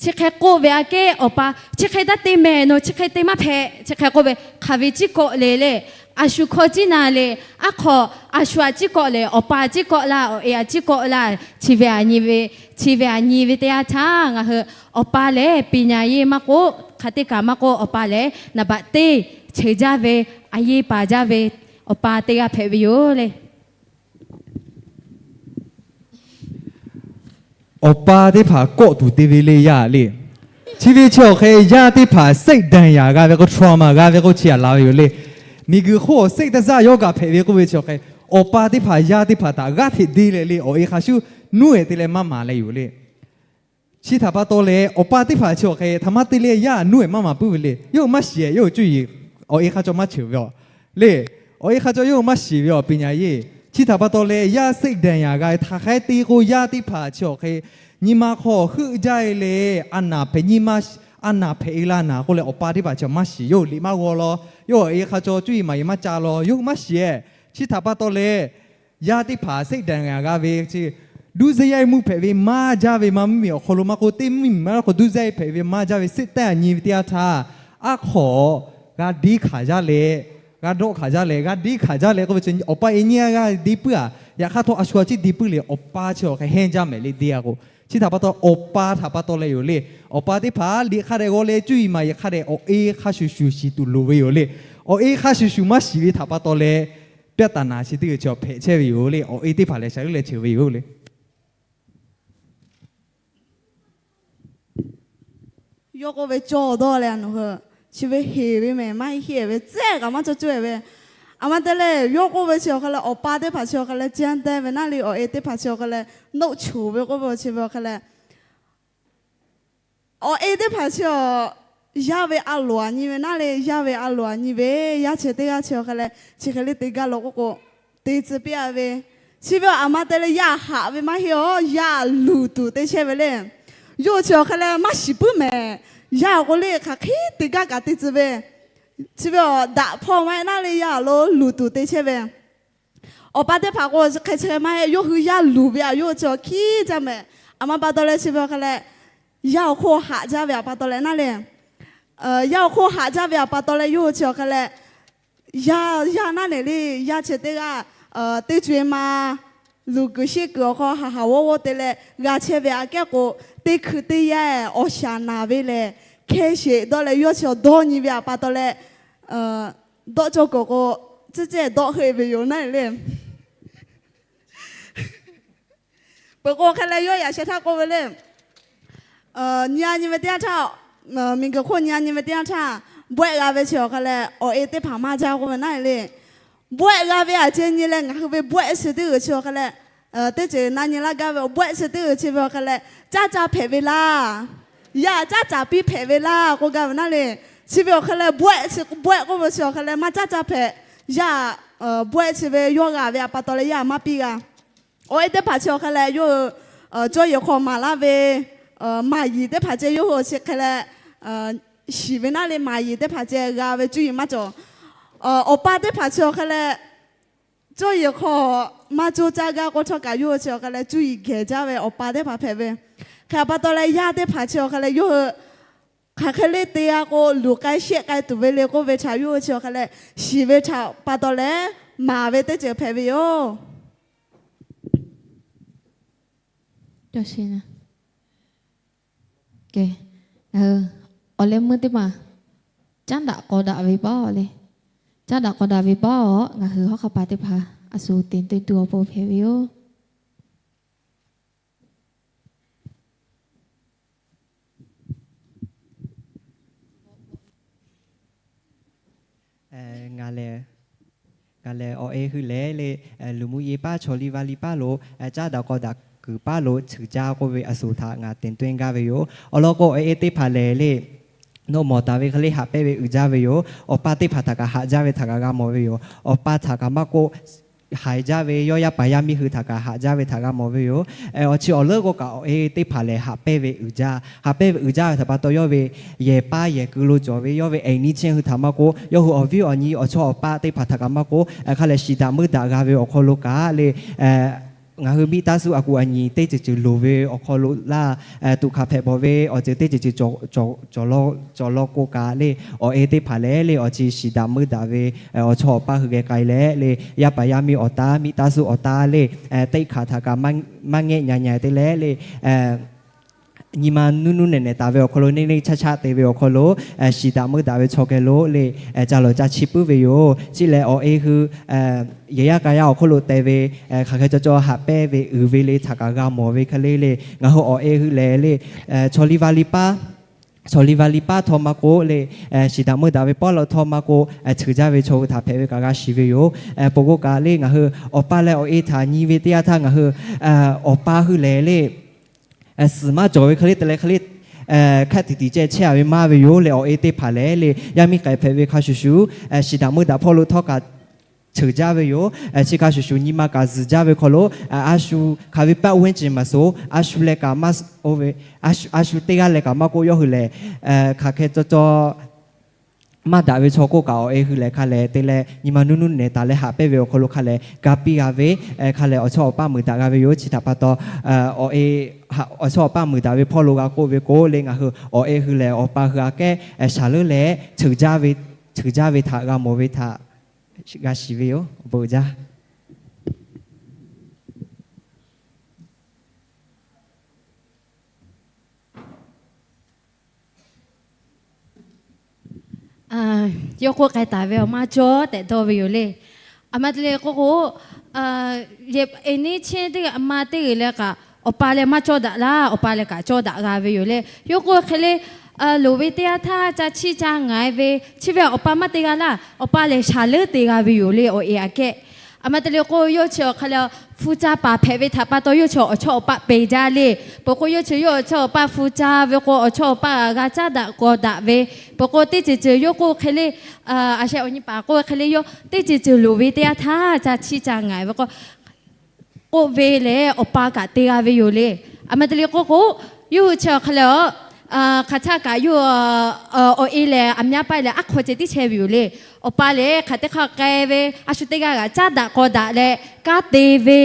chi hk'e k'oˆ ve aꞈ kehˉ awˬ pa, chi hk'e taˇ te mehˍ, nawˬ chi hk'e te maˇ hpehꞈ, chi hk'e k'oˆ ve hk'aˬ ve ciˉ kawˆ le le. A shu hkawˇ ciˉ na le. Aˉ hk'aw a shu aꞈ ciˉ kawˆ le, awˬ pa ciˉ kawˆ laˇ, awˬ e aꞈ ciˉ kawˆ laˇ. Chi ve a nyi ve, chi ve a nyi ve teˇ yanˇ htaˇ ngaˬ hui awˬ pa lehˬ ပညာရေး maˇ k'oˆ, hk'aˬ teˇ kaꞈ maˇ k'oˆ, awˬ pa lehˬ naˍ baꞈ teˇ cheuˬ jaˇ ve, a yeˇ paˍ jaˇ ve awˬ pa teˇ g'aˇ hpehꞈ ve yoˬ le. Awˬ pa teˇ hpaˍ kawˆ tuˬ te ve le yaˇ le. Chi ve chi awˬ hk'e yaˇ teˇ hpaˍ စိတ်ဒဏ်ရာ g'a ve k'o, trauma g'a ve k'o chi aꞈ la ve yoˬ le. Miˬguiˬ hk'oˆ awˬ စိတ်ဒဏ်ရာ yoˇ kaꞈ hpehꞈ ve k'oˆ ve chi awˬ hk'e, awˬ pa teˇ hpaˍ yaˇ teˇ hpaˍ htaꞈ g'aˇ hteꞈ deˇ leh le awˬ e hk'a shuˍ nuˇ ehˍ te leh maˇ maˍ leh yoˬ le. Chi htaꞈ pa taw leh awˬ pa teˇ hpaˍ chi awˬ hk'e htaꞈ maˇ te leh yaˇ nuˇ ehˍ maˇ maˍ puiˉ ve le. Yawˇ hui maˇ shiˍ, yawˇ hui cuˇ yiˍ awˬ e hk'a caw maˇ cheuˬ ve aˬ le. Awˬ e hk'a caw yawˇ hui maˇ shiˍ ve awˬ ပညာရေး. Chi htaꞈ pa taw leh yaˇ စိတ်ဒဏ်ရာ g'a ve htaꞈ hk'aˬ hk'e te k'o, yaˇ teˇ hpaˍ chi awˬ hk'e nyi ma hk'aw heuˆ jaˇ e leh, a naˍ hpehꞈ nyi ma, a naˍ hpehꞈ e la naˍ k'oˆ leh awˬ pa teˇ hpaˍ chi maˇ shiˍ, yawˇ hui liꞈ maˇ g'aw law, yawˇ hui awˬ e hk'a caw cuˇ yiˍ maˍ yiˍ maˇ ca law, yawˇ hui maˇ shiˍ. Chi htaꞈ pa taw leh yaˇ teˇ hpaˍ စိတ်ဒဏ်ရာ g'a ve chi, ဒုစရိုက်မှု hpehꞈ ve maˇ jaˇ ve maˇ miˇ miˬ awˬ hk'aw lo maˇ k'oˆ, teˇ miˇ miˬ maˇ k'oˆ ဒုစရိုက် hpehꞈ ve maˇ jaˇ ve စစ်တပ် a nyi ve teˇ yanˇ htaˇ, aˉ hk'aw g'a deˇ hk'aˬ jaˇ leh, g'a dawˆ hk'aˬ jaˇ leh, g'a deˇ hk'aˬ jaˇ leh k'oˆ ve chi awˬ pa e nyi a g'a deˇ puiˉ a. Yaꞈ hk'aˇ htawˇ a shu a ciˉ deˇ puiˉ le, awˬ pa chi awˬ hk'e hehnˇ jaˇ mehˍ le deˇ a k'o, chi htaꞈ pa taw awˬ pa htaꞈ pa taw leh yoˬ le. Awˬ pa teˇ hpaˍ liꞈ hk'a dehꞈ g'aw leh cuˇ yiˍ maˍ yiˍ hk'a dehꞈ awˬ e hk'a shuˍ shuˍ shiˍ tuˬ loˍ ve yoˬ le. Awˬ e hk'a shuˍ shuˍ maˇ shiˍ ve htaꞈ pa taw leh ပြဿနာ chi teˇ g'uiˬ chi awˬ hpehꞈ chehˇ ve yoˬ le. Awˬ e teˇ hpaˍ lehˬ shaˍ leuˉ leh cheuˬ ve yoˬ le. Yawˇ k'oˆ ve cawˇ dawˇ leh a nawˬ hui, chi ve heˍ ve mehˍ maˇ heˆ ve tcuhˉ kaꞈ maˇ cawˇ cawˇ ve. A ma te leh yawˇ k'oˆ ve chi awˬ hk'a leh awˬ pa teˇ hpaˍ chi awˬ hk'a leh ကျန်းမာရေး ve naˉ le, awˬ e teˇ hpaˍ chi awˬ hk'a leh နှုတ်ဆိ ve k'oˆ ve chi ve awˬ hk'a leh awˬ e teˇ hpaˍ chi awˬ yaˇ ve a loˍ a nyi ve naˉ le, yaˇ ve a loˍ a nyi ve, yaˇ chi teˇ g'aˇ chi awˬ hk'a leh chi hk'e le te gaˇ law k'oˆ k'o, te tcuh piˇ a ve. Chi ve a ma te leh yaˇ haꞈ ve maˇ heˆ aˬ, yaˇ luˬ tuˬ te chehˇ ve le. Yawˇ chi awˬ hk'a leh maˇ shiˍ puiˉ mehˍ. Yaˇ k'o le hk'aˬ hk'e te gaˇ kaꞈ te tcuh ve. Chi ve awˬ daꞈ hpawˇ maˇ heˆ naˉ le, yaˇ lo luˬ tuˬ te chehˇ ve. Awˬ pa teˇ hpaˍ k'o hk'e chi hk'e maˇ heˆ, yawˇ hui yaˇ luˬ ve a yawˇ hui chi awˬ hkiˉ jaˇ mehˍ. A ma pa taw leh chi ve awˬ hk'a leh yaˇ awˬ hk'oˆ haꞈ jaˇ ve a pa taw leh naˉ le, yaˇ awˬ hk'oˆ haꞈ jaˇ ve a pa taw leh yawˇ hui chi awˬ hk'a leh yaˇ, yaˇ naˉ nehˬ le, yaˇ chi teˇ g'aˇ teˇ co e ma luˬ kuiˬ sheˆ kuiˬ awˬ hk'aw haˍ haˍ g'awˇ g'awˇ te leh g'a chehˇ ve aꞈ kehˉ k'o, teˇ hkui teˇ yanˇ awˬ shaˍ naˍ ve lehˬ, hkehˇ sheˍ dawˇ leh yawˇ chi awˬ dawˇ nyi ve a pa taw leh dawˆ cawˇ kuiˬ k'o, tcuhˉ cehˇ dawˆ heuˆ ve yoˬ naˉ le. Peuˬ k'o hk'e leh yawˇ yaꞈ sheh htaˇ k'oˆ ve le. Nyi a nyi ve teˇ yanˇ htaˇ, miˬguiˬ hk'oˆ nyi a nyi ve teˇ yanˇ htaˇ, bawehˆ g'a ve chi awˬ hk'a leh awˬ e teˇ hpaˍ maˇ jaˇ k'oˆ ve naˉ le. Bawehˆ g'a ve aꞈ ceh nyi leh ngaˬ hui ve bawehˆ chi teˇ g'uiˬ chi awˬ hk'a leh, teˇ ceuˬ na nyi laˇ gaˇ ve awˬ bawehˆ chi teˇ g'uiˬ chi ve awˬ hk'a leh, caˇ ca hpehꞈ ve laˇ. Yaˇ caˇ ca piˇ hpehꞈ ve laˇ k'oˆ gaˇ ve naˉ le. Chi ve awˬ hk'a leh bawehˆ chi, bawehˆ k'oˆ ve chi awˬ hk'a leh maˇ caˇ ca hpehꞈ. Yaˇ bawehˆ chi ve yawˇ g'a ve a pa taw leh yaˇ maˇ piˇ g'a. Awˬ e teˇ hpaˍ chi awˬ hk'a leh yawˇ hui cawˇ yehˬ hk'aw maˍ laˇ ve maˍ yiˍ teˇ hpaˍ ceh yawˇ hui chi hk'e leh shiˍ ve naˉ le, maˍ yiˍ teˇ hpaˍ ceh g'a ve cuˇ yiˍ maˇ cawˬ. Awˬ pa teˇ hpaˍ chi awˬ hk'a leh cawˇ yehˬ hk'aw maˇ coˇ caˇ gaˇ k'oˆ htawˇ kaꞈ yawˇ hui chi awˬ hk'a leh cuˇ yiˍ gehˬ jaˇ ve awˬ pa teˇ hpaˍ hpehꞈ ve. Hk'e a pa taw leh yaˇ teˇ hpaˍ chi awˬ hk'a leh yawˇ hui hk'aˬ hk'e le te g'a k'o luˬ k'ai shehˆ k'ai tuˬ ve le k'oˆ ve htaꞈ yawˇ hui chi awˬ hk'a leh shiˍ ve htaꞈ pa taw leh maˍ ve teˇ ceuˬ hpehꞈ ve yoˬ. Awˬ leh meuˇ teˇ maˬ caˉ daꞈ k'aw daꞈ ve paˉ le. Caˉ daꞈ k'aw daꞈ ve paˉ aˬ, ngaˬ hui hawˉ hk'a pa teˇ hpaˍ a shu te tuˇ awˬ pon hpehꞈ ve yoˬ. Ngaˬ lehˬ awˬ e hui lehˬ le, luˬ muˇ ye paˉ chaw liˇ va liˇ paˉ lo, caˉ daꞈ k'aw daꞈ kuiˬ paˉ lo ceuˬ jaˇ k'oˆ ve a shu htaꞈ ngaˬ te tuˇ gaˇ ve yoˬ. Awˬ lawn k'o, awˬ e teˇ hpaˍ lehˬ le, nawˬ mawˬ taˍ ve hk'e le haꞈ pehnˇ ve uiˍ jaˇ ve yoˬ. Awˬ pa teˇ hpaˍ htaꞈ kaꞈ haꞈ jaˇ ve htaꞈ kaꞈ g'a mawˬ ve yoˬ. Awˬ pa htaꞈ kaꞈ maˇ k'oˆ, haiˬ jaˇ ve yawˇ yaˇ paˍ yaˇ miˇ hui htaꞈ kaꞈ haꞈ jaˇ ve htaꞈ g'a mawˬ ve yoˬ. Awˬ chi awˬ leuˉ k'o kaꞈ, awˬ e teˇ hpaˍ lehˬ haꞈ pehnˇ ve uiˍ jaˇ. Haꞈ pehnˇ ve uiˍ jaˇ ve htaꞈ pa taw, yawˇ ve yehˬ paˇ yehˬ keu lo cawˬ ve yawˇ ve eˍ niˇ chehˇ hui htaꞈ maˇ k'oˆ, yawˇ hui awˬ viˉ awˬ nyi awˬ chawˇ awˬ paˇ teˇ hpaˍ htaꞈ kaꞈ maˇ k'oˆ, hk'a lehˬ shiˍ daꞈ meuˇ daꞈ g'a ve awˬ hk'aw lo kaꞈ le, ngaˬ hui miˇ taˇ suh a kuˬ a nyi teˇ ceuˬ ceuˬ loˍ ve awˬ hk'aw lo laˇ, tuꞈ hkanˍ hpehꞈ bawˬ ve awˬ ceuˬ teˇ ceuˬ ceuˬ cawˬ law k'o kaꞈ le, awˬ e teˇ hpaˍ lehˬ le, awˬ chi shiˍ daꞈ meuˇ daꞈ ve awˬ chawˇ awˬ paˇ hui geh k'ai leh le, yaˇ paˍ yaˇ miˇ awˬ taˉ, miˇ taˇ suh awˬ taˉ le, teˇ hkanˍ htaꞈ kaꞈ maˇ ngehˆ nya nya te leh le, nyi ma nuˇ nuˇ nehˬ nehˬ taˍ ve awˬ hk'aw lo, neˇ neˇ chaˇ chaˇ te ve awˬ hk'aw lo, shiˍ daꞈ meuˇ daꞈ ve chaw geh lo le, ca lawˬ ca chiˇ puiˉ ve yoˬ. Chi lehˬ awˬ e hui yehˬ yaˇ k'a yaˇ awˬ hk'oˆ lo te ve, hk'aˬ hk'e caw caw haꞈ pehnˇ ve uiˍ ve le htaꞈ kaꞈ g'a mawˬ ve hk'e le le, ngaˬ hui awˬ e hui lehˬ le, chaw liˇ va liˇ paˉ, chaw liˇ va liˇ paˉ htawˇ maˇ k'oˆ le, shiˍ daꞈ meuˇ daꞈ ve paˉ lo htawˇ maˇ k'oˆ, ceuˬ jaˇ ve chaw hui htaꞈ hpehꞈ ve kaꞈ g'a shiˍ ve yoˬ. Peuˬ k'o kaꞈ le, ngaˬ hui awˬ pa leh awˬ e htaꞈ nyi ve teˇ yanˇ htaˇ ngaˬ hui awˬ pa hui lehˬ le, suhˍ maˇ cawˬ ve hk'e le te leh hk'e le, hkaˆ tiꞈ tiꞈ ceh chehˇ a ve maˇ ve yoˬ le. Awˬ e teˇ hpaˍ lehˬ le, yaˇ miˇ k'ai hpehꞈ ve hk'a shuˍ shuˍ, shiˍ daꞈ meuˇ daꞈ hpawˇ lo htawˇ kaꞈ ceuˬ jaˇ ve yoˬ. Chi hk'a shuˍ shuˍ nyi ma kaꞈ zuhˬ jaˇ ve hk'aw lo, a shu hk'aˬ ve paˆ uˉ hehnˇ ceuˬ maˍ soˍ, a shu leh kaꞈ maˇ, a shu teˇ g'aˇ leh kaꞈ maˇ k'oˆ, yawˇ hui lehˬ hk'aˬ hk'e caw caw maˇ daꞈ ve chaw k'oˆ kaꞈ, awˬ e hui lehˬ hk'a lehˬ te leh nyi ma nuˇ nuˇ nehˬ taˍ leh haꞈ pehnˇ ve awˬ hk'aw lo hk'a lehˬ ga piˇ g'a ve, hk'a lehˬ awˬ chawˇ awˬ paˇ muiˬ daꞈ g'a ve yoˬ. Chi htaꞈ pa taw, awˬ e, awˬ chawˇ awˬ paˇ muiˬ daꞈ ve hpawˇ lo g'a k'oˆ ve k'o le, ngaˬ hui awˬ e hui lehˬ awˬ pa hui aꞈ kehˉ shaˍ leuˉ leh ceuˬ jaˇ ve htaꞈ g'a mawˬ ve htaꞈ g'a shiˍ ve yoˬ. Awˬ bon uiˍ jaˇ. Yawˇ k'oˆ k'ai taˍ ve awˬ maˇ cawˇ tehꞈ dawˇ ve yoˬ le. A ma te le k'oˆ k'o, eˍ neˇ chehˇ teˇ g'aˇ a ma teˇ g'uiˬ leh kaꞈ awˬ pa leh maˇ cawˇ daꞈ laˇ, awˬ pa leh kaꞈ cawˇ daꞈ g'a ve yoˬ le. Yawˇ k'oˆ hk'e le, loˍ ve teˇ yanˇ htaˇ ca chiˇ ca ngaˍ ve chi ve awˬ pa maˇ te g'a laˇ, awˬ pa lehˬ shaˍ leuˉ te g'a ve yoˬ le, awˬ e aꞈ kehˉ. A ma te le k'o, yawˇ chi awˬ hk'a le hpu ca paˍ hpehꞈ ve htaꞈ pa taw, yawˇ chi awˬ chawˇ awˬ paˆ peˬ jaˇ le. Peuˬ k'o, yawˇ chi yawˇ awˬ chawˇ awˬ paˆ hpu ca ve k'o, awˬ chawˇ awˬ paˆ g'a caˉ daꞈ k'aw daꞈ ve. Peuˬ k'o, teˇ ceuˬ ceuˬ yawˇ k'oˆ hk'e le, a sheh awˬ nyi paˍ k'oˆ hk'e le, yawˇ teˇ ceuˬ ceuˬ loˍ ve teˇ yanˇ htaˇ ca chiˇ ca ngaˍ ve k'o, k'oˆ ve lehˬ awˬ pa kaꞈ te g'a ve yoˬ le. A ma te le k'oˆ k'o, yawˇ hui chi awˬ hk'a le, hk'aˬ htaˇ kaꞈ yawˇ awˬ e lehˬ aˬ myaˇ paˆ lehˬ aˉ hk'aw ceh tiˉ chehˇ ve yoˬ le. Awˬ pa lehˬ hk'aˬ teˇ hk'aˇ k'ai ve, a shu teˇ g'aˇ g'aꞈ caˉ daꞈ k'aw daꞈ leh kanˉ te ve,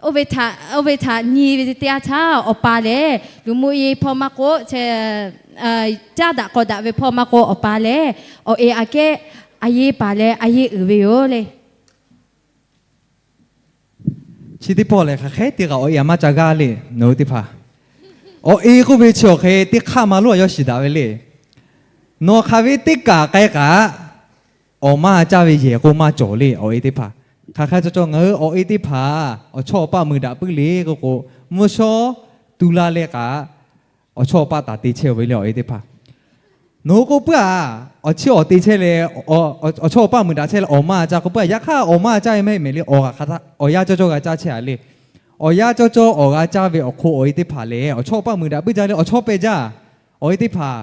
oˇ ve htaꞈ nyi ve teˇ yanˇ htaˇ, awˬ pa lehˬ luˬ muˇ e hpawˇ maˇ k'oˆ, caˉ daꞈ k'aw daꞈ ve hpawˇ maˇ k'oˆ, awˬ pa lehˬ awˬ e aꞈ kehˉ a yeˇ paˍ leh a yeˇ uiˍ ve yoˬ le. Chi teˇ pawˆ lehˬ, hk'aˬ hk'e te kaꞈ awˬ e aꞈ maˇ ca g'aˇ le, nawˬ hui teˇ hpaˍ. Awˬ e k'oˆ ve chi awˬ hk'e teˇ hk'aˆ ma lonˉ a yawˇ shiˍ daꞈ ve le. Nawˬ hk'aˬ ve teˇ kaˬ k'ai kaꞈ, awˬ maˇ caˇ ve yehˬ k'oˆ maˇ cawˬ le, awˬ e teˇ hpaˍ. Hk'aˬ hk'e caw caw ngaˬ hui awˬ e teˇ hpaˍ awˬ chawˇ awˬ paˆ muiˬ daꞈ puiˉ le k'oˆ k'o, mvuhˇ shawˉ tu la leh kaꞈ, awˬ chawˇ awˬ paˆ taˍ te chehˇ ve le, awˬ e teˇ hpaˍ. Nawˬ hui k'oˆ puiˉ a, awˬ chiˇ awˬ te chehˇ leh, awˬ chawˇ awˬ paˆ muiˬ daꞈ chehˇ leh awˬ maˇ caˇ k'oˆ puiˉ a, yaꞈ hk'aˇ awˬ maˇ caˇ ve maˇ heˆ mehˍ le, awˬ yaˇ cawˇ cawˇ g'a caˇ chehˇ a le. Awˬ yaˇ cawˇ cawˇ awˬ g'a caˇ ve awˬ hk'oˆ awˬ e teˇ hpaˍ lehˬ, awˬ chawˇ awˬ paˆ muiˬ daꞈ puiˉ jaˇ leh awˬ chawˇ pehˇ jaˇ. Awˬ e teˇ hpaˍ,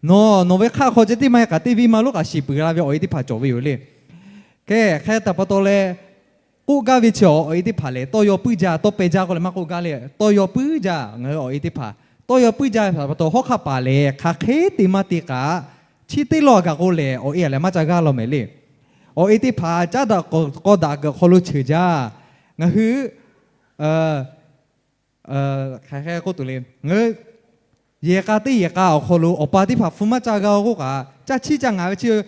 nawˬ, nawˬ ve hk'aˆ hk'aw ceh tiˉ maˇ heˆ kaꞈ, teˇ venˇ ma lonˉ kaꞈ shiˍ peuˬ la ve awˬ e teˇ hpaˍ cawˬ ve yoˬ le. Hk'e, hk'e te pa taw leh, k'oˆ gaˇ ve chi awˬ e teˇ hpaˍ lehˬ, tawˇ yaw puiˉ jaˇ, tawˇ pehˇ jaˇ k'oˆ leh maˇ k'oˆ gaˇ le, tawˇ yaw puiˉ jaˇ. Ngaˬ hui awˬ e teˇ hpaˍ tawˇ yaw puiˉ jaˇ ve htaꞈ pa taw, hawˉ hk'aˆ paˍ lehˬ hk'aˬ hk'e te maˇ te kaꞈ, chi teˇ lawˇ a gaˬ k'o lehˬ, awˬ e aꞈ lehˬ maˇ ca g'aˇ law mehˍ le. Awˬ e teˇ hpaˍ caˉ daꞈ k'aw daꞈ kuiˬ awˬ hk'aw lo ceuˬ jaˇ. Ngaˬ hui hk'aˬ hk'e k'oˆ tuˬ le, ngaˬ hui yehˬ k'a teˇ yehˬ k'a awˬ hk'aw lo awˬ pa teˇ hpaˍ hpu maˇ ca g'a k'oˆ kaꞈ, caˇ chiˇ ca ngaˍ ve chi awˬ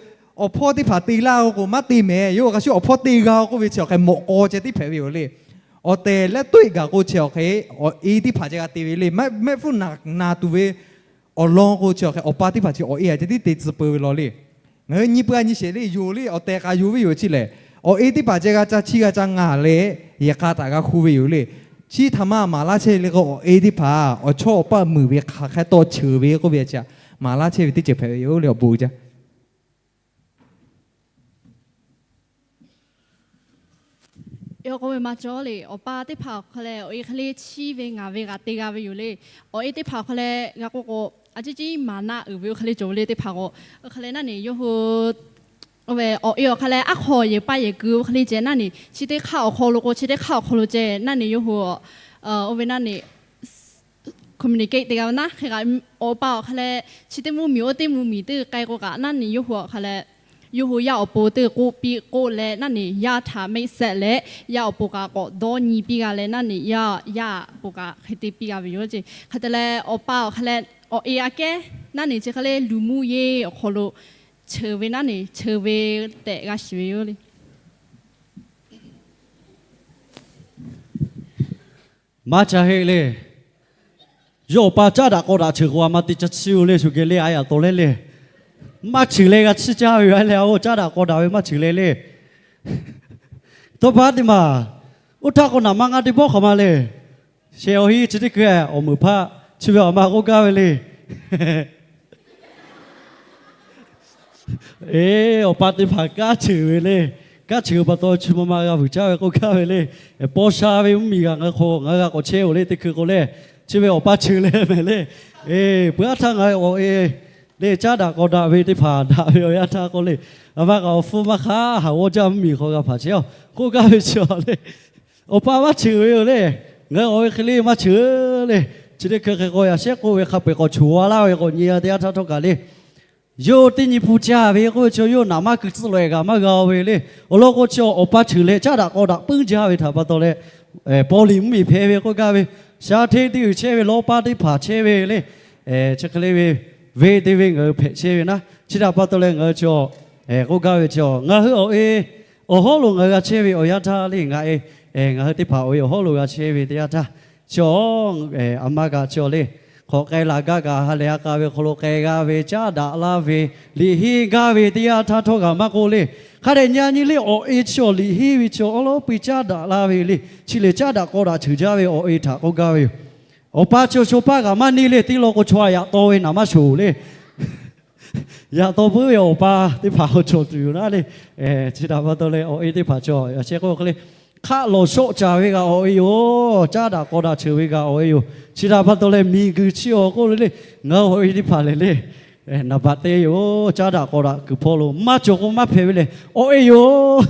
hpawˇ teˇ hpaˍ te laˇ k'o maˇ te mehˍ. Yawˇ hui hk'a shuˍ awˬ hpawˇ te g'a k'oˆ ve chi awˬ hk'e mawꞈ k'aw ceh tiˉ hpehꞈ ve yoˬ le. Awˬ tehˬ leh toˆ-e gaˬ k'o chi awˬ hk'e awˬ e teˇ hpaˍ ceh g'a te ve le. Mehˆ hpfuhˇ naˬ tuˬ ve awˬ lawn k'o chi awˬ hk'e awˬ pa teˇ hpaˍ chi awˬ e aꞈ ceh tiˉ te tcuh peuˬ ve law le. Ngaˬ hui nyi peuˬ a nyi sheˍ le, yonˍ le, awˬ tehˬ k'a yonˍ ve yoˬ chi lehˬ, awˬ e teˇ hpaˍ ceh g'a ca chiˇ g'a ca ngaˬ leh, yehˬ k'a htaꞈ g'a hku ve yoˬ le. Chi htaꞈ ma maˍ laˇ chehˇ le k'o, awˬ e teˇ hpaˍ awˬ chawˇ awˬ paˆ muiˬ ve hk'aˬ hk'e tawˇ cheuˬ ve k'oˆ ve chi htaꞈ maˍ laˇ chehˇ ve teˇ ceuˬ hpehꞈ ve yoˬ le, awˬ bon jaˇ. Yawˇ k'oˆ ve maˇ cawˬ le, awˬ pa teˇ hpaˍ awˬ hk'aw leh awˬ e hk'e le chiˇ ve ngaˬ ve g'a te g'a ve yoˬ le. Awˬ e teˇ hpaˍ awˬ hk'aw leh g'a k'oˆ k'o, a ciˉ ciˉ maˍ naˆ uiˍ ve oˇ hk'e le cawˬ ve le teˇ hpaˍ k'o, oˇ hk'e leh naˆ neˬ yawˇ hui oˇ ve awˬ e awˬ hk'aw leh aˉ hk'aw yehˬ paˇ yehˬ ku oˇ hk'e le ceh naˆ neˬ chi teˇ hk'aˇ awˬ hk'aw lo k'o chi teˇ hk'aˇ awˬ hk'aw lo ceh naˆ neˬ yawˇ hui oˇ ve naˆ neˬ communicate te g'a ve naˉ hk'e kaꞈ, awˬ pa awˬ hk'aw leh chi teˇ mvuhˇ miˬ oˇ teˇ mvuhˇ miˬ teˇ k'ai k'o kaꞈ naˆ neˬ yawˇ hui awˬ hk'aw leh yawˇ hui yaˇ awˬ pon teˇ k'oˆ piˇ k'oˆ leh naˆ neˬ yaˇ htaꞈ mehˆ sehˆ leh yaˇ awˬ pon kaꞈ k'awꞈ dawˇ nyi piˇ g'a leh naˆ neˬ yaˇ yaˇ pon kaꞈ hk'e te piˇ g'a ve yoˬ ce. Hk'e te leh awˬ pa awˬ hk'aw leh awˬ e aꞈ kehˉ naˆ neˬ chi hk'e le luˬ mvuhˇ yeˇ awˬ hk'aw lo cheuˬ ve naˆ neˬ cheuˬ ve tehꞈ g'a shiˍ ve yoˬ le. Maˇ ca heˆ le. Yawˇ awˬ pa caˉ daꞈ k'aw daꞈ cheuˬ k'o a ma te ca chiˇ-oˬ le, shu geh le a yaꞈ taw leh le. Maˇ cheuˬ leh g'a chiˇ caˇ ve yoˬ le, a oˇ caˉ daꞈ k'aw daꞈ ve maˇ cheuˬ leh le. Tawˇ pa teˇ maˬ, oˇ htaˇ k'o naˍ ma ngaˇ teˇ bawˆ hk'aˬ ma le. Shehˍ awˬ hi chi teˇ hkui awˬ meuꞈ hpaˆ chi ve awˬ ma k'oˆ gaˇ ve le. Eˬ, awˬ pa teˇ hpaˍ kanˉ cheuˬ ve le. Kanˉ cheuˬ pa taw chi ma ma g'a vuiˬ caˇ ve k'oˆ gaˇ ve le. Paw sha ve mvuhˇ miˬ g'aꞈ ngaˬ hk'aw ngaˬ hui g'a k'awꞈ chehˇ-oˬ le teˇ hkui k'o le. Chi ve awˬ pa cheuˬ leh mehˍ le. Eˬ, peuˬ aˉ htaˇ ngaˬ hui awˬ e le caˉ daꞈ k'aw daꞈ ve teˇ hpaˍ daꞈ ve awˬ yanˇ htaˇ k'oˆ le. A ma kaꞈ awˬ hpfuhˇ maˇ hk'aˇ haˍ g'awˇ jaˇ mvuhˇ miˬ hk'aw g'a hpaˍ chehˇ-oˬ k'oˆ gaˇ ve chi le. Awˬ pa maˇ cheuˬ ve yoˬ le. Ngaˬ hui awˬ e hk'e le maˇ cheuˬ le. Chi teˇ hkui hk'e k'o yaꞈ shehˉ k'oˆ ve hk'a peu-eˬ k'awꞈ choˬ a laˇ ve k'awꞈ nyi a teˇ yanˇ htaˇ htawˇ kaꞈ le. Yawˇ teˇ nyi hpu caˇ ve k'oˆ ve chi yawˇ naˍ ma kuiˬ tcuhˉ lawꞈ-e g'a maˇ g'a-o ve le. Awˬ lawn k'o chi awˬ pa cheuˬ leh caˉ daꞈ k'aw daꞈ puiˉ jaˇ ve htaꞈ pa taw leh, Pawˇliꞈ mvuhˇmiˬ hpehꞈ ve k'oˆ gaˇ ve, shaˍ hteˇ teˇ g'uiˬ chehˇ ve lawˇ paˇ teˇ hpaˍ chehˇ ve le. Chi hk'e le ve, venˇ teˇ venˇ ngaˬ hui hpehꞈ chehˇ ve naˉ, chi htaꞈ pa taw leh ngaˬ hui chi k'oˆ gaˇ ve chi, ngaˬ hui awˬ e awˬ hawˉ lo ngaˬ hui g'a chehˇ ve awˬ yanˇ htaˇ le ngaˬ e, ngaˬ hui teˇ hpaˍ awˬ e awˬ hawˉ lo g'a chehˇ ve teˇ yanˇ htaˇ, chi a ma kaꞈ chi le, hk'awꞈ k'ai laˬ gaˇ kaꞈ ha lehˬ a k'a ve hk'aw lo k'ai g'a ve, caˉ daꞈ laˇ ve, liꞈ henˇ gaˇ ve teˇ yanˇ htaˇ htawˇ kaꞈ maˇ k'oˆ le. Hk'a dehꞈ nyi a nyi le, awˬ e chi awˬ liꞈ henˇ ve chi awˉ lawˉ piˇ caˉ daꞈ laˇ ve le. Chi lehˬ caˉ daꞈ k'aw daꞈ cheuˬ jaˇ ve awˬ e htaꞈ k'oˆ gaˇ ve yoˬ. Awˬ pa chi awˬ shaw paˇ kaꞈ maˇ neˇ le, teˇ law k'o chaw a yaꞈ taw ve naˍ maˇ shoˍ le. Yaꞈ taw puiˉ ve awˬ pa teˇ hpaˍ awˬ cawˬ tuˬ yoˬ naˉ le. Chi htaꞈ pa taw leh awˬ e teˇ hpaˍ chi a shehˆ k'oˆ hk'e le, hk'aˆ lawˬ shawˆ caˍ ve kaꞈ awˬ e yoˬ. Caˉ daꞈ k'aw daꞈ cheuˬ ve kaꞈ awˬ e yoˬ. Chi htaꞈ pa taw leh miˬguiˬ chi awˬ k'oˆ le le, ngaˬ hui awˬ e teˇ hpaˍ lehˬ le, naˍ baꞈ te yoˬ. Caˉ daꞈ k'aw daꞈ kuiˬ hpawˇ lo maˇ cawˬ k'o maˇ hpehꞈ ve lehˬ awˬ e yoˬ.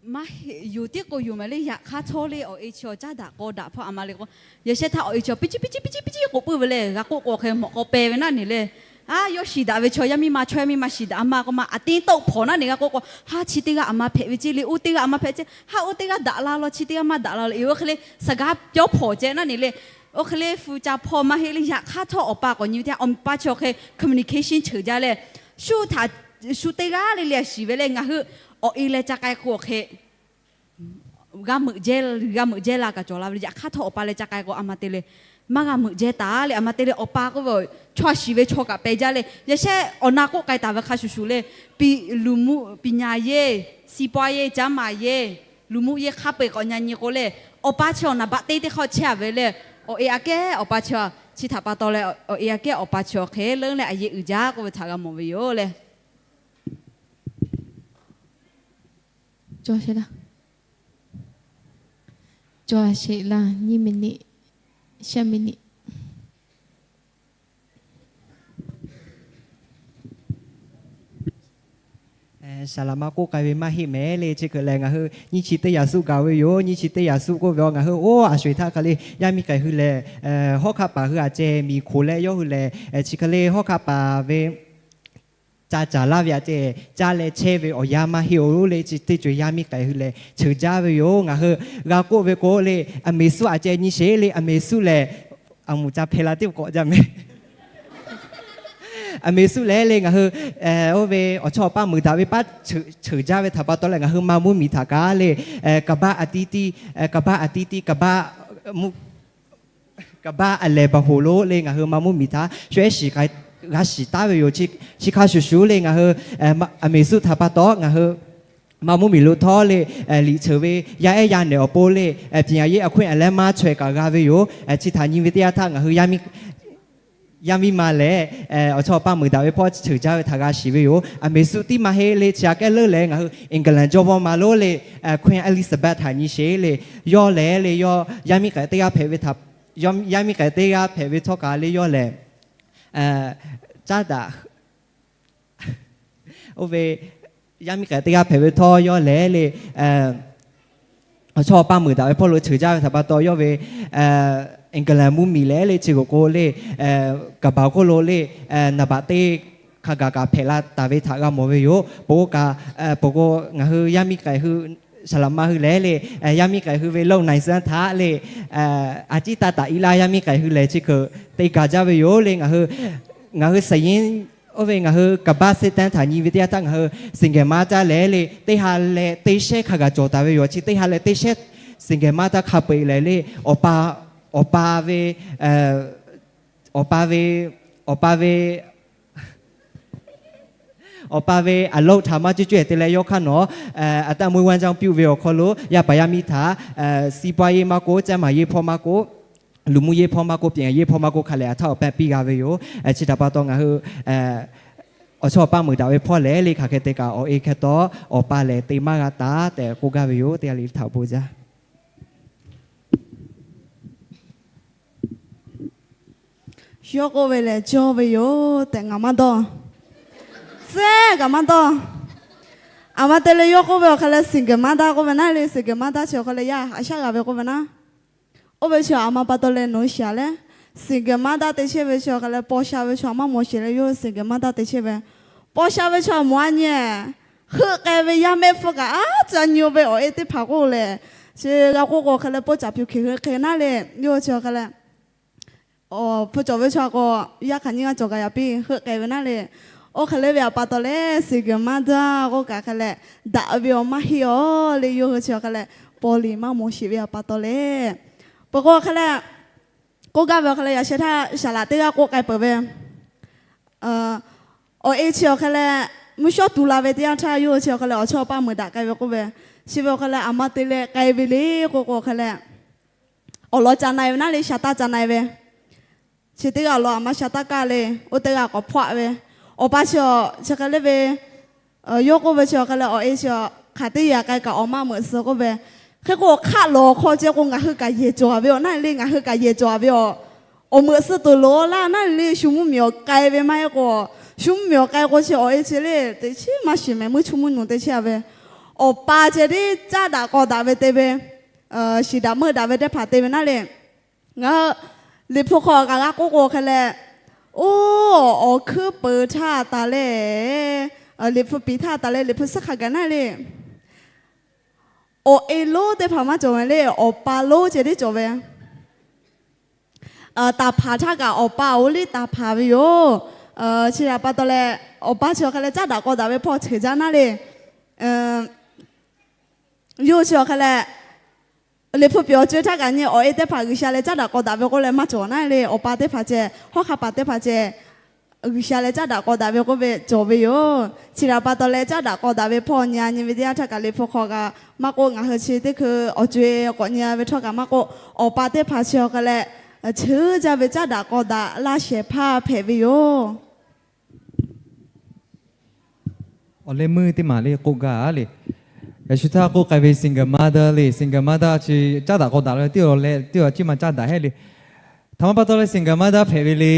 Maˇ heˆ, yoˬ tiˉ k'o yoˬ maˬ le. Yaꞈ hk'aˇ htawˇ le awˬ e chi awˬ caˉ daꞈ k'aw daꞈ hpawˇ a ma le k'o, yaꞈ shehˆ htaˇ awˬ e chi awˬ piˇ ciˇ piˇ ciˇ piˇ ciˇ piˇ ciˇ k'oˆ puiˉ ve le. G'a k'oˆ k'o hk'e mawꞈ k'aw peh ve naˉ neˬ le. A, yawˇ shiˍ daꞈ ve chaw yaˇ miˇ ma chaweh miˇ ma shiˍ daꞈ a ma k'o ma a teˇ tawˆ hpawˍ naˉ neˬ g'a k'oˆ k'o, ha chi teˇ g'aˇ a ma hpehꞈ ve ceˇ le, oˇ teˇ g'aˇ a ma hpehꞈ ceˇ, ha oˇ teˇ g'aˇ daꞈ la law, chi teˇ g'aˇ maˇ daꞈ la law, oˇ hk'e le saˍ gaˇ pyawˇ hpawˍ ceh naˉ neˬ le. Oˇ hk'e le hpu ca hpawˇ maˇ heˆ le. Yaꞈ hk'aˇ htawˇ awˬ pa k'awꞈ nyi ve teˇ yanˇ, awˬ pa chi awˬ hk'e communication cheuˬ jaˇ leh, shu htaꞈ shu teˇ g'aˇ le le a shiˍ ve leh ngaˬ hui awˬ e leh ca k'ai k'o awˬ hk'e g'a meuꞈ jehˇ, g'a meuꞈ jehˇ la kaꞈ cawˬ la ve le. Yaꞈ hk'aˇ htawˇ awˬ pa leh ca k'ai k'o a ma te le, maˇ g'a meuꞈ jehˇ taˍ le. A ma te le awˬ pa k'oˆ ve, chaw a shiˍ ve chaw kaꞈ peh jaˇ le. Yaꞈ shehˆ awˬ na k'oˆ k'ai taˍ ve hk'a shuˍ shuˍ le, luˬ mvuhˇ ပညာရေး, စီးပွားရေး, ကျန်းမာရေး, luˬ mvuhˇ yeˇ hk'a peu-eˬ k'awꞈ nyi nyi k'o le, awˬ pa chi awˬ naˍ baꞈ teˇ teˇ hk'awꞈ chehˇ a ve le. Awˬ e aꞈ kehˉ awˬ pa chi a, chi htaꞈ pa taw leh awˬ e aꞈ kehˉ awˬ pa chi awˬ hk'e leuˉ leh a yeˆ uiˍ jaˇ k'oˆ ve htaꞈ g'a mawˬ ve yoˬ le. Cawˬ sheˍ laˇ, nyiˇ minute, shaˉ minute. Saˍ laꞈ ma k'oˆ k'ai ve maˇ heˆ mehˍ le. Chi hk'e lehˬ ngaˬ hui nyiˇ chi teˇ yaꞈ suhˆ gaˬ ve yoˬ. Nyiˇ chi teˇ yaꞈ suhˆ k'oˆ ve a, ngaˬ hui oˇ a sho-eˬ htaˇ hk'a le, yaˇ miˇ k'ai hui lehˬ, hawˉ hk'aˆ paˍ hui a ceh miˬ hk'oˍ leh yawˇ hui lehˬ, chi hk'e le hawˉ hk'aˆ paˍ ve ca caˍ laˇ ve a ceh caˇ leh chehˇ ve awˬ yanˇ maˇ heˆ-oˬ le. Chi teˇ ceuˬ yaˇ miˇ k'ai hui lehˬ cheuˬ jaˇ ve yoˬ. Ngaˬ hui g'a k'oˆ ve k'o le, aˬ meˍ suhˆ a ceh nyi sheˍ le. Aˬ meˍ suhˆ lehˬ, aˬ moˍ ca hpehˇ la tiˉ k'awꞈ jaˇ mehˍ. Aˍmeˍsuˆ leh le ngaˬ hui oˇ ve awˬ chawˇ awˬ paˇ meuˍ daꞈ ve paˉ ceuˬ jaˇ ve htaꞈ pa taw leh ngaˬ hui maˇ mvuhˇmiˬ htaꞈ kaꞈ le, ကမ္ဘာ့အသီးသီး, ကမ္ဘာ့အသီးသီး, ကမ္ဘာ့, ကမ္ဘာ့အလယ်ဗဟို lo le ngaˬ hui maˇ mvuhˇmiˬ htaꞈ shawehˉ shiˍ g'a shiˍ taˉ ve yoˬ. Chi hk'a shuˍ shuˍ le ngaˬ hui Aˍmeˍsuˆ htaꞈ pa taw ngaˬ hui maˇ mvuhˇmiˬ lo htawˇ le, liꞈ ceuˬ ve yaˇ ehˉ yaˇ nehˬ awˬ pon le, ပညာရေး အခွင့်အလမ်း maˇ chaweh kaꞈ g'a ve yoˬ. Chi htaꞈ nyi ve teˇ yanˇ htaˇ ngaˬ hui yaˇ miˇ ma lehˬ awˬ chawˇ awˬ paˇ meuˍ daꞈ ve hpawˇ ceuˬ jaˇ ve htaꞈ g'a shiˍ ve yoˬ. Aˍmeˍsuˆ tiˉ maˇ heˆ le, chi aꞈ kehˉ leuˉ leh ngaˬ hui England jawˇmawˇ ma lo le, Queen Elizabeth htaꞈ nyi sheˍ le, yawˇ lehˬ le yawˇ yaˇ miˇ k'ehꞈ teˇ g'aˇ hpehꞈ ve htaꞈ, yaˇ miˇ k'ehꞈ teˇ g'aˇ hpehꞈ ve htawˇ kaꞈ le yawˇ lehˬ caˉ daꞈ oˇ ve yaˇ miˇ k'ehꞈ teˇ g'aˇ hpehꞈ ve htawˇ yawˇ lehˬ le awˬ chawˇ awˬ paˇ meuˍ daꞈ ve hpawˇ lo ceuˬ jaˇ ve htaꞈ pa taw yawˇ ve England mvuhˇmiˬ lehˬ le chi k'oꞈ k'o le ကမ္ဘာ့ hk'oˆ lo le နံပါတ် teˇ hk'a gaˬ kaꞈ hpehꞈ la taˍ ve htaꞈ g'a mawˬ ve yoˬ. Pon kaꞈ, pon k'o ngaˬ hui yaˇ miˇ k'ehꞈ hui saˍlaˍma hui lehˬ le, yaˇ miˇ k'ehꞈ hui ve โลก ไหน suhˉ htaꞈ le a ciˉ taˇ taˍ i laˇ yaˇ miˇ k'ehꞈ hui lehˬ chi hk'e te gaˬ jaˇ ve yoˬ le. Ngaˬ hui စာရင်း oˇ ve ngaˬ hui ကမ္ဘာ့စစ်တမ်း htaꞈ nyi ve teˇ yanˇ htaˇ ngaˬ hui single mother leh le teˇ ha leh teˇ shehˉ hk'a gaˬ cawˬ taˍ ve yoˬ. Chi teˇ ha leh teˇ shehˉ single mother hk'a peu-eˬ lehˬ le awˬ pa, awˬ pa ve, awˬ pa ve, awˬ pa ve awˬ pa ve အလုပ် htaꞈ maˇ cuˇ cuˇ-ehˍ te leh yawˇ hk'aˇ nawˬ အသက်မွေးဝမ်းကြောင်းပြု ve awˬ hk'aw lo yaˇ paˍ yaˇ miˇ htaꞈ စီးပွားရေး maˇ k'oˆ ကျန်းမာရေး hpawˇ maˇ k'oˆ, လူမှုရေး hpawˇ maˇ k'oˆ, ပညာရေး hpawˇ maˇ k'oˆ hk'a lehˬ aˬ htaˇ awˬ pehˇ piˇ g'a ve yoˬ. Chi htaꞈ pa taw ngaˬ hui awˬ chawˇ awˬ paˇ meuˍ daꞈ ve hpawˇ lehˬ le hk'aˬ hk'e te kaꞈ awˬ e hk'e taw awˬ pa lehˬ te maˇ g'a taˍ tehꞈ k'oˆ gaˇ ve yoˬ. Teˇ g'aˇ le htaꞈ bon jaˇ. Yawˇ k'oˆ ve lehˬ cawˇ ve yoˬ tehꞈ ngaˬ maˇ dawˇ. Tcuhˉ kaꞈ maˇ dawˇ. Aˬ ma te leh yawˇ k'oˆ ve awˬ hk'aˇ leh single mother k'oˆ ve naˉ le, single mother chi awˬ hk'aˇ leh yaˇ haꞈ shaˉ g'a ve k'oˆ ve naˉ. Oˇ ve chi aˬ ma pa taw leh nawˬ hui shiˍ leh, single mother te chehˇ ve chi awˬ hk'aˇ leh paw sha ve chaw maˇ mawˬ sheˍ leh yawˇ hui single mother te chehˇ ve, paw sha ve chaw mawˬ a nyi, heuˆ k'ai ve yaˇ mehˆ hpfuhˇ kaꞈ aˉ ca nyi-o ve awˬ e teˇ hpaˍ k'oˆ lehˬ, chi g'a k'oˆ k'o awˬ hk'aˇ leh pawˇ caˍ piˬ hk'e heuˆ k'ai naˉ le, yawˇ hui chi awˬ hk'aˇ leh awˬ hpu cawˬ ve chaw k'o yaˇ hk'aˬ nyiˇ g'aˇ cawˬ kaꞈ yaꞈ piˇ heuˆ k'ai ve naˉ le. Oˇ hk'e leh ve aˬ pa taw leh single mother k'oˆ kaꞈ hk'e leh daꞈ ve awˬ maˇ heˆ-oˬ le, yawˇ hui chi awˬ hk'aˇ leh paw liꞈ maˇ mawˬ sheˍ ve aˬ pa taw leh, peuˬ k'o awˬ hk'aˇ leh k'oˆ gaˇ ve awˬ hk'aˇ leh yaꞈ sheh htaˇ saˍ laꞈ teˇ g'aˇ k'oˆ k'ai peuˬ ve awˬ e chi awˬ hk'aˇ leh mvuhˇ shawˉ tu la ve teˇ yanˇ htaˇ yawˇ hui chi awˬ hk'aˇ leh awˬ chawˇ awˬ paˇ meuˍ daꞈ k'ai ve k'oˆ ve, chi ve awˬ hk'aˇ leh aˬ ma te leh k'ai ve le k'oˆ k'o awˬ hk'aˇ leh awˬ lawn ca na-e ve naˉ le, sha taˇ ca na-e ve. Chi teˇ g'aˇ awˬ lawn aˬ ma sha taˇ kaˇ le, oˇ teˇ g'aˇ k'awꞈ hpawˆ ve. Awˬ pa chi awˬ chi hk'e le ve, yawˇ k'oˆ ve chi awˬ hk'e leh awˬ e chi hk'aˬ teˇ yanˇ k'ai kaꞈ awˬ maˇ meuꞈ suh k'oˆ ve, hk'e k'o hk'aˆ lawˬ hk'aw ceh k'o ngaˬ hui kaꞈ yehˬ cawˬ ve awˬ naˉ le, ngaˬ hui kaꞈ yehˬ cawˬ ve awˬ, awˬ meuꞈ suh tuˬ loˍ laˇ naˉ le, shu mvuhˇmiˬ awˬ k'ai ve maˇ heˆ k'o, shu mvuhˇmiˬ awˬ k'ai k'o chi awˬ e chi le teꞈ chiˉ maˇ shiˍ mehˍ, meuˇ chuˇ mvuhˇ nuˬ teꞈ chiˉ a ve, awˬ pa ceh tiˉ caˉ daꞈ k'aw daꞈ ve te ve, shiˍ daꞈ meuˇ daꞈ ve teˇ hpaˍ te ve naˉ le. Ngaˬ hui Liꞈ hpu hk'aw kaꞈ g'a k'oˆ k'o hk'e leh, oˇ awˬ hkuiˉ peuˍ htaˇ taˍ leh, Liꞈ hpu piˍ htaˇ taˍ leh Liꞈ hpu suhˉ hk'a gaˬ naˉ le, awˬ e lonˉ teˇ hpaˍ maˇ cawˬ ve le, awˬ pa lonˉ ceh tiˉ cawˬ ve. Taˍ hpaˍ htaˇ kaꞈ awˬ pa oˇ liˇ taˍ hpaˍ ve yoˬ. Chi htaꞈ pa taw leh awˬ pa chi awˬ hk'e leh caˉ daꞈ k'aw daꞈ ve hpawˇ ceuˬ jaˇ naˉ le. Yawˇ hui chi awˬ hk'e leh Liꞈ hpu piˍ awˬ co-e htaˇ kaꞈ nyi awˬ e teˇ hpaˍ G'uiˬsha leh caˉ daꞈ k'aw daꞈ ve k'oˆ leh maˇ cawˬ naˉ le, awˬ pa teˇ hpaˍ ceh, hawˉ hk'a paˍ teˇ hpaˍ ceh G'uiˬsha leh caˉ daꞈ k'aw daꞈ ve k'oˆ ve cawˬ ve yoˬ. Chi htaꞈ pa taw leh caˉ daꞈ k'aw daꞈ ve hpawˇ nyi a nyi ve teˇ yanˇ htaˇ kaꞈ Liꞈ hpu hk'aw kaꞈ maˇ k'oˆ, ngaˬ hui chi teˇ hkui awˬ co-e k'awꞈ nyi ve htawˇ kaꞈ maˇ k'oˆ, awˬ pa teˇ hpaˍ chi awˬ hk'e leh cheuˉ jaˇ ve caˉ daꞈ k'aw daꞈ laˇ shehˍ hpaˇ hpehꞈ ve yoˬ. Awˬ leh meuˇ teˇ maˬ le k'oˆ gaˇ le. Yaꞈ shu htaˇ k'oˆ k'ai ve single mother le, single mother chi caˉ daꞈ k'aw daꞈ le, teˇ awˬ leh teˇ awˬ ciˉ ma caˉ daꞈ hehˉ le. Htaꞈ ma pa taw leh single mother hpehꞈ ve le.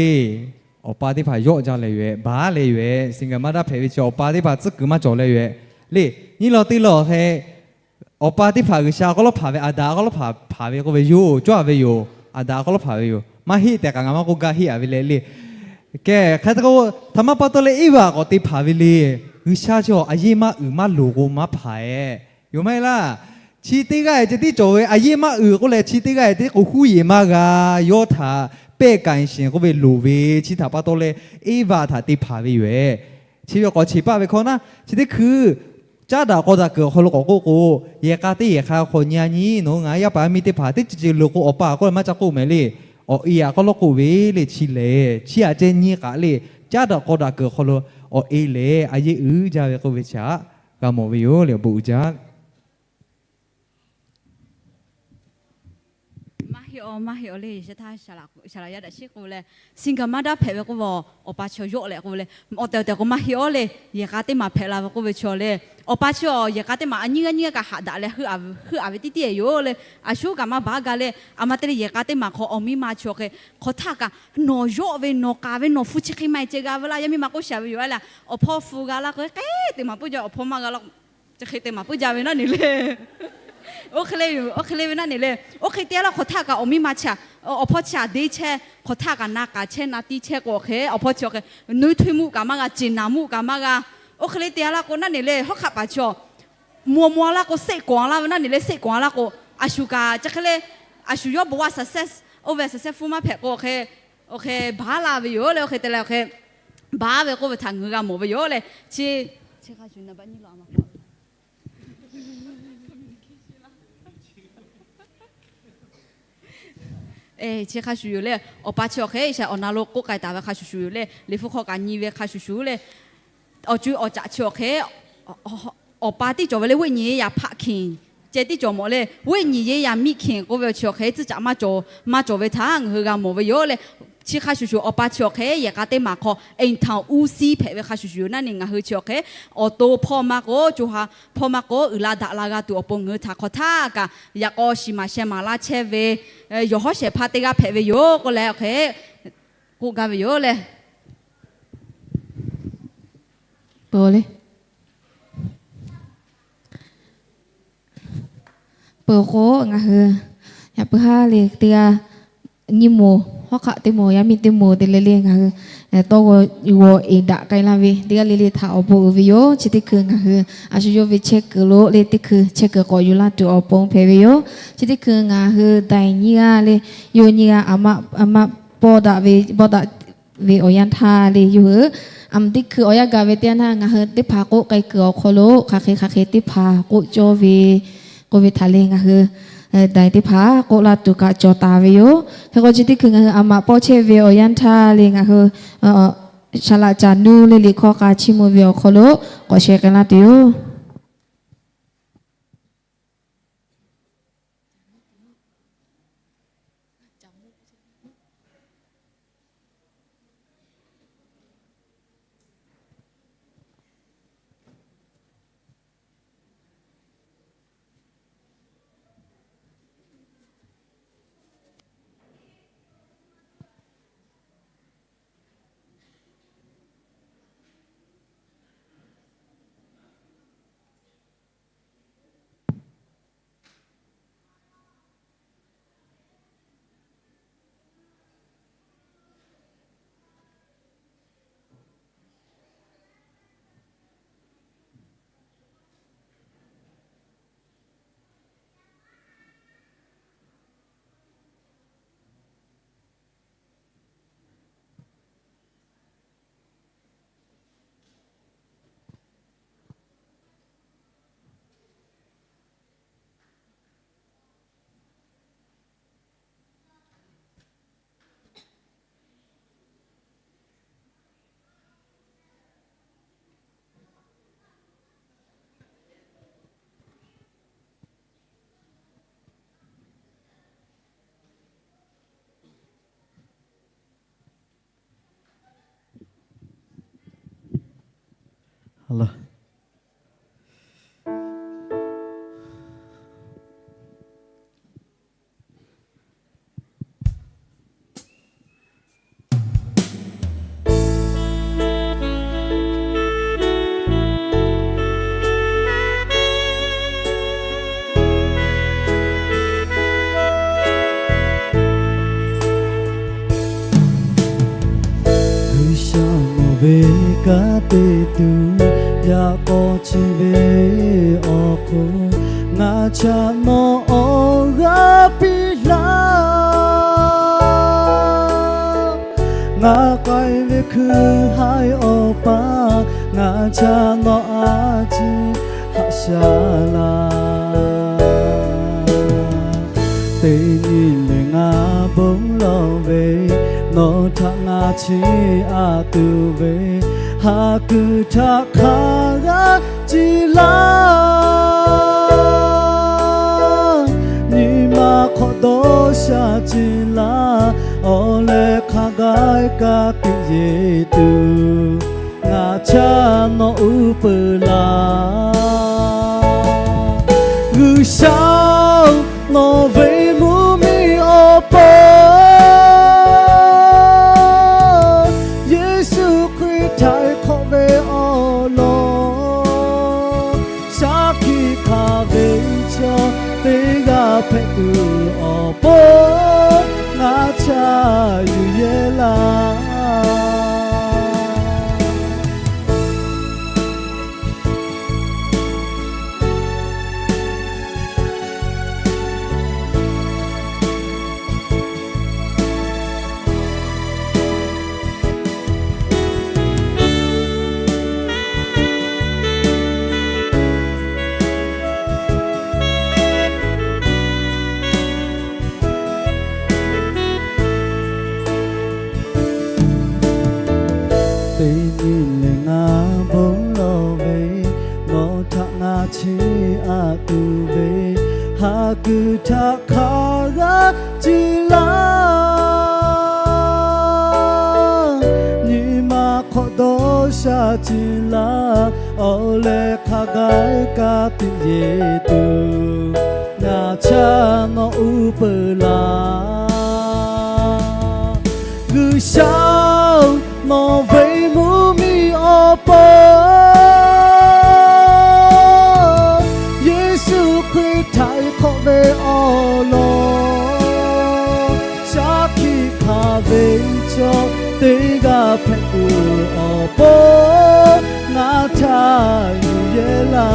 Awˬ pa teˇ hpaˍ yawˆ jaˇ leh yoˬ-ehˍ, baˬ leh yoˬ-ehˍ. Single mother hpehꞈ ve chi awˬ pa teˇ hpaˍ tcuhˉ kuiˬ maˇ cawˬ leh yoˬ-ehˍ le. Nyiˇ law teˇ law hk'e awˬ pa teˇ hpaˍ G'uiˬsha awˬ hk'aw lo hpanˍ ve, Aˍdanˍ awˬ hk'aw lo hpanˍ ve k'oˆ ve yoˬ, cawˇ ve yoˬ. Aˍdanˍ awˬ hk'aw lo hpanˍ ve yoˬ. Maˇ heˆ tehꞈ kaꞈ ngaˬ maˇ k'oˆ gaˇ, heˆ-a ve le le. Kehˬ hk'e te k'o, htaꞈ ma pa taw leh Eˇvaꞈ k'awꞈ te hpanˍ ve le. G'uiˬsha chi a yeˇ maˇ uiˍ maˇ loˍ k'o maˇ hpanˍ-ehˍ. Yoˬ maˇ heˆ laˇ. Chi teˇ g'aˇ ceh tiˉ cawˬ ve a yeˇ maˇ uiˍ k'oˆ leh, chi teˇ g'aˇ tiˉ k'o huˉ yeˬ maˇ g'a. Yawˇ htaꞈ pehˇ k'ai sheˍ k'oˆ ve loˍ ve, chi htaꞈ pa taw leh Eˇvaꞈ htaꞈ te hpanˍ ve yoˬ. Chi ve k'awꞈ cheˬ paˆ ve hkawˇ naˉ, chi teˇ hkui caˉ daꞈ k'aw daꞈ kuiˬ awˬ hk'aw lo k'awꞈ k'oˆ k'o, yehˬ k'a teˇ yehˬ hk'a hk'aw nyi a nyi nawˬ hui ngaˬ hui yaˇ paˍ yaˇ miˇ teˇ hpaˍ teˇ ceuˬ ceuˬ loˍ k'o, awˬ pa k'oˆ leh maˇ ca k'oˆ mehˍ le. Awˬ e aꞈ k'aw lawˇ k'oˆ ve le. Chi lehˬ, chi aꞈ ceh nyi k'aꞈ le, caˉ daꞈ k'aw daꞈ kuiˬ awˬ hk'aw lo awˬ e lehˬ a yeˇ uiˍ jaˇ ve k'oˆ ve chi htaꞈ g'a mawˬ ve yoˬ le. Awˬ bon uiˍ jaˇ. Maˇ heˆ aw, maˇ heˆ aw le, yehˬ sheh htaˇ saˍ laꞈ yaˇ daꞈ shiˉ k'oˆ ve leh, single mother hpehꞈ ve k'oˆ ve, awˬ pa chi yawˆ leh k'oˆ ve leh, awˬ tehˬ awˬ tehˬ k'o maˇ heˆ aw le. Yehˬ k'a teˇ maˬ hpehꞈ la ve k'oˆ ve chi lehˬ, awˬ pa chi yehˬ k'a teˇ maˬ a nyiˇ g'aˇ nyiˇ g'aˇ kaꞈ haꞈ daꞈ leh heuˆ a ve tiˉ tiˉ e yoˬ le. A shuˉ kaꞈ maˇ baˬ gaˇ leh, a ma te le yehˬ k'a teˇ maˬ hk'aw awˬ miˇ ma chi awˬ hk'e hk'aw htaˇ kaꞈ nawˬ yawˆ ve, nawˬ k'aˍ ve, nawˬ hpu chi hk'e maˇ e ceh g'a ve laˇ. Yaˇ miˇ ma k'oˆ shaˍ ve yoˬ a le, awˬ hpawˇ hpu g'a laˇ k'o hk'e te maˍ puiˉ jaˇ, awˬ hpawˇ maˇ g'a laˇ k'o chi hk'e te maˍ puiˉ jaˇ ve naˉ ne le. Oˇ hk'e le, oˇ hk'e le ve naˉ ne le. Oˇ hk'e te laˇ hk'aw htaˇ kaꞈ awˬ miˇ ma chi, awˬ hpawˇ chi aꞈ deˇ chehˇ hk'aw htaˇ kaꞈ na k'aˍ chehˇ na tiˇ chehˇ k'o hk'e, awˬ hpawˇ chi hk'e nuˇ htuˇ muˆ kaꞈ maˇ g'a, ceˬ naˍ muˆ kaꞈ maˇ g'a. Oˇ hk'e le te laˇ k'o naˉ ne le, hawˉ hk'aˆ paˍ chi maw maw laˇ k'o, seˆ kawˍ laˇ ve naˉ ne le, seˆ kawˍ laˇ k'o, a shu kaꞈ chi hk'e le, a shu yawˇ bon wa success, oˇ ve successful maˇ hpehꞈ k'o hk'e, awˬ hk'e baˬ laˇ ve yoˬ le. Oˇ hk'e te leh awˬ hk'e baˬ ve k'oˆ ve htaꞈ ngaˬ hui g'a mawˬ ve yoˬ le. Chi chi hk'a shuˍ yoˬ le. Awˬ pa chi awˬ hk'e shaˍ awˬ na lo k'oˆ k'ai taˍ ve hk'a shuˍ shuˍ yoˬ le. Liꞈ hpu hk'aw kaꞈ nyi ve hk'a shuˍ shuˍ le. Awˬ co awˬ caꞈ chi awˬ hk'e awˬ pa tiˉ cawˬ ve le, ဝိညာဉ်ရေးရာ ဖခင် ceh tiˉ cawˬ mawˬ le. ဝိညာဉ်ရေးရာ မိခင် k'oˆ ve awˬ chi awˬ hk'e tcuhˉ caꞈ maˇ cawˬ ve htaꞈ ngaˬ hui g'a mawˬ ve yoˬ le. Chi hk'a shuˍ shuˍ awˬ pa chi awˬ hk'e yehˬ k'a teˇ maˬ hk'aw အိမ်ထောင်ဦးစီး hpehꞈ ve hk'a shuˍ shuˍ yoˬ naˉ ne, ngaˬ hui chi awˬ hk'e awˬ to hpawˇ maˇ k'o, co ha hpawˇ maˇ k'o, uiˍ la daꞈ la g'a tuˬ awˬ pon ngaˬ hui htaꞈ hk'aw htaˇ kaꞈ yaꞈ k'aw shiˍ maˍ sheh maˍ laˇ chehˇ ve yawˬ hawˉ shehˍ hpaˇ teˇ g'aˇ hpehꞈ ve yoˬ k'oˆ leh awˬ hk'e k'oˆ gaˇ ve yoˬ le. Peuˬ le. Peuˬ k'o ngaˬ hui yaꞈ puiˉ haˉ le teˇ g'aˇ nyi moˍ, hawˉ hk'aˆ teˇ moˍ, yaˇ miˇ teˇ moˍ te le le ngaˬ hui tawˇ g'aw g'aw eˍ daꞈ k'ai laˇ ve teˇ g'aˇ le le htaꞈ awˬ bon uiˍ ve yoˬ. Chi teˇ hkui ngaˬ hui a shu yawˇ ve chehˇ kuiˬ lo le teˇ hkui chehˇ kuiˬ k'awꞈ yuˬ laˇ tuˬ awˬ pon hpehꞈ ve yoˬ. Chi teˇ hkui ngaˬ hui daiˍ nyiˇ g'aˇ le, yawˇ nyiˇ g'aˇ a maˆ a maˆ pawˇ daꞈ ve, pawˇ daꞈ ve awˬ yanˇ htaˇ le yawˇ hui a maꞈ teˇ hkui awˬ yanˇ gaˬ ve teˇ yanˇ htaˇ ngaˬ hui teˇ hpaˍ k'oˆ k'ai kuiˬ awˬ hk'aw lo hk'aˬ hk'e hk'aˬ hk'e teˇ hpaˍ k'oˆ cawˇ ve k'oˆ ve htaꞈ le ngaˬ hui daiˍ teˇ hpaˍ k'oˆ laˇ tuˬ kaꞈ cawˬ taˍ ve yoˬ. Hk'e k'o chi teˇ hkui ngaˬ hui a maꞈ pawˇ chehˇ ve awˬ yanˇ htaˇ le ngaˬ hui shaˍ laꞈ caˍ nuˇ le liꞈ hkawˇ k'a chiˇ mvuh ve awˬ hk'aw lo k'awꞈ sheh k'ai laˇ tuˬ yoˬ. G'uiˬsha mawˬ ve kanˉ te tuˬ yaꞈ k'aw chi ve awˬ hk'oˆ ngaˬ Chaꞈ nawˬ awˬ g'aˇ piˇ laˇ. Ngaˬ k'ai ve hkui haiˬ Awˬ pa, ngaˬ chaꞈ nawˬ a ciˉ haꞈ shaˉ laˇ. Teˇ nyi lehˬ ngaˬ bon lawˬ ve, nawˬ htaꞈ ngaˬ chiˇ aꞈ tuˬ ve, ha kuiˬ htaꞈ hk'a g'aˇ ciˉ laˇ. Nyi ma hk'awꞈ dawˇ sha ciˉ laˇ. Awˬ leh hk'a gaˇ ka tiꞈ yeˬ tuˬ, ngaˬ chaꞈ nawˬ uˉ peunˍ laˇ. G'uiˬsha-oˬ, nawˬ ve mvuhˇmiˬ awˬ pon Yeˍsuˆ Hkriꞈ htaiˍ hk'awꞈ ve awˬ lawn, shaˉ hkiˆ hk'aˬ ve chaw teˇ g'aˇ hpehꞈ tuˬ awˬ pon, ngaˬ chaꞈ yuˬ yehˇ laˇ. Teˇ nyi lehˬ ngaˬ bon lawˬ ve, nawˬ htaꞈ ngaˬ chiˇ aꞈ tuˬ ve, ha kuiˬ htaꞈ hk'a g'aˇ ciˉ laˇ. Nyi ma hk'awꞈ dawˇ sha ciˉ laˇ. Awˬ leh hk'a gaˇ ka tiꞈ yeˬ tuˬ, ngaˬ chaꞈ nawˬ uˉ peunˍ laˇ. G'uiˬsha-oˬ, nawˬ ve mvuhˇmiˬ awˬ pon Yeˍsuˆ Hkriꞈ htaiˍ hk'awꞈ ve awˬ lawn, shaˉ hkiˆ hk'aˬ ve chaw teˇ g'aˇ hpehꞈ tuˬ awˬ pon, ngaˬ chaꞈ yuˬ yehˇ laˇ.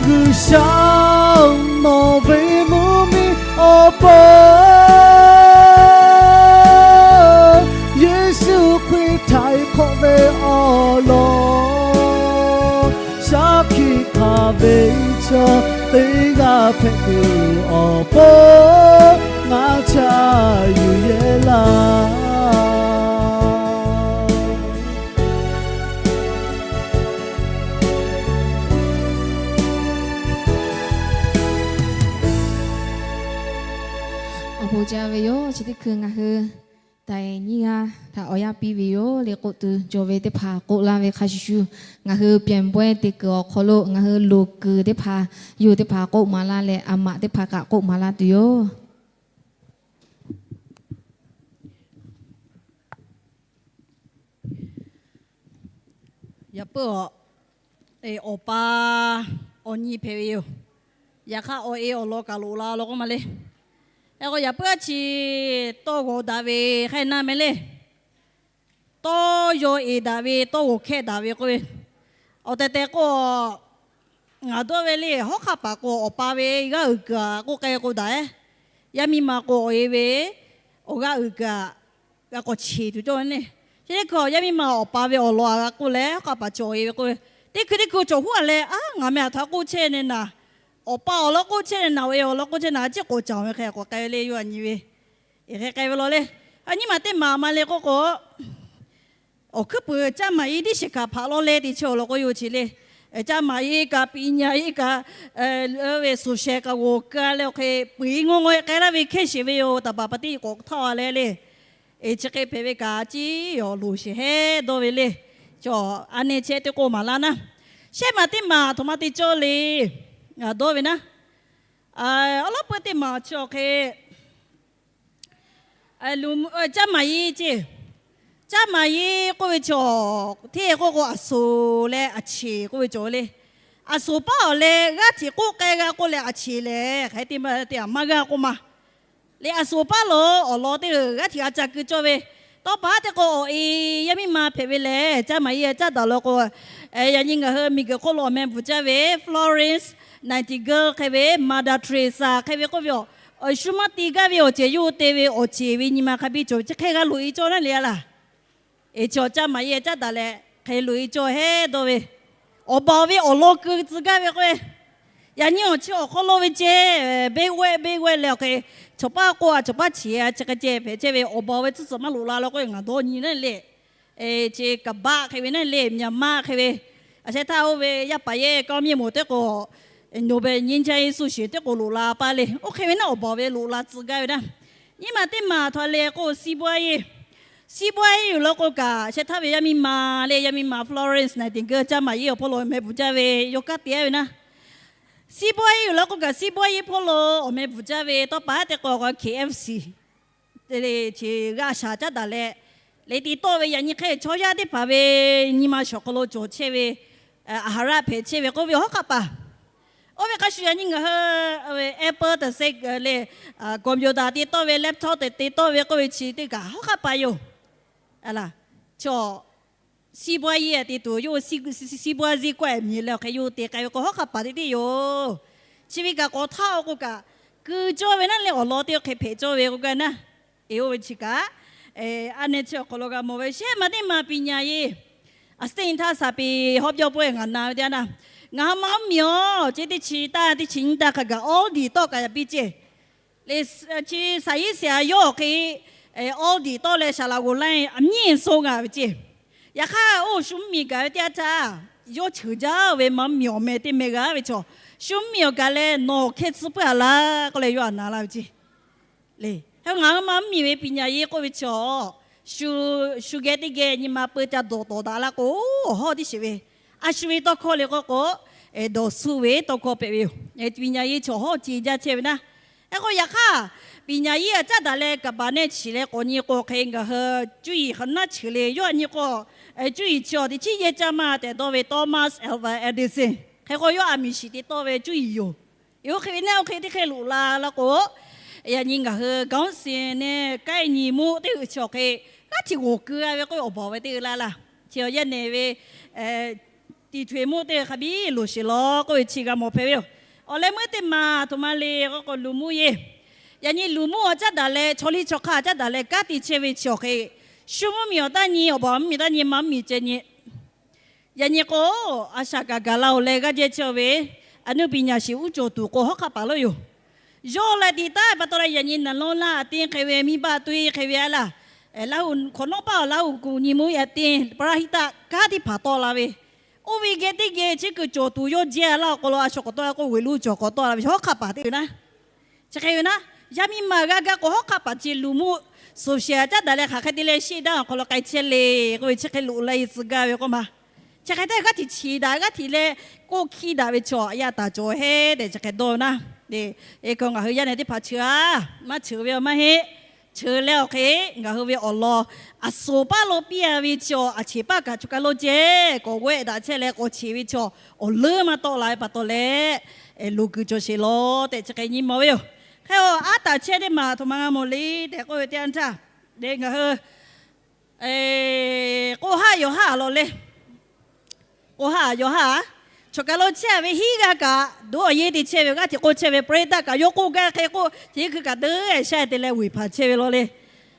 G'uiˬsha-oˬ, nawˬ ve mvuhˇmiˬ awˬ pon Yeˍsuˆ Hkriꞈ htaiˍ hk'awꞈ ve awˬ lawn, shaˉ hkiˆ hk'aˬ ve chaw teˇ g'aˇ hpehꞈ tuˬ awˬ pon, ngaˬ chaꞈ yuˬ yehˇ laˇ. Awˬ bon jaˇ ve yoˬ. Chi teˇ hkui ngaˬ hui Taiˍ nyiˇ g'aˇ htaꞈ awˬ yanˇ piˇ ve yoˬ. Le k'oˆ tuˬ cawˬ ve teˇ hpaˍ k'oˆ laˇ ve hk'a shuˍ shuˍ, ngaˬ hui pyanˍ bawehˇ te kuiˬ awˬ hk'aw lo ngaˬ hui loˍ kuiˬ teˇ hpaˍ, yawˇ teˇ hpaˍ k'oˆ maˍ laˇ leh, a maꞈ teˇ hpaˍ kaꞈ k'oˆ maˍ laˇ tuˬ yoˬ. Yaꞈ puiˉ awˬ, awˬ pa awˬ nyi hpehꞈ ve yoˬ. Yaꞈ hk'aˇ, awˬ e awˬ lawn kaꞈ loꞈ la law k'oˆ ma le. Hk'e k'o, yaꞈ puiˉ aˉ chi tawˇ g'awˬ daꞈ ve hk'e na meh le. Tawˇ yaw eˍ daꞈ ve, tawˇ g'awˬ hkehˇ daꞈ ve k'oˆ ve, awˬ tehˬ tehˬ k'o, ngaˬ dawˇ ve le, hawˉ hk'aˆ paˍ k'o, awˬ pa ve g'aˇ uiˍ kuiˬ k'oˆ k'ai k'o daꞈ-e. Yaˇ miˇ ma k'o, awˬ e ve awˬ g'aˇ uiˍ kuiˬ g'a k'awꞈ cheˬ tuˬ cawˇ ve le. Chi teˇ hkui yaˇ miˇ ma awˬ pa ve awˬ lawn a g'a k'oˆ leh, hawˉ hk'aˆ paˍ cawˬ e ve k'oˆ ve, teˇ hkui teˇ hkui cawˬ huˉ a leh, a, ngaˬ meh a htaꞈ k'oˆ chehˇ ne naˍ, awˬ pa awˬ lawn k'oˆ chehˇ ne naˍ, awˬ e awˬ lawn k'oˆ chehˇ naˍ, a ciˉ k'oꞈ caˍ ve hk'e k'awꞈ k'ai ve le, yawˇ a nyi ve. Eˬ, hk'e k'ai ve law le. A nyi ma teˇ maˬ ma le k'oˆ k'o, awˬ hkuiˉ puiˍ caˇ maˍ iˉ diˉ shiˍ kaꞈ hpaꞈ lawˇ leh teˇ chi awˬ lawn k'oˆ yoˬ chi le. Caˇ maˍ iˉ kaꞈ, piꞈ nyi iˉ kaꞈ, ve suˍ shehˍ kaꞈ g'awˬ ka leh awˬ hk'e puiˍ iˉ ngawˇ ngawˇ k'ai laˇ ve hkehˇ sheˍ ve yoˬ. Taˍ baˬ pa tiˉ k'awꞈ htaˇ a leh le. Eˬ, chi hk'e hpehꞈ ve kaꞈ, a ciˉ awˬ loˍ sheˍ heˉ dawˇ ve le. Chaw a neh chehˇ teˇ k'oˆ maˍ laˇ naˉ, shehˆ maˬ teˇ maˬ a htoꞈ ma te cawˇ le. Ngaˬ dawˇ ve naˉ, awˉ lawˉ peuˇ teˇ maˬ chi awˬ hk'e caˇ maˍ iˉ ceˇ. Caˇ maˍ iˉ k'oˆ ve chaw, hteˇ k'oˆ k'o, a soˍ leh a cheˍ k'oˆ ve cawˬ ve le. A soˍ paˉ awˬ leh g'aˇ hteꞈ k'oˆ k'ai g'a k'oˆ leh, a cheˍ lehˬ hk'e te maˇ te a maˇ g'a k'oˆ ma. Le a soˍ paˉ lo awˬ lawn teˇ g'aˇ hteꞈ a ca keu cawˇ ve, Tawˇ pa haˉ teˇ k'o awˬ e yaˇ miˇ ma hpehꞈ ve lehˬ, caˇ maˍ yeˇ caˉ daꞈ law k'o, yaꞈ nyi ngaˬ hui miˬguiˬ hk'oˆ lo awˬ meh bvuhˬ jaˇ ve Florence Nightingale hk'e ve, Mother Teresa hk'e ve k'oˆ ve, awˬ shu maˇ te gaˇ ve awˬ ceuˬ yawˇ hui te ve awˬ ceˬ ve nyi ma hk'a biˇ cawˬ ve chi hk'e g'a loꞈ e cawˇ naˉ le a laˇ. Eˬ, chi awˬ caˇ maˍ yeˇ caˉ daꞈ leh hk'e loꞈ e cawˇ heˉ dawˇ ve, awˬ baˬ ve awˬ lawn keu tcuh gaˇ ve k'o, yaꞈ nyi awˬ chi awˬ hk'aw lo ve ceh, beˇ g'awehˆ beˇ g'awehˆ leh awˬ hk'e, chaw paˉ k'oˆ a chaw paˉ cheˍ a chi hk'e ceh hpehꞈ chehˇ ve awˬ baˬ ve tcuhˉ tcuhˉ maˇ loꞈ la law k'o, ngaˬ dawˇ nyi naˉ le. Chi kaˍ baˆ hk'e ve naˉ le, Myanmar hk'e ve, a sheh htaˇ oˇ ve yaˇ paˍ yehˇ k'aw mvuhˇ yeˇ moˍ teˇ k'o, Nobel nyi caˇ yeˇ suh sheˍ teˇ k'o loꞈ la paˇ le. Oˇ hk'e ve naˉ awˬ baˬ ve loꞈ la tcuh gaˇ ve naˉ. Nyiˇ maˬ teˇ maˬ htaw le k'o, siˉ bawehˇ yeˇ, siˉ bawehˇ yeˇ yoˬ law k'o kaꞈ, a sheh htaˇ ve yaˇ miˇ ma le, yaˇ miˇ ma Florence Nightingale caˇ maˍ yeˇ awˬ hpawˇ lo meh bvuhˬ jaˇ ve yawˇ kanˉ te a ve naˉ. Siˉ bawehˇ yeˇ yoˬ law k'o kaꞈ, siˉ bawehˇ yeˇ hpawˇ lo awˬ meh bvuhˬ jaˇ ve tawˇ pa haˉ teˇ k'o, K F C te le chi g'aˇ shaˍ caˉ daꞈ leh, le te tawˆ ve yaꞈ nyi hk'e chaw yaˇ teˇ hpaˍ ve nyi ma shawˍ hk'aw lo cawˬ chehˇ ve, a haˍ raˆ hpehꞈ chehˇ ve k'oˆ ve hawˉ hk'aˆ paˍ. Oˇ ve hk'a shuˍ yaꞈ nyi ngaˬ hui Apple te se le, computer te tawˆ ve, laptop te tawˆ ve k'oˆ ve chi teˇ kaꞈ hawˉ hk'aˆ paˍ yoˬ. Chaw siˉ bawehˇ yeˇ te tuˬ yawˇ siˉ bawehˇ yeˇ k'awehꞈ miˬ leh awˬ hk'e yawˇ te k'ai ve k'o hawˉ hk'aˆ paˍ teˇ teˇ yoˬ. Chi ve kaꞈ k'awꞈ htaˇ k'o kaꞈ, ku cawˇ ve naˉ leh awˬ lawn teˇ hk'e hpehꞈ cawˇ ve k'o gaˇ naˉ. Eˬ, oˇ ve chi kaꞈ a neh chi awˬ hk'aw lo g'a mawˬ ve shehˆ maˬ teˇ maˬ ပညာရေး a state htaˇ စာပေ hawˉ pyawˇ pawehˇ ngaˬ na ve teˇ yanˇ, ngaˬ hui maˇ mvuhˇ miˬ awˬ ceˇ teˇ chi taˇ teˇ chi nyiˇ taˇ hk'a gaˬ Audi tawˆ k'ai a piˇ ceˇ. Le, chi စာရေးဆရာ yawˇ awˬ hk'e Audi tawˆ leh saˍ laꞈ g'oˍ laiˉ a miˇ so ngaˬ ve ceˇ. Yaꞈ hk'aˇ oˇ shu mvuhˇ miˬ gaˬ ve teˇ yanˇ htaˇ, yawˇ cheuˬ jaˇ ve maˇ mvuhˇ miˬ awˬ meh teˇ meh g'a ve chaw, shu mvuhˇ miˬ awˬ gaˬ leh nawˬ hkeh tcuh puiˉ a laˇ k'oˆ leh yawˇ a na laˇ ve ceˇ. Le, ngaˬ hui maˇ mvuhˇ miˬ ve ပညာရေး k'oˆ ve chaw, shu geh teˇ geh nyi ma peu ca dawˬ tawˍ daꞈ la k'o, awˬ hawˉ tiˉ sheˍ ve, a shu ve tawˇ hkawˇ le k'oˆ k'o, dawˬ suh ve tawˇ hkawˇ hpehꞈ ve yoˬ. ပညာရေး chaw hawˉ ce jaˇ chehˇ ve naˉ. Hk'e k'o yaꞈ hk'aˇ, ပညာရေး a caˉ daꞈ leh kaˍ baˬ nehˆ chi leh k'awꞈ nyi k'o hk'e ngaˬ hui cuˇ yiˍ hk'aˬ naˉ cheuˬ le. Yawˇ a nyi k'o, cuˇ yiˍ chi awˬ teꞈ chiˉ yehˇ caˇ maˇ tehꞈ dawˇ ve Thomas Alva Edison hk'e k'o yawˇ a miˬ shiˍ te tawˆ ve cuˇ yiˍ yoˬ. Eˬ, oˇ hk'e ve naˉ oˇ hk'e teˇ hk'e loꞈ la la k'o, yaꞈ nyi ngaˬ hui ခေါင်းစဉ် nehˬ ကိုက်ညီမှု teˇ g'uiˬ chi awˬ hk'e g'aˇ hteꞈ g'awˬ keu a ve k'oˆ ve awˬ baˬ ve teˇ g'aˇ laˇ laˇ. Chi awˬ yaˇ nehˬ ve တည်ထွင်မှု teˇ hk'a biˇ loˍ sheˍ law k'oˆ ve chi g'a mawˬ hpehꞈ ve yoˬ. Awˬ leh meuˇ teˇ maˬ a htoꞈ ma le k'oˆ k'o, လူမှုရေး, yaꞈ nyi လူမှု awˬ caˉ daꞈ leh chaw liˇ chaw hk'aˇ caˉ daꞈ leh kanˉ te chehˇ ve chi awˬ hk'e, shu mvuhˇ miˬ awˬ taˇ nyi, awˬ baˬ mvuhˇ miˬ taˇ nyi, maˇ mvuhˇ miˬ ceh nyi. Yaꞈ nyi k'o, a shaꞈ kaꞈ gaˬ la-oˬ leh g'aˇ jehˇ chehˇ ve, a nuˇ ပညာရှင် uˉ cawˬ tuˬ k'o hawˉ hk'aˆ paˍ lo yoˬ. Yawˇ leh te taˉ pa taw leh yaꞈ nyi naˍ lonˉ laˇ a teˇ hk'e ve, miˇ baˆ tuiˇ hk'e ve a laˇ, Laˇ huˍ hk'awꞈ nawˉ paˆ awˬ Laˇ huˍ kuˬ nyi mvuhˇ yaꞈ teˇ ပရဟိတ kanˉ teˇ hpaˍ tawˆ la ve, oˇ ve geh teˇ geh chi kuiˬ cawˬ tuˬ yawˇ jehˇ a laˇ awˬ hk'aw lo a shaꞈ k'awꞈ tawˆ la k'o, ဝေလူ cawˬ k'awꞈ tawˆ la ve hawˉ hk'aˆ paˍ teˇ ve naˉ. Chi hk'e ve naˉ, yaˇ miˇ ma g'aˇ gaˇ k'o hawˉ hk'aˆ paˍ chi လူမှု social caˉ daꞈ leh hk'aˬ hk'e te leh sheˆ daˇ awˬ hk'aw lo k'ai chehˇ le k'oˆ ve chi hk'e loꞈ la e tcuh gaˇ ve k'oˆ ma. Chi hk'e te g'aˇ hteꞈ cheˍ daꞈ, g'aˇ hteꞈ leh k'oˆ hkiˇ daꞈ ve chaw a yaˇ taˍ cawˬ heˉ tehꞈ chi hk'e dawˇ ve naˉ. Eˬ, ngaˬ hui yaˇ nehˬ teˇ hpaˍ cheuˬ a, maˇ cheuˬ ve awˬ maˇ heˆ. Cheuˬ leh awˬ hk'e ngaˬ hui ve awˬ lawn a suˍ paˇ lo piˇ a ve chaw, a cheˍ paˇ kaꞈ choˬ kaˬ lo ceh k'awꞈ g'awehˆ daꞈ chehˇ leh k'awꞈ cheˍ ve chaw, awˬ leuˉ maˇ tawˆ la ve pa taw leh, loˍ kuiˬ cawˬ sheˍ law tehꞈ chi hk'e nyi mawˬ ve yoˬ. Hk'e aˬ, aˉ taˍ chehˇ teˇ maˬ a htoꞈ ma g'a mawˬ le tehꞈ k'oˆ ve teˇ yanˇ htaˇ, ngaˬ hui k'o haˉ yawˬ haˉ a law le. K'o haˉ yawˬ haˉ a, choˬ kaˬ lo chehˇ ve hiˉ g'aˇ kaꞈ dawˇ a yeˇ te chehˇ ve, g'aˇ hteꞈ k'oˆ chehˇ ve ပရိသတ် kaꞈ yawˇ k'oˆ gaˇ hk'e k'oˆ, teˇ hkui kaꞈ deuˉ a shaˉ te leh vuiˬ hpanˍ chehˇ ve law le.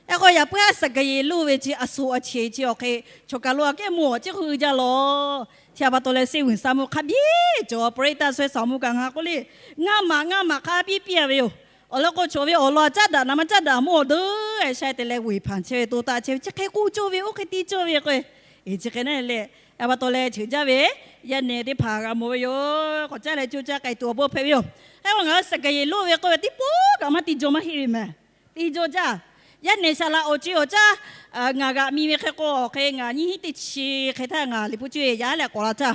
Hk'e k'o yaꞈ puiˉ a Saˍkeˍyeˍluˆ ve chi a suˍ a cheˍ chi awˬ hk'e, choˬ kaˬ lo aꞈ kehˉ mvuhˇ awˬ ciˉ hui jaˇ law. Chi a pa taw leh စိတ်ဝင်စားမှု hk'a biˇ cawˬ, ပရိသတ် ဆွဲဆောင်မှု kaꞈ ngaˬ k'oˆ le, ngaˇ maꞈ ngaˇ maꞈ hk'a biˇ piˇ a ve yoˬ. Awˬ lawn k'o chaw ve awˬ lawn a caˉ daꞈ naˍ maˇ caˉ daꞈ mvuhˇ awˬ deuˉ a shaˉ te leh vuiˬ hpanˍ chehˇ ve, to taˆ chehˇ ve, chi hk'e k'oˆ cawˇ ve, oˇ hk'e te cawˇ ve k'o, eˬ, chi hk'e naˉ leh, a pa taw leh cheuˬ jaˇ ve yaˇ nehˬ teˇ hpaˍ g'a mawˬ ve yoˬ. K'awꞈ caˉ leh coˇ caˇ k'ai tuˬ awˬ bon hpehꞈ ve yoˬ. Hk'e k'o ngaˬ hui Saˍkeˍyeˍluˆ ve k'oˆ ve teˇ pawˆ kaꞈ maˇ te jaw maˇ heˆ ve mehˬ. Te jaw jaˇ. Yaˇ nehˬ saˍ laꞈ awˬ co awˬ caˉ ngaˬ g'aꞈ mi ve hk'e k'o, awˬ hk'e ngaˬ nyiˇ hinˉ teˇ chi hk'e htaˇ ngaˬ liꞈ hpu cuˇ yaꞈ leh k'awꞈ la htaˇ,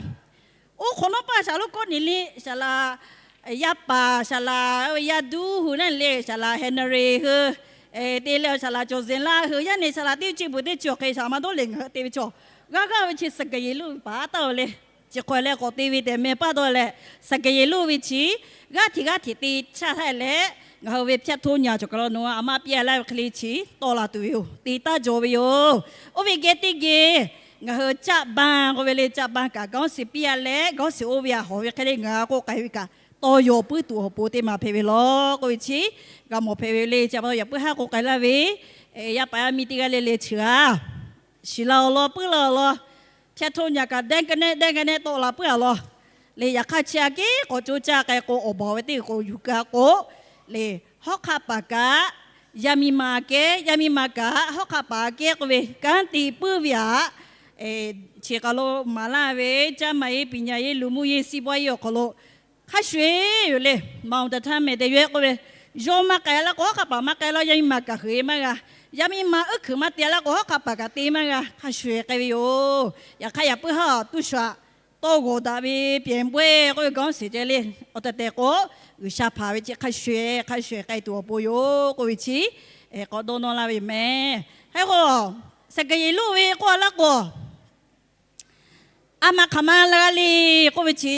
oˇ hk'awꞈ nawˉ paˇ shaˍ loˉ k'awˇ neˍ liˇ saˍ laꞈ, yaˇ paˍ saˍ laꞈ, yaˇ duˇ hui naˉ le, saˍ laꞈ Henry hui, te leh saˍ laꞈ cawˬ zeˬ laˇ hui, yaˇ nehˬ saˍ laꞈ teˇ ceuˬ peuˬ teˇ ceuˬ awˬ hk'e saˍ laꞈ maˇ dawˇ leh ngaˬ hui te ve chaw, g'aˇ g'aˇ ve chi Saˍkeˍyeˍluˆ ve paˍ taˇ ve le. Chi hk'aw leh k'awꞈ te ve tehꞈ meh paˇ dawˇ leh, Saˍkeˍyeˍluˆ ve chi g'aˇ hteꞈ g'aˇ hteꞈ te chaˇ htaˇ leh, ngaˬ hui ve ဖြတ်ထိုးညၣ် cawˬ kaˬ lo nawˬ a maˇ piˇ a laˇ ve hk'e le chi tawˆ la tuˬ ve yoˬ. Te taˇ jaw ve yoˬ. Oˇ ve geh teˇ geh ngaˬ hui caˆ banˇ k'oˆ ve le, caˆ banˇ kaꞈ ခေါင်းစဉ် piˇ a leh, ခေါင်းစဉ် oˇ ve a hawˍ ve hk'e le ngaˬ hui k'oˆ k'ai ve kaꞈ tawˇ yaw puiˉ tuˬ awˬ pon teˇ maˬ hpehꞈ ve law k'oˆ ve chi g'a mawˬ hpehꞈ ve le. Chi pa taw yaꞈ puiˉ haˉ k'oˆ k'ai laˇ ve, yaˇ paˍ yaˇ miˇ teˇ g'aˇ le le chi g'a shiˍ la awˬ lawn puiˉ la awˬ lawn, ဖြတ်ထိုးညၣ် kaꞈ dehˇ ka nehˉ dehˇ ka nehˉ tawˆ la puiˉ a lawn le. Yaꞈ hk'aˇ chi aꞈ kehˉ k'awꞈ co caˇ k'ai k'o, awˬ baˬ ve teˇ k'o yuˬ ka k'o le, hawˉ hk'aˆ paˍ kaꞈ yaˇ miˇ ma kehˉ, yaˇ miˇ ma kaꞈ hawˉ hk'aˆ paˍ kehˉ k'oˆ ve kanˉ te puiˉ ve aꞈ, chi kaˬ lo maˍ laˇ ve ကျန်းမာရေး ပညာရေး လူမှုရေး စီးပွားရေး awˬ hk'aw lo hk'a shuˍ shuˍ yoˬ le. Maˍ awˬ taꞈ htaˇ mehˍ te yawˇ k'oˆ ve, yawˇ maˇ k'ai laˇ k'o hawˉ hk'aˆ paˍ maˇ k'ai laˇ, yaˇ miˇ ma kaꞈ huiˍ maˇ g'a, yaˇ miˇ ma uˉ hkuiˬ maˇ te laˇ k'o hawˉ hk'aˆ paˍ kaꞈ te maˇ g'a, hk'a shuˍ shuˍ k'ai ve yoˬ. Yaꞈ hk'aˇ yaꞈ puiˉ haˉ tuˇ shu aꞈ tawˇ g'awˬ daꞈ ve ပြန်ပွဲ k'oˆ ve ခေါင်းစဉ် ceh le, awˬ tehˬ tehˬ k'o G'uiˬsha hpanˍ ve chi hk'a shuˍ shuˍ hk'a shuˍ shuˍ k'ai tuˬ awˬ pon yoˬ k'oˆ ve chi k'awꞈ dawˇ nawˇ laˇ ve yoˬ mehˍ. Hk'e k'o, Saˍkeˍyeˍluˆ ve k'oˆ a laˇ k'o, a ma hk'aˬ ma la g'a le k'oˆ ve chi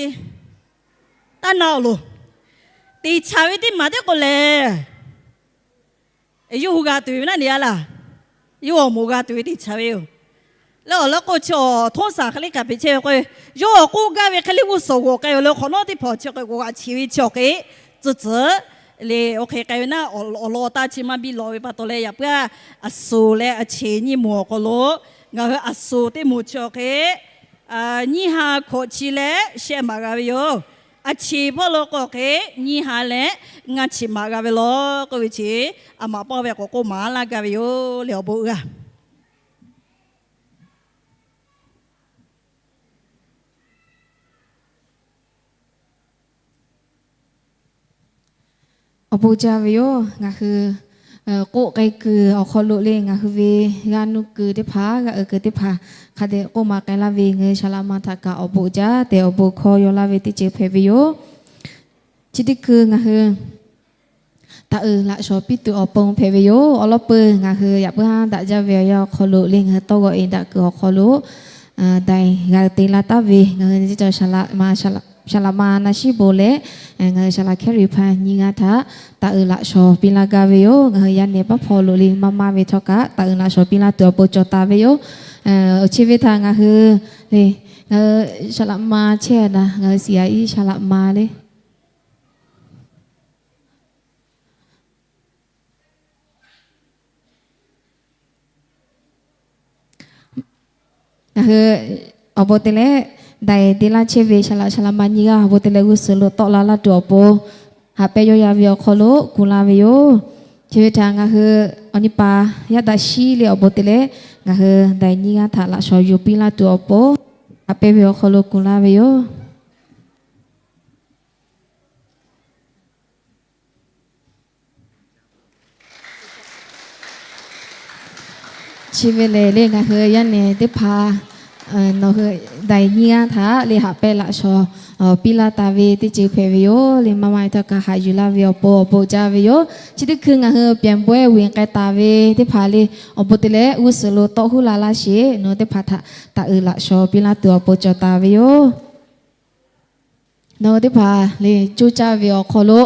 taˇ na awˬ loˬ. Teꞈ chaˍ ve teˇ maˬ teˇ k'o lehˬ, yawˇ hui g'a tuˬ ve naˉ ne a laˇ, yawˇ awˬ moˍ g'a tuˬ ve teꞈ chaˍ ve yoˬ. Leh awˬ lawn k'o chi awˬ htoˇ saˍ hk'e le kaꞈ peꞈ chehˇ ve k'o, yawˇ awˬ k'oˆ gaˇ ve hk'e le g'uˇ suhˍ g'awˬ k'ai ve lo hk'awꞈ nawˉ teˇ hpaˍ chi hk'e k'o g'a cheꞈ ve chi awˬ hk'e tcuh tcuh le, oˇ hk'e k'ai ve naˉ awˬ lawn taˇ chi maˇ biˇ lawˬ ve pa taw leh yaꞈ puiˉ a suˍ leh a cheˍ nyiˇ moˍ awˬ hk'aw lo ngaˬ hui a suˍ teˇ moˍ chi awˬ hk'e nyiˇ ha hkawꞈ chi leh shehˆ maꞈ g'a ve yoˬ. A cheˍ hpawˇ lo k'o hk'e nyiˇ ha leh ngaˇ cheˍ maꞈ g'a ve law k'oˆ ve chi, a maꞈ pawˇ ve k'awꞈ k'oˆ maˍ laˇ gaˇ ve yoˬ le awˬ bon g'a. Awˬ bon jaˇ ve yoˬ. Ngaˬ hui k'oˆ k'ai kuiˬ awˬ hk'aw lo le ngaˬ hui ve g'a nuˇ kuiˬ teˇ hpaˍ, g'a uiˍ kuiˬ teˇ hpaˍ hk'a dehꞈ k'oˆ maˍ k'ai laˇ ve ngaˬ hui Saˍlaꞈma htaꞈ kaꞈ awˬ bon jaˇ tehꞈ awˬ bon hkawˇ yaw laˇ ve teˇ ceuˬ hpehꞈ ve yoˬ. Chi teˇ hkui ngaˬ hui taˍ uiˍ laꞈ shawnˍ piˇ tuˬ awˬ pon hpehꞈ ve yoˬ. Awˬ lawn peuˬ ngaˬ hui yaꞈ puiˉ haˉ daꞈ jaˇ ve awˬ yanˇ awˬ hk'aw lo le ngaˬ hui tawˇ g'awˬ eˍ daꞈ kuiˬ awˬ hk'aw lo daiˍ g'a te laˇ taˍ ve ngaˬ hui nyi ca Saˍlaꞈ ma, Saˍlaꞈma naˇ shiˉ bon leh ngaˬ hui Saˍlaꞈ Hkehˇriˍ hpaˇ nyiˇ g'aˇ htaꞈ taˍ uiˍ laꞈ shawnˍ piˇ laˇ gaˇ ve yoˬ. Ngaˬ hui yaˇ nehˬ paˉ hpawˇ lo le maˇ maˇ ve htawˇ kaꞈ taˍ uiˍ laꞈ shawnˍ piˇ laˇ tuˬ awˬ pon cawˬ taˍ ve yoˬ. Chi ve htaꞈ ngaˬ hui le, ngaˬ hui Saˍlaꞈma chehˇ a na, ngaˬ hui siˍ a iˉ Saˍlaꞈma le. Ngaˬ hui awˬ bon te leh daiˍ te laˇ chehˇ ve Saˍlaꞈ Saˍlaꞈma nyiˇ g'aˇ awˬ bon te leh g'uˇ suhˍ lo tawˆ la laˇ tuˬ awˬ pon haꞈ pehnˇ yawˇ ya ve awˬ hk'aw lo gu laˇ ve yoˬ. Chi ve htaꞈ ngaˬ hui awˬ nyi paˍ yaˇ daꞈ shiˉ le awˬ bon te leh ngaˬ hui daiˍ nyiˇ g'aˇ htaꞈ laꞈ shawnˍ yuˬ piˇ laˇ tuˬ awˬ pon haꞈ pehnˇ ve awˬ hk'aw lo gu laˇ ve yoˬ. Chi ve lehˬ le ngaˬ hui yaˇ nehˬ teˇ hpaˍ nawˬ hui daiˍ nyiˇ g'aˇ htaꞈ le haꞈ pehnˇ laꞈ shawnˍ piˇ laˇ taˍ ve teˇ ceuˬ hpehꞈ ve yoˬ. Le maˇ maˇ htawˇ kaꞈ haꞈ yuˬ laˇ ve awˬ pon awˬ bon jaˇ ve yoˬ. Chi teˇ hkui ngaˬ hui ပြန်ပွဲ ဝင် k'ai taˍ ve teˇ hpaˍ le awˬ bon te leh g'uˇ suhˍ lo tawˆ huˉ la laˇ sheˍ. Nawˬ hui teˇ hpaˍ htaꞈ taˍ uiˍ laꞈ shawnˍ piˇ laˇ tuˬ awˬ pon cawˬ taˍ ve yoˬ. Nawˬ hui teˇ hpaˍ le coˇ caˇ ve awˬ hk'aw lo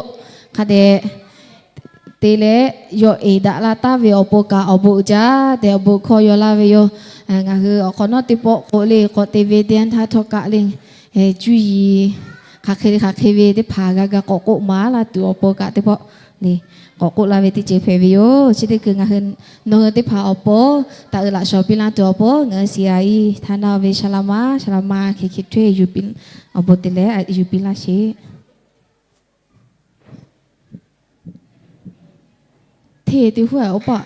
hk'a dehꞈ te leh yawˇ eˍ daꞈ la taˍ ve awˬ pon kaꞈ awˬ bon uiˍ jaˇ tehꞈ awˬ bon hkawˇ yaw laˇ ve yoˬ. Ngaˬ hui awˬ hk'awꞈ nawˉ teˇ pawˆ k'o le k'awꞈ te ve teˇ yanˇ htaˇ htawˇ kaꞈ le cuˇ yiˍ hk'aˬ hk'e hk'aˬ hk'e ve teˇ hpaˍ g'a ga k'awꞈ k'oˆ maˍ laˇ tuˬ awˬ pon kaꞈ teˇ pawˆ le k'awꞈ k'oˆ laˇ ve teˇ ceuˬ hpehꞈ ve yoˬ. Chi teˇ hkui ngaˬ hui nawˬ hui teˇ hpaˍ awˬ pon taˍ uiˍ laꞈ shawnˍ piˇ laˇ tuˬ awˬ pon ngaˬ hui siˍ a iˉ htaˇ naˇ ve Saˍlaꞈma, Saˍlaꞈma Hkehˇ Hkehˇ Htawehˇ awˬ bon te leh yuˬ piˇ laˇ sheˍ. Hteˇ teˇ huˉ oˇ paˆ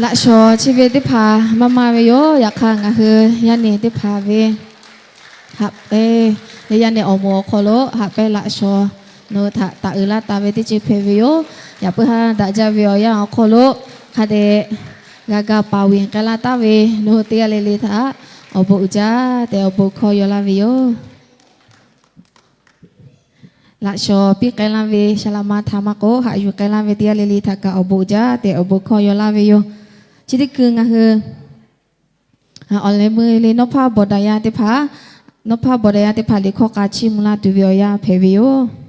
laꞈ shawnˍ chi ve teˇ hpaˍ maˇ maˇ ve yoˬ. Yaꞈ hk'aˇ ngaˬ hui yaˇ nehˬ teˇ hpaˍ ve haꞈ pehnˇ le yaˇ nehˬ awˬ moˍ awˬ hk'aw lo haꞈ pehnˇ laꞈ shawnˍ nawˬ hui htaꞈ taˍ uiˍ laˇ taˍ ve teˇ ceuˬ hpehꞈ ve yoˬ. Yaꞈ puiˉ haˉ daꞈ jaˇ ve awˬ yanˇ awˬ hk'aw lo hk'a dehꞈ g'a ga paˍ ဝင် k'ai laˇ taˍ ve nawˬ hui teˇ g'aˇ le le htaꞈ awˬ bon uiˍ jaˇ tehꞈ awˬ bon hkawˇ yaw laˇ ve yoˬ. Laꞈ shawnˍ piˇ k'ai laˇ ve Saˍlaꞈma htaꞈ maˇ k'o haꞈ yuˬ k'ai laˇ ve teˇ g'aˇ le le htaꞈ kaꞈ awˬ bon uiˍ jaˇ tehꞈ awˬ bon hkawˇ yaw laˇ ve yoˬ. Chi teˇ hkui ngaˬ hui Awˬ leh meuˇ le, nawˉ hpaˇ bawˬ daꞈ yaˇ teˇ hpaˍ, nawˉ hpaˇ bawˬ daꞈ yaˇ teˇ hpaˍ liꞈ hkawˇ k'a chiˇ mvuh laˇ tuˬ ve awˬ yanˇ hpehꞈ ve yoˬ.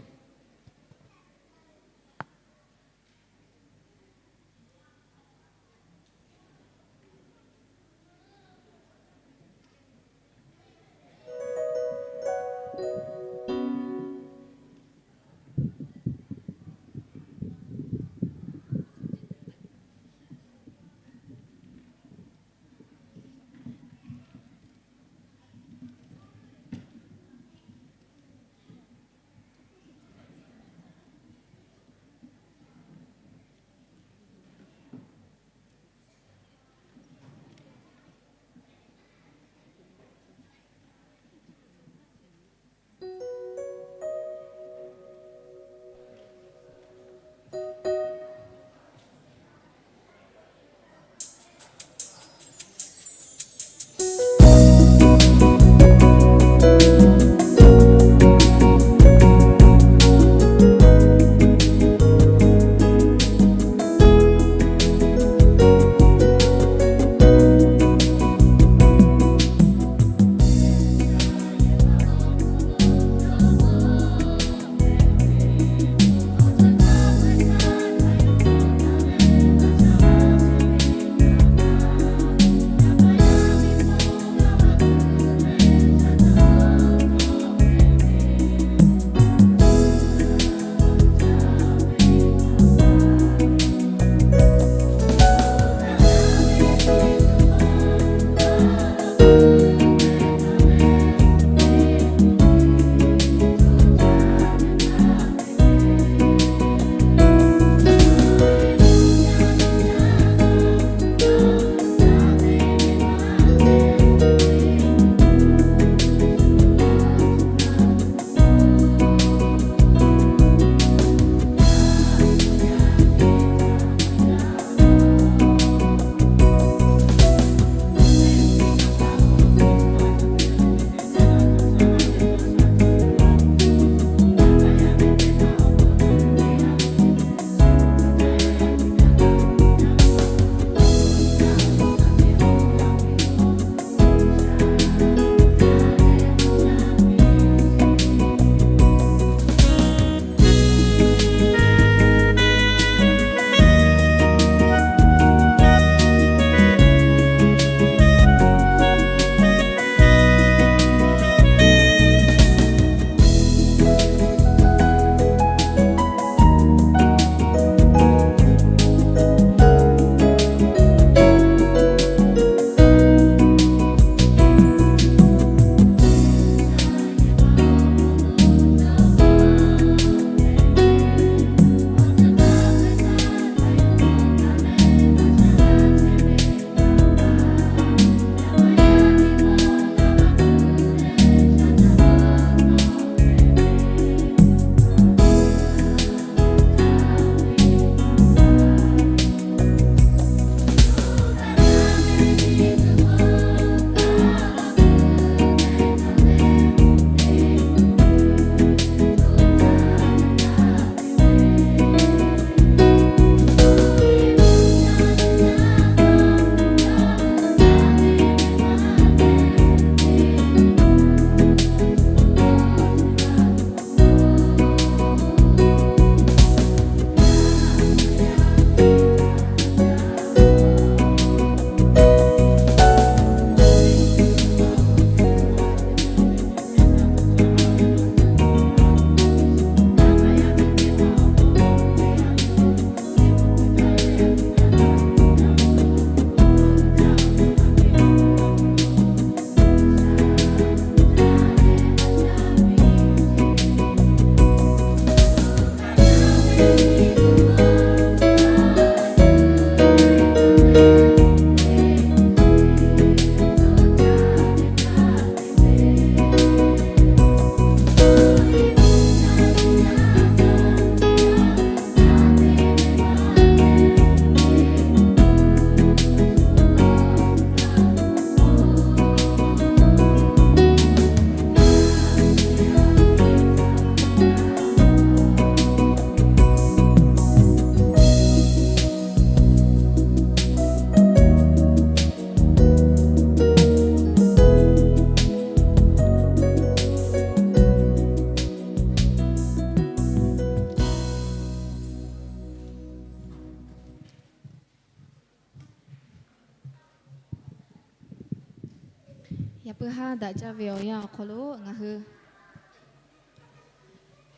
Haˉ daꞈ jaˇ ve awˬ yanˇ awˬ hk'aw lo ngaˬ hui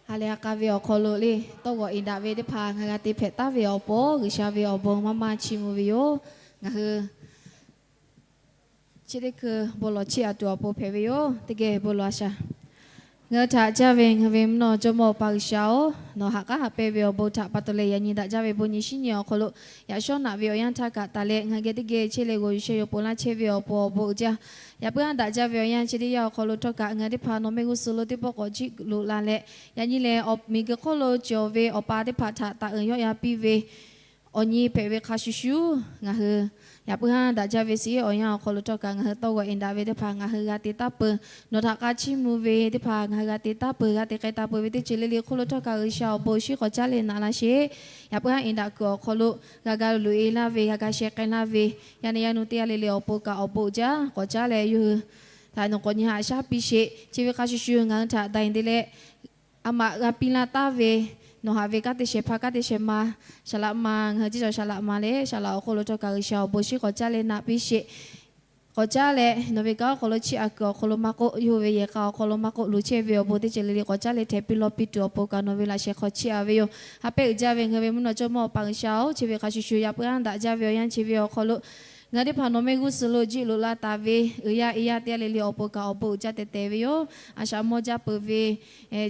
ha lehˬ ha k'a ve awˬ hk'aw lo le, tawˇ g'awꞈ eˍ daꞈ ve teˇ hpaˍ ngaˬ hui g'a te hpehꞈ taˍ ve awˬ pon G'uiˬsha ve awˬ bon maˇ maˇ chiˇ mvuh ve yoˬ. Ngaˬ hui chi teˇ hkui bon lawˬ chiˇ aꞈ tuˬ awˬ pon hpehꞈ ve yoˬ. Teˇ geh bon lawˬ a shaˍ. Ngaˬ hui htaꞈ caˇ ve ngaˬ hui ve mvuhˇ naw Jawˇmawˇ Awˬ pa G'uiˬsha-oˬ, nawˬ haꞈ k'aˉ haꞈ pehnˇ ve awˬ bon htaꞈ pa taw leh yaꞈ nyi daꞈ jaˇ ve bon nyi shinˉ nyi awˬ hk'aw lo yaꞈ shawˉ naꞈ ve awˬ yanˇ htaˇ kaꞈ taˍ leh ngaˬ hui geh teˇ geh chehˇ leh g'aw yuˬ sheh yuˬ ponˬ laˇ chehˇ ve awˬ pon awˬ bon uiˍ jaˇ. Yaꞈ puiˉ haˉ daꞈ jaˇ ve awˬ yanˇ chi teˇ yanˇ awˬ hk'aw lo htawˇ kaꞈ ngaˬ hui teˇ hpaˍ nawˬ mehˆ g'uˇ suhˍ lo teˇ pawˆ k'awꞈ jiˆ loꞈ la leh, yaꞈ nyi lehˬ miˬguiˬ hk'oˆ lo cawˬ ve awˬ pa teˇ hpaˍ htaꞈ taˍ uiˍ yawˆ yan piˇ ve awˬ nyi hpehꞈ ve hk'a shuˍ shuˍ, ngaˬ hui yaꞈ puiˉ haˉ daꞈ jaˇ ve sheˍ. Awˬ yanˇ awˬ hk'aw lo htawˇ kaꞈ ngaˬ hui tawˇ g'awꞈ eˍ daꞈ ve teˇ hpaˍ ngaˬ hui g'a te taˍ peuˬ. Nawˬ htaꞈ k'a chiˇ mvuh ve teˇ hpaˍ ngaˬ hui g'a te taˍ peuˬ. G'a te k'ai taˍ peuˬ ve teˇ ceuˬ le le hk'oˆ lo htawˇ kaꞈ G'uiˬsha awˬ bon shinˉ k'awꞈ caˉ leh naꞈ laˇ sheˍ. Yaꞈ puiˉ haˉ eˍ daꞈ kuiˬ awˬ hk'aw lo g'a ga loꞈ e laˇ ve, g'a ga sheh k'ai laˇ ve, yaˇ nehˬ yaˇ nu teˇ g'aˇ le le awˬ pon kaꞈ awˬ bon uiˍ jaˇ. K'awꞈ caˉ leh yawˇ hui htaꞈ nawˬ k'awꞈ nyi haꞈ shaˉ piˇ sheˍ. Chi ve hk'a shuˍ shuˍ ngaˬ hui htaꞈ daiˬ te leh a maꞈ g'a piˇ laˇ taˍ ve, nawˬ haꞈ ve kanˉ te shehˍ hpaˇ kanˉ te shehˍ ma, shaˍ laꞈ ma, ngaˬ hui ceˇ caw shaˍ laꞈ ma le, shaˍ laꞈ awˬ hk'oˆ lo htawˇ kaꞈ G'uiˬsha awˬ bon shinˉ k'awꞈ caˉ leh naꞈ piˇ sheˍ. K'awꞈ caˉ leh nawˬ ve kanˉ awˬ hk'aw lo chiˇ aꞈ kuiˬ awˬ hk'aw lo maˇ k'oˆ, yawˇ hui ve yehˬ k'a awˬ hk'aw lo maˇ k'oˆ, loˍ chehˇ ve awˬ bon teˇ ceuˬ le le k'awꞈ caˉ leh htehꞈ piˇ lawˇ piˇ tuˬ awˬ pon kaꞈ nawˬ ve laꞈ sheh hk'aw chiˇ aꞈ ve yoˬ. Ha pehˉ uiˍ jaˇ ve ngaˬ hui ve mvuhˇ naw Jawˇmawˇ Awˬ pa G'uiˬsha-oˬ, chi ve hk'a shuˍ shuˍ yaꞈ puiˉ haˉ daꞈ jaˇ ve awˬ yanˇ chi ve awˬ hk'aw lo ngaˬ hui teˇ hpaˍ nawˬ mehˆ g'uˇ suhˍ lo jiˆ loꞈ la taˍ ve uiˍ yaˇ eˍ yaˇ teˇ g'aˇ le le awˬ pon kaꞈ awˬ bon uiˍ jaˇ tehꞈ tehꞈ ve yoˬ. A shaꞈ mawˇ jaˇ peuˬ ve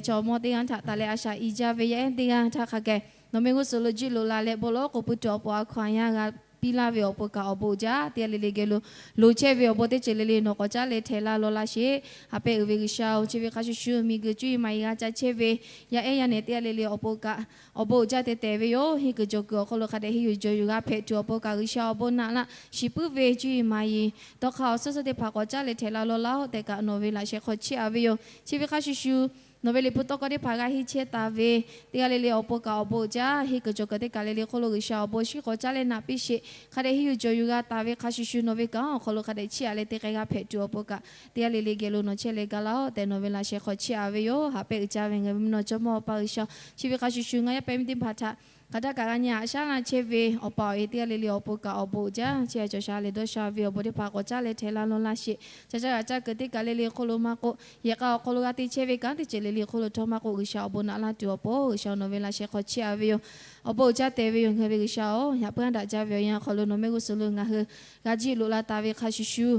chaw mawˇ teˇ g'aˇ htaꞈ taˍ leh a shaꞈ i jaˇ ve yaˇ ehˉ teˇ g'aˇ htaˇ hk'a gaˬ nawˬ mehˆ g'uˇ suhˍ lo jiˆ loꞈ la leh bon lawˬ k'oˍ pui tuˬ awˬ pon a hkaw a yanˇ g'a piˇ laˇ ve awˬ pon kaꞈ awˬ bon uiˍ jaˇ. Teˇ g'aˇ le le geh lo loˍ chehˇ ve awˬ bon teˇ ceuˬ le le nawˬ k'awꞈ caˉ leh htehꞈ laˇ law laˇ sheˍ. Ha pehˉ uiˍ ve G'uiˬsha-oˬ, chi ve hk'a shuˍ shuˍ miˬguiˬ cuˇ yiˍ maˍ yiˍ g'a ca chehˇ ve yaˇ ehˉ yaˇ nehˬ teˇ g'aˇ le le awˬ pon kaꞈ awˬ bon uiˍ jaˇ tehꞈ tehꞈ ve yoˬ. Henˇ kuiˬ cawˬ kuiˬ awˬ hk'aw lo hk'a dehꞈ henˇ yuˬ jawˬ yuˬ g'a hpehꞈ tuˬ awˬ pon kaꞈ G'uiˬsha awˬ bon naꞈ laˇ. Shiˍ puiˉ ve cuˇ yiˍ maˍ yiˍ dawˇ hk'aˇ awˬ suhˉ suhˉ teˇ hpaˍ k'awꞈ caˉ leh htehꞈ laˇ law laˇ-oˆ tehꞈ kaꞈ nawˬ ve laꞈ sheh hk'aw chiˇ aꞈ ve yoˬ. Chi ve hk'a shuˍ shuˍ nawˬ ve liꞈ hpu tawˇ hkawˇ teˇ hpaˍ g'a henˇ chehˇ taˍ ve teˇ g'aˇ le le awˬ pon kaꞈ awˬ bon uiˍ jaˇ. Henˇ kuiˬ cawˬ kuiˬ teˇ kaˬ le le hk'oˆ lo G'uiˬsha awˬ bon shinˉ k'awꞈ caˉ leh naꞈ piˇ sheˍ. Hk'a dehꞈ henˇ yuˬ jawˬ yuˬ g'a taˍ ve hk'a shuˍ shuˍ nawˬ ve kanˉ awˬ hk'aw lo hk'a dehꞈ chiˇ aꞈ leh te k'ai g'a hpehꞈ tuˬ awˬ pon kaꞈ teˇ g'aˇ le le geh lo nawˬ chehˇ leh ga laˇ-oˆ tehꞈ nawˬ ve laꞈ sheh hk'aw chiˇ aꞈ ve yoˬ. Ha pehˉ uiˍ jaˇ ve ngaˬ hui ve mvuhˇ naw Jawˇmawˇ Awˬ pa G'uiˬsha, chi ve hk'a shuˍ shuˍ ngaˬ yaˇ pehꞈ miˇ teˇ hpaˍ htaꞈ hk'aˬ htaˇ kaꞈ g'a nyi haꞈ shaˉ laˇ chehˇ ve awˬ pa awˬ e teˇ g'aˇ le le awˬ pon kaꞈ awˬ bon uiˍ jaˇ. Chi a cawˬ sha leh dawˇ sha ve awˬ bon teˇ hpaˍ k'awꞈ caˉ leh htehꞈ laˇ law laˇ sheˍ. Ca caˇ g'a caˇ kuiˬ teˇ kaˬ le le hk'oˆ lo maˇ k'oˆ, yehˬ k'a awˬ hk'aw lo g'a te chehˇ ve kanˉ teˇ ceuˬ le le hk'oˆ lo htawˇ maˇ k'oˆ, G'uiˬsha awˬ bon naꞈ laˇ tuˬ awˬ pon G'uiˬsha nawˬ ve laꞈ sheh hk'aw chiˇ aꞈ ve yoˬ. Awˬ bon uiˍ jaˇ tehꞈ ve yoˬ. Ngaˬ hui ve G'uiˬsha-oˬ, yaꞈ puiˉ haˉ daꞈ jaˇ ve awˬ yanˇ awˬ hk'aw lo nawˬ mehˆ g'uˇ suhˍ lo ngaˬ hui g'a jiˆ loꞈ la taˍ ve hk'a shuˍ shuˍ,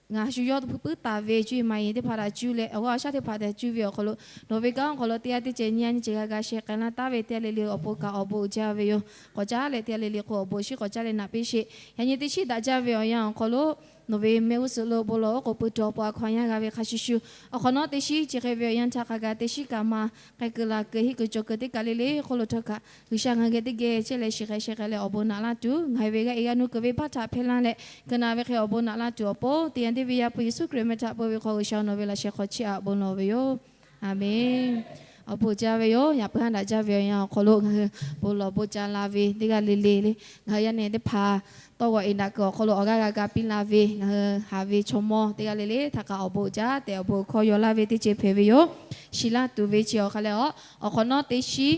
ngaˬ shu yawˇ hpu puiˉ taˍ ve cuˇ yiˍ maˍ yiˍ teˇ hpaˍ htaꞈ cuˇ leh awˬ g'aˇ awˬ shaˉ teˇ hpaˍ htaꞈ cuˇ ve awˬ hk'aw lo nawˬ ve kanˉ awˬ hk'aw lo teˇ g'aˇ teˇ ceuˬ nyiˇ g'aˇ nyiˇ ceuˬ g'a ga sheh k'ai laˇ taˍ ve teˇ g'aˇ le le awˬ pon kaꞈ awˬ bon uiˍ jaˇ ve yoˬ. K'awꞈ caˉ leh teˇ g'aˇ le le hk'oˆ awˬ bon shinˉ k'awꞈ caˉ leh naꞈ piˇ sheˍ. Yaꞈ nyi teˇ shiˉ daꞈ jaˇ ve awˬ yanˇ awˬ hk'aw lo nawˬ ve mehˆ g'uˇ suhˍ lo bon lawˬ oˉ k'oˍ pui tuˬ awˬ pon a hkaw a yanˇ g'a ve hk'a shuˍ shuˍ, awˬ hk'awꞈ nawˉ teˇ shiˉ chi hk'e ve awˬ yanˇ htaˇ hk'a gaˬ teˇ shiˉ kaꞈ maˇ k'ai kuiˬ la kuiˬ henˇ kuiˬ cawˬ kuiˬ teˇ kaˬ le le hk'oˆ lo htawˇ kaꞈ G'uiˬsha ngaˬ hui geh teˇ geh chehˇ leh shiˍ k'ai sheh k'ai leh awˬ bon naꞈ laˇ tuˬ, ngaˬ hui ve g'a e g'a nu kuiˬ ve baˆ htaꞈ hpehˇ laˇ leh kuiˬ naꞈ ve hk'e awˬ bon naꞈ laˇ tuˬ awˬ pon teˇ yanˇ teˇ ve Yaˇ hpu Yeˍsuˆ Hkriꞈ meh htaꞈ peu ve hk'aw G'uiˬsha nawˬ ve laꞈ sheh hk'aw chiˇ aꞈ bon lawˬ ve yoˬ. Aˬmenˍ. Awˬ bon uiˍ jaˇ ve yoˬ. Yaꞈ puiˉ haˉ daꞈ jaˇ ve awˬ yanˇ awˬ hk'aw lo ngaˬ hui bon lawˬ bon ca la ve teˇ g'aˇ le le le, ngaˬ hui yaˇ nehˬ teˇ hpaˍ tawˇ g'awˬ eˍ daꞈ kuiˬ awˬ hk'aw lo awˬ g'aˇ g'a ga piˇ la ve ngaˬ hui haꞈ ve chaw mawˇ teˇ g'aˇ le le htaꞈ kaꞈ awˬ bon uiˍ jaˇ tehꞈ awˬ bon hkawˇ yaw laˇ ve teˇ ceuˬ hpehꞈ ve yoˬ. Shiˍ laˇ tuˬ ve chi awˬ hk'a leh a, awˬ hk'awꞈ nawˉ teˇ shiˉ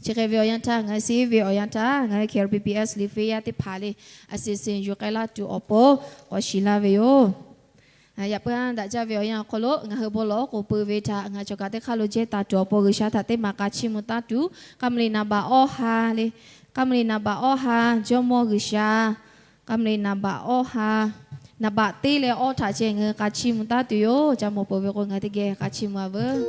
chi hk'e ve awˬ yanˇ htaˇ ngaˬ hui seˍ ve awˬ yanˇ htaˇ ngaˬ hui K B B S liꞈ hpu yaˇ teˇ hpaˍ le a siˍ siˍ yuˬ k'ai laˇ tuˬ awˬ pon k'awꞈ shiˍ laˇ ve yoˬ. Yaꞈ puiˉ haˉ daꞈ jaˇ ve awˬ yanˇ awˬ hk'aw lo ngaˬ hui bon lawˬ oˉ k'oˍ pui ve htaꞈ ngaˬ hui cawˬ kaꞈ teˇ hk'aˇ lo jehˇ taˍ tuˬ awˬ pon G'uiˬsha htaꞈ teˇ maˬ k'a chiˇ mvuh taˉ tuˬ, k'a mvuh liꞈ naˍ baꞈ awˇ ha le, k'a mvuh liꞈ naˍ baꞈ awˇ ha, Jawˇmawˇ G'uiˬsha, k'a mvuh liꞈ naˍ baꞈ awˇ ha, naˍ baꞈ teˇ leh awˇ htaꞈ ceh ngaˬ hui k'a chiˇ mvuh taˉ tuˬ yoˬ. Ca mawˬ peuˬ ve k'o ngaˬ hui teˇ geh k'a chiˇ mvuh a veuˬ.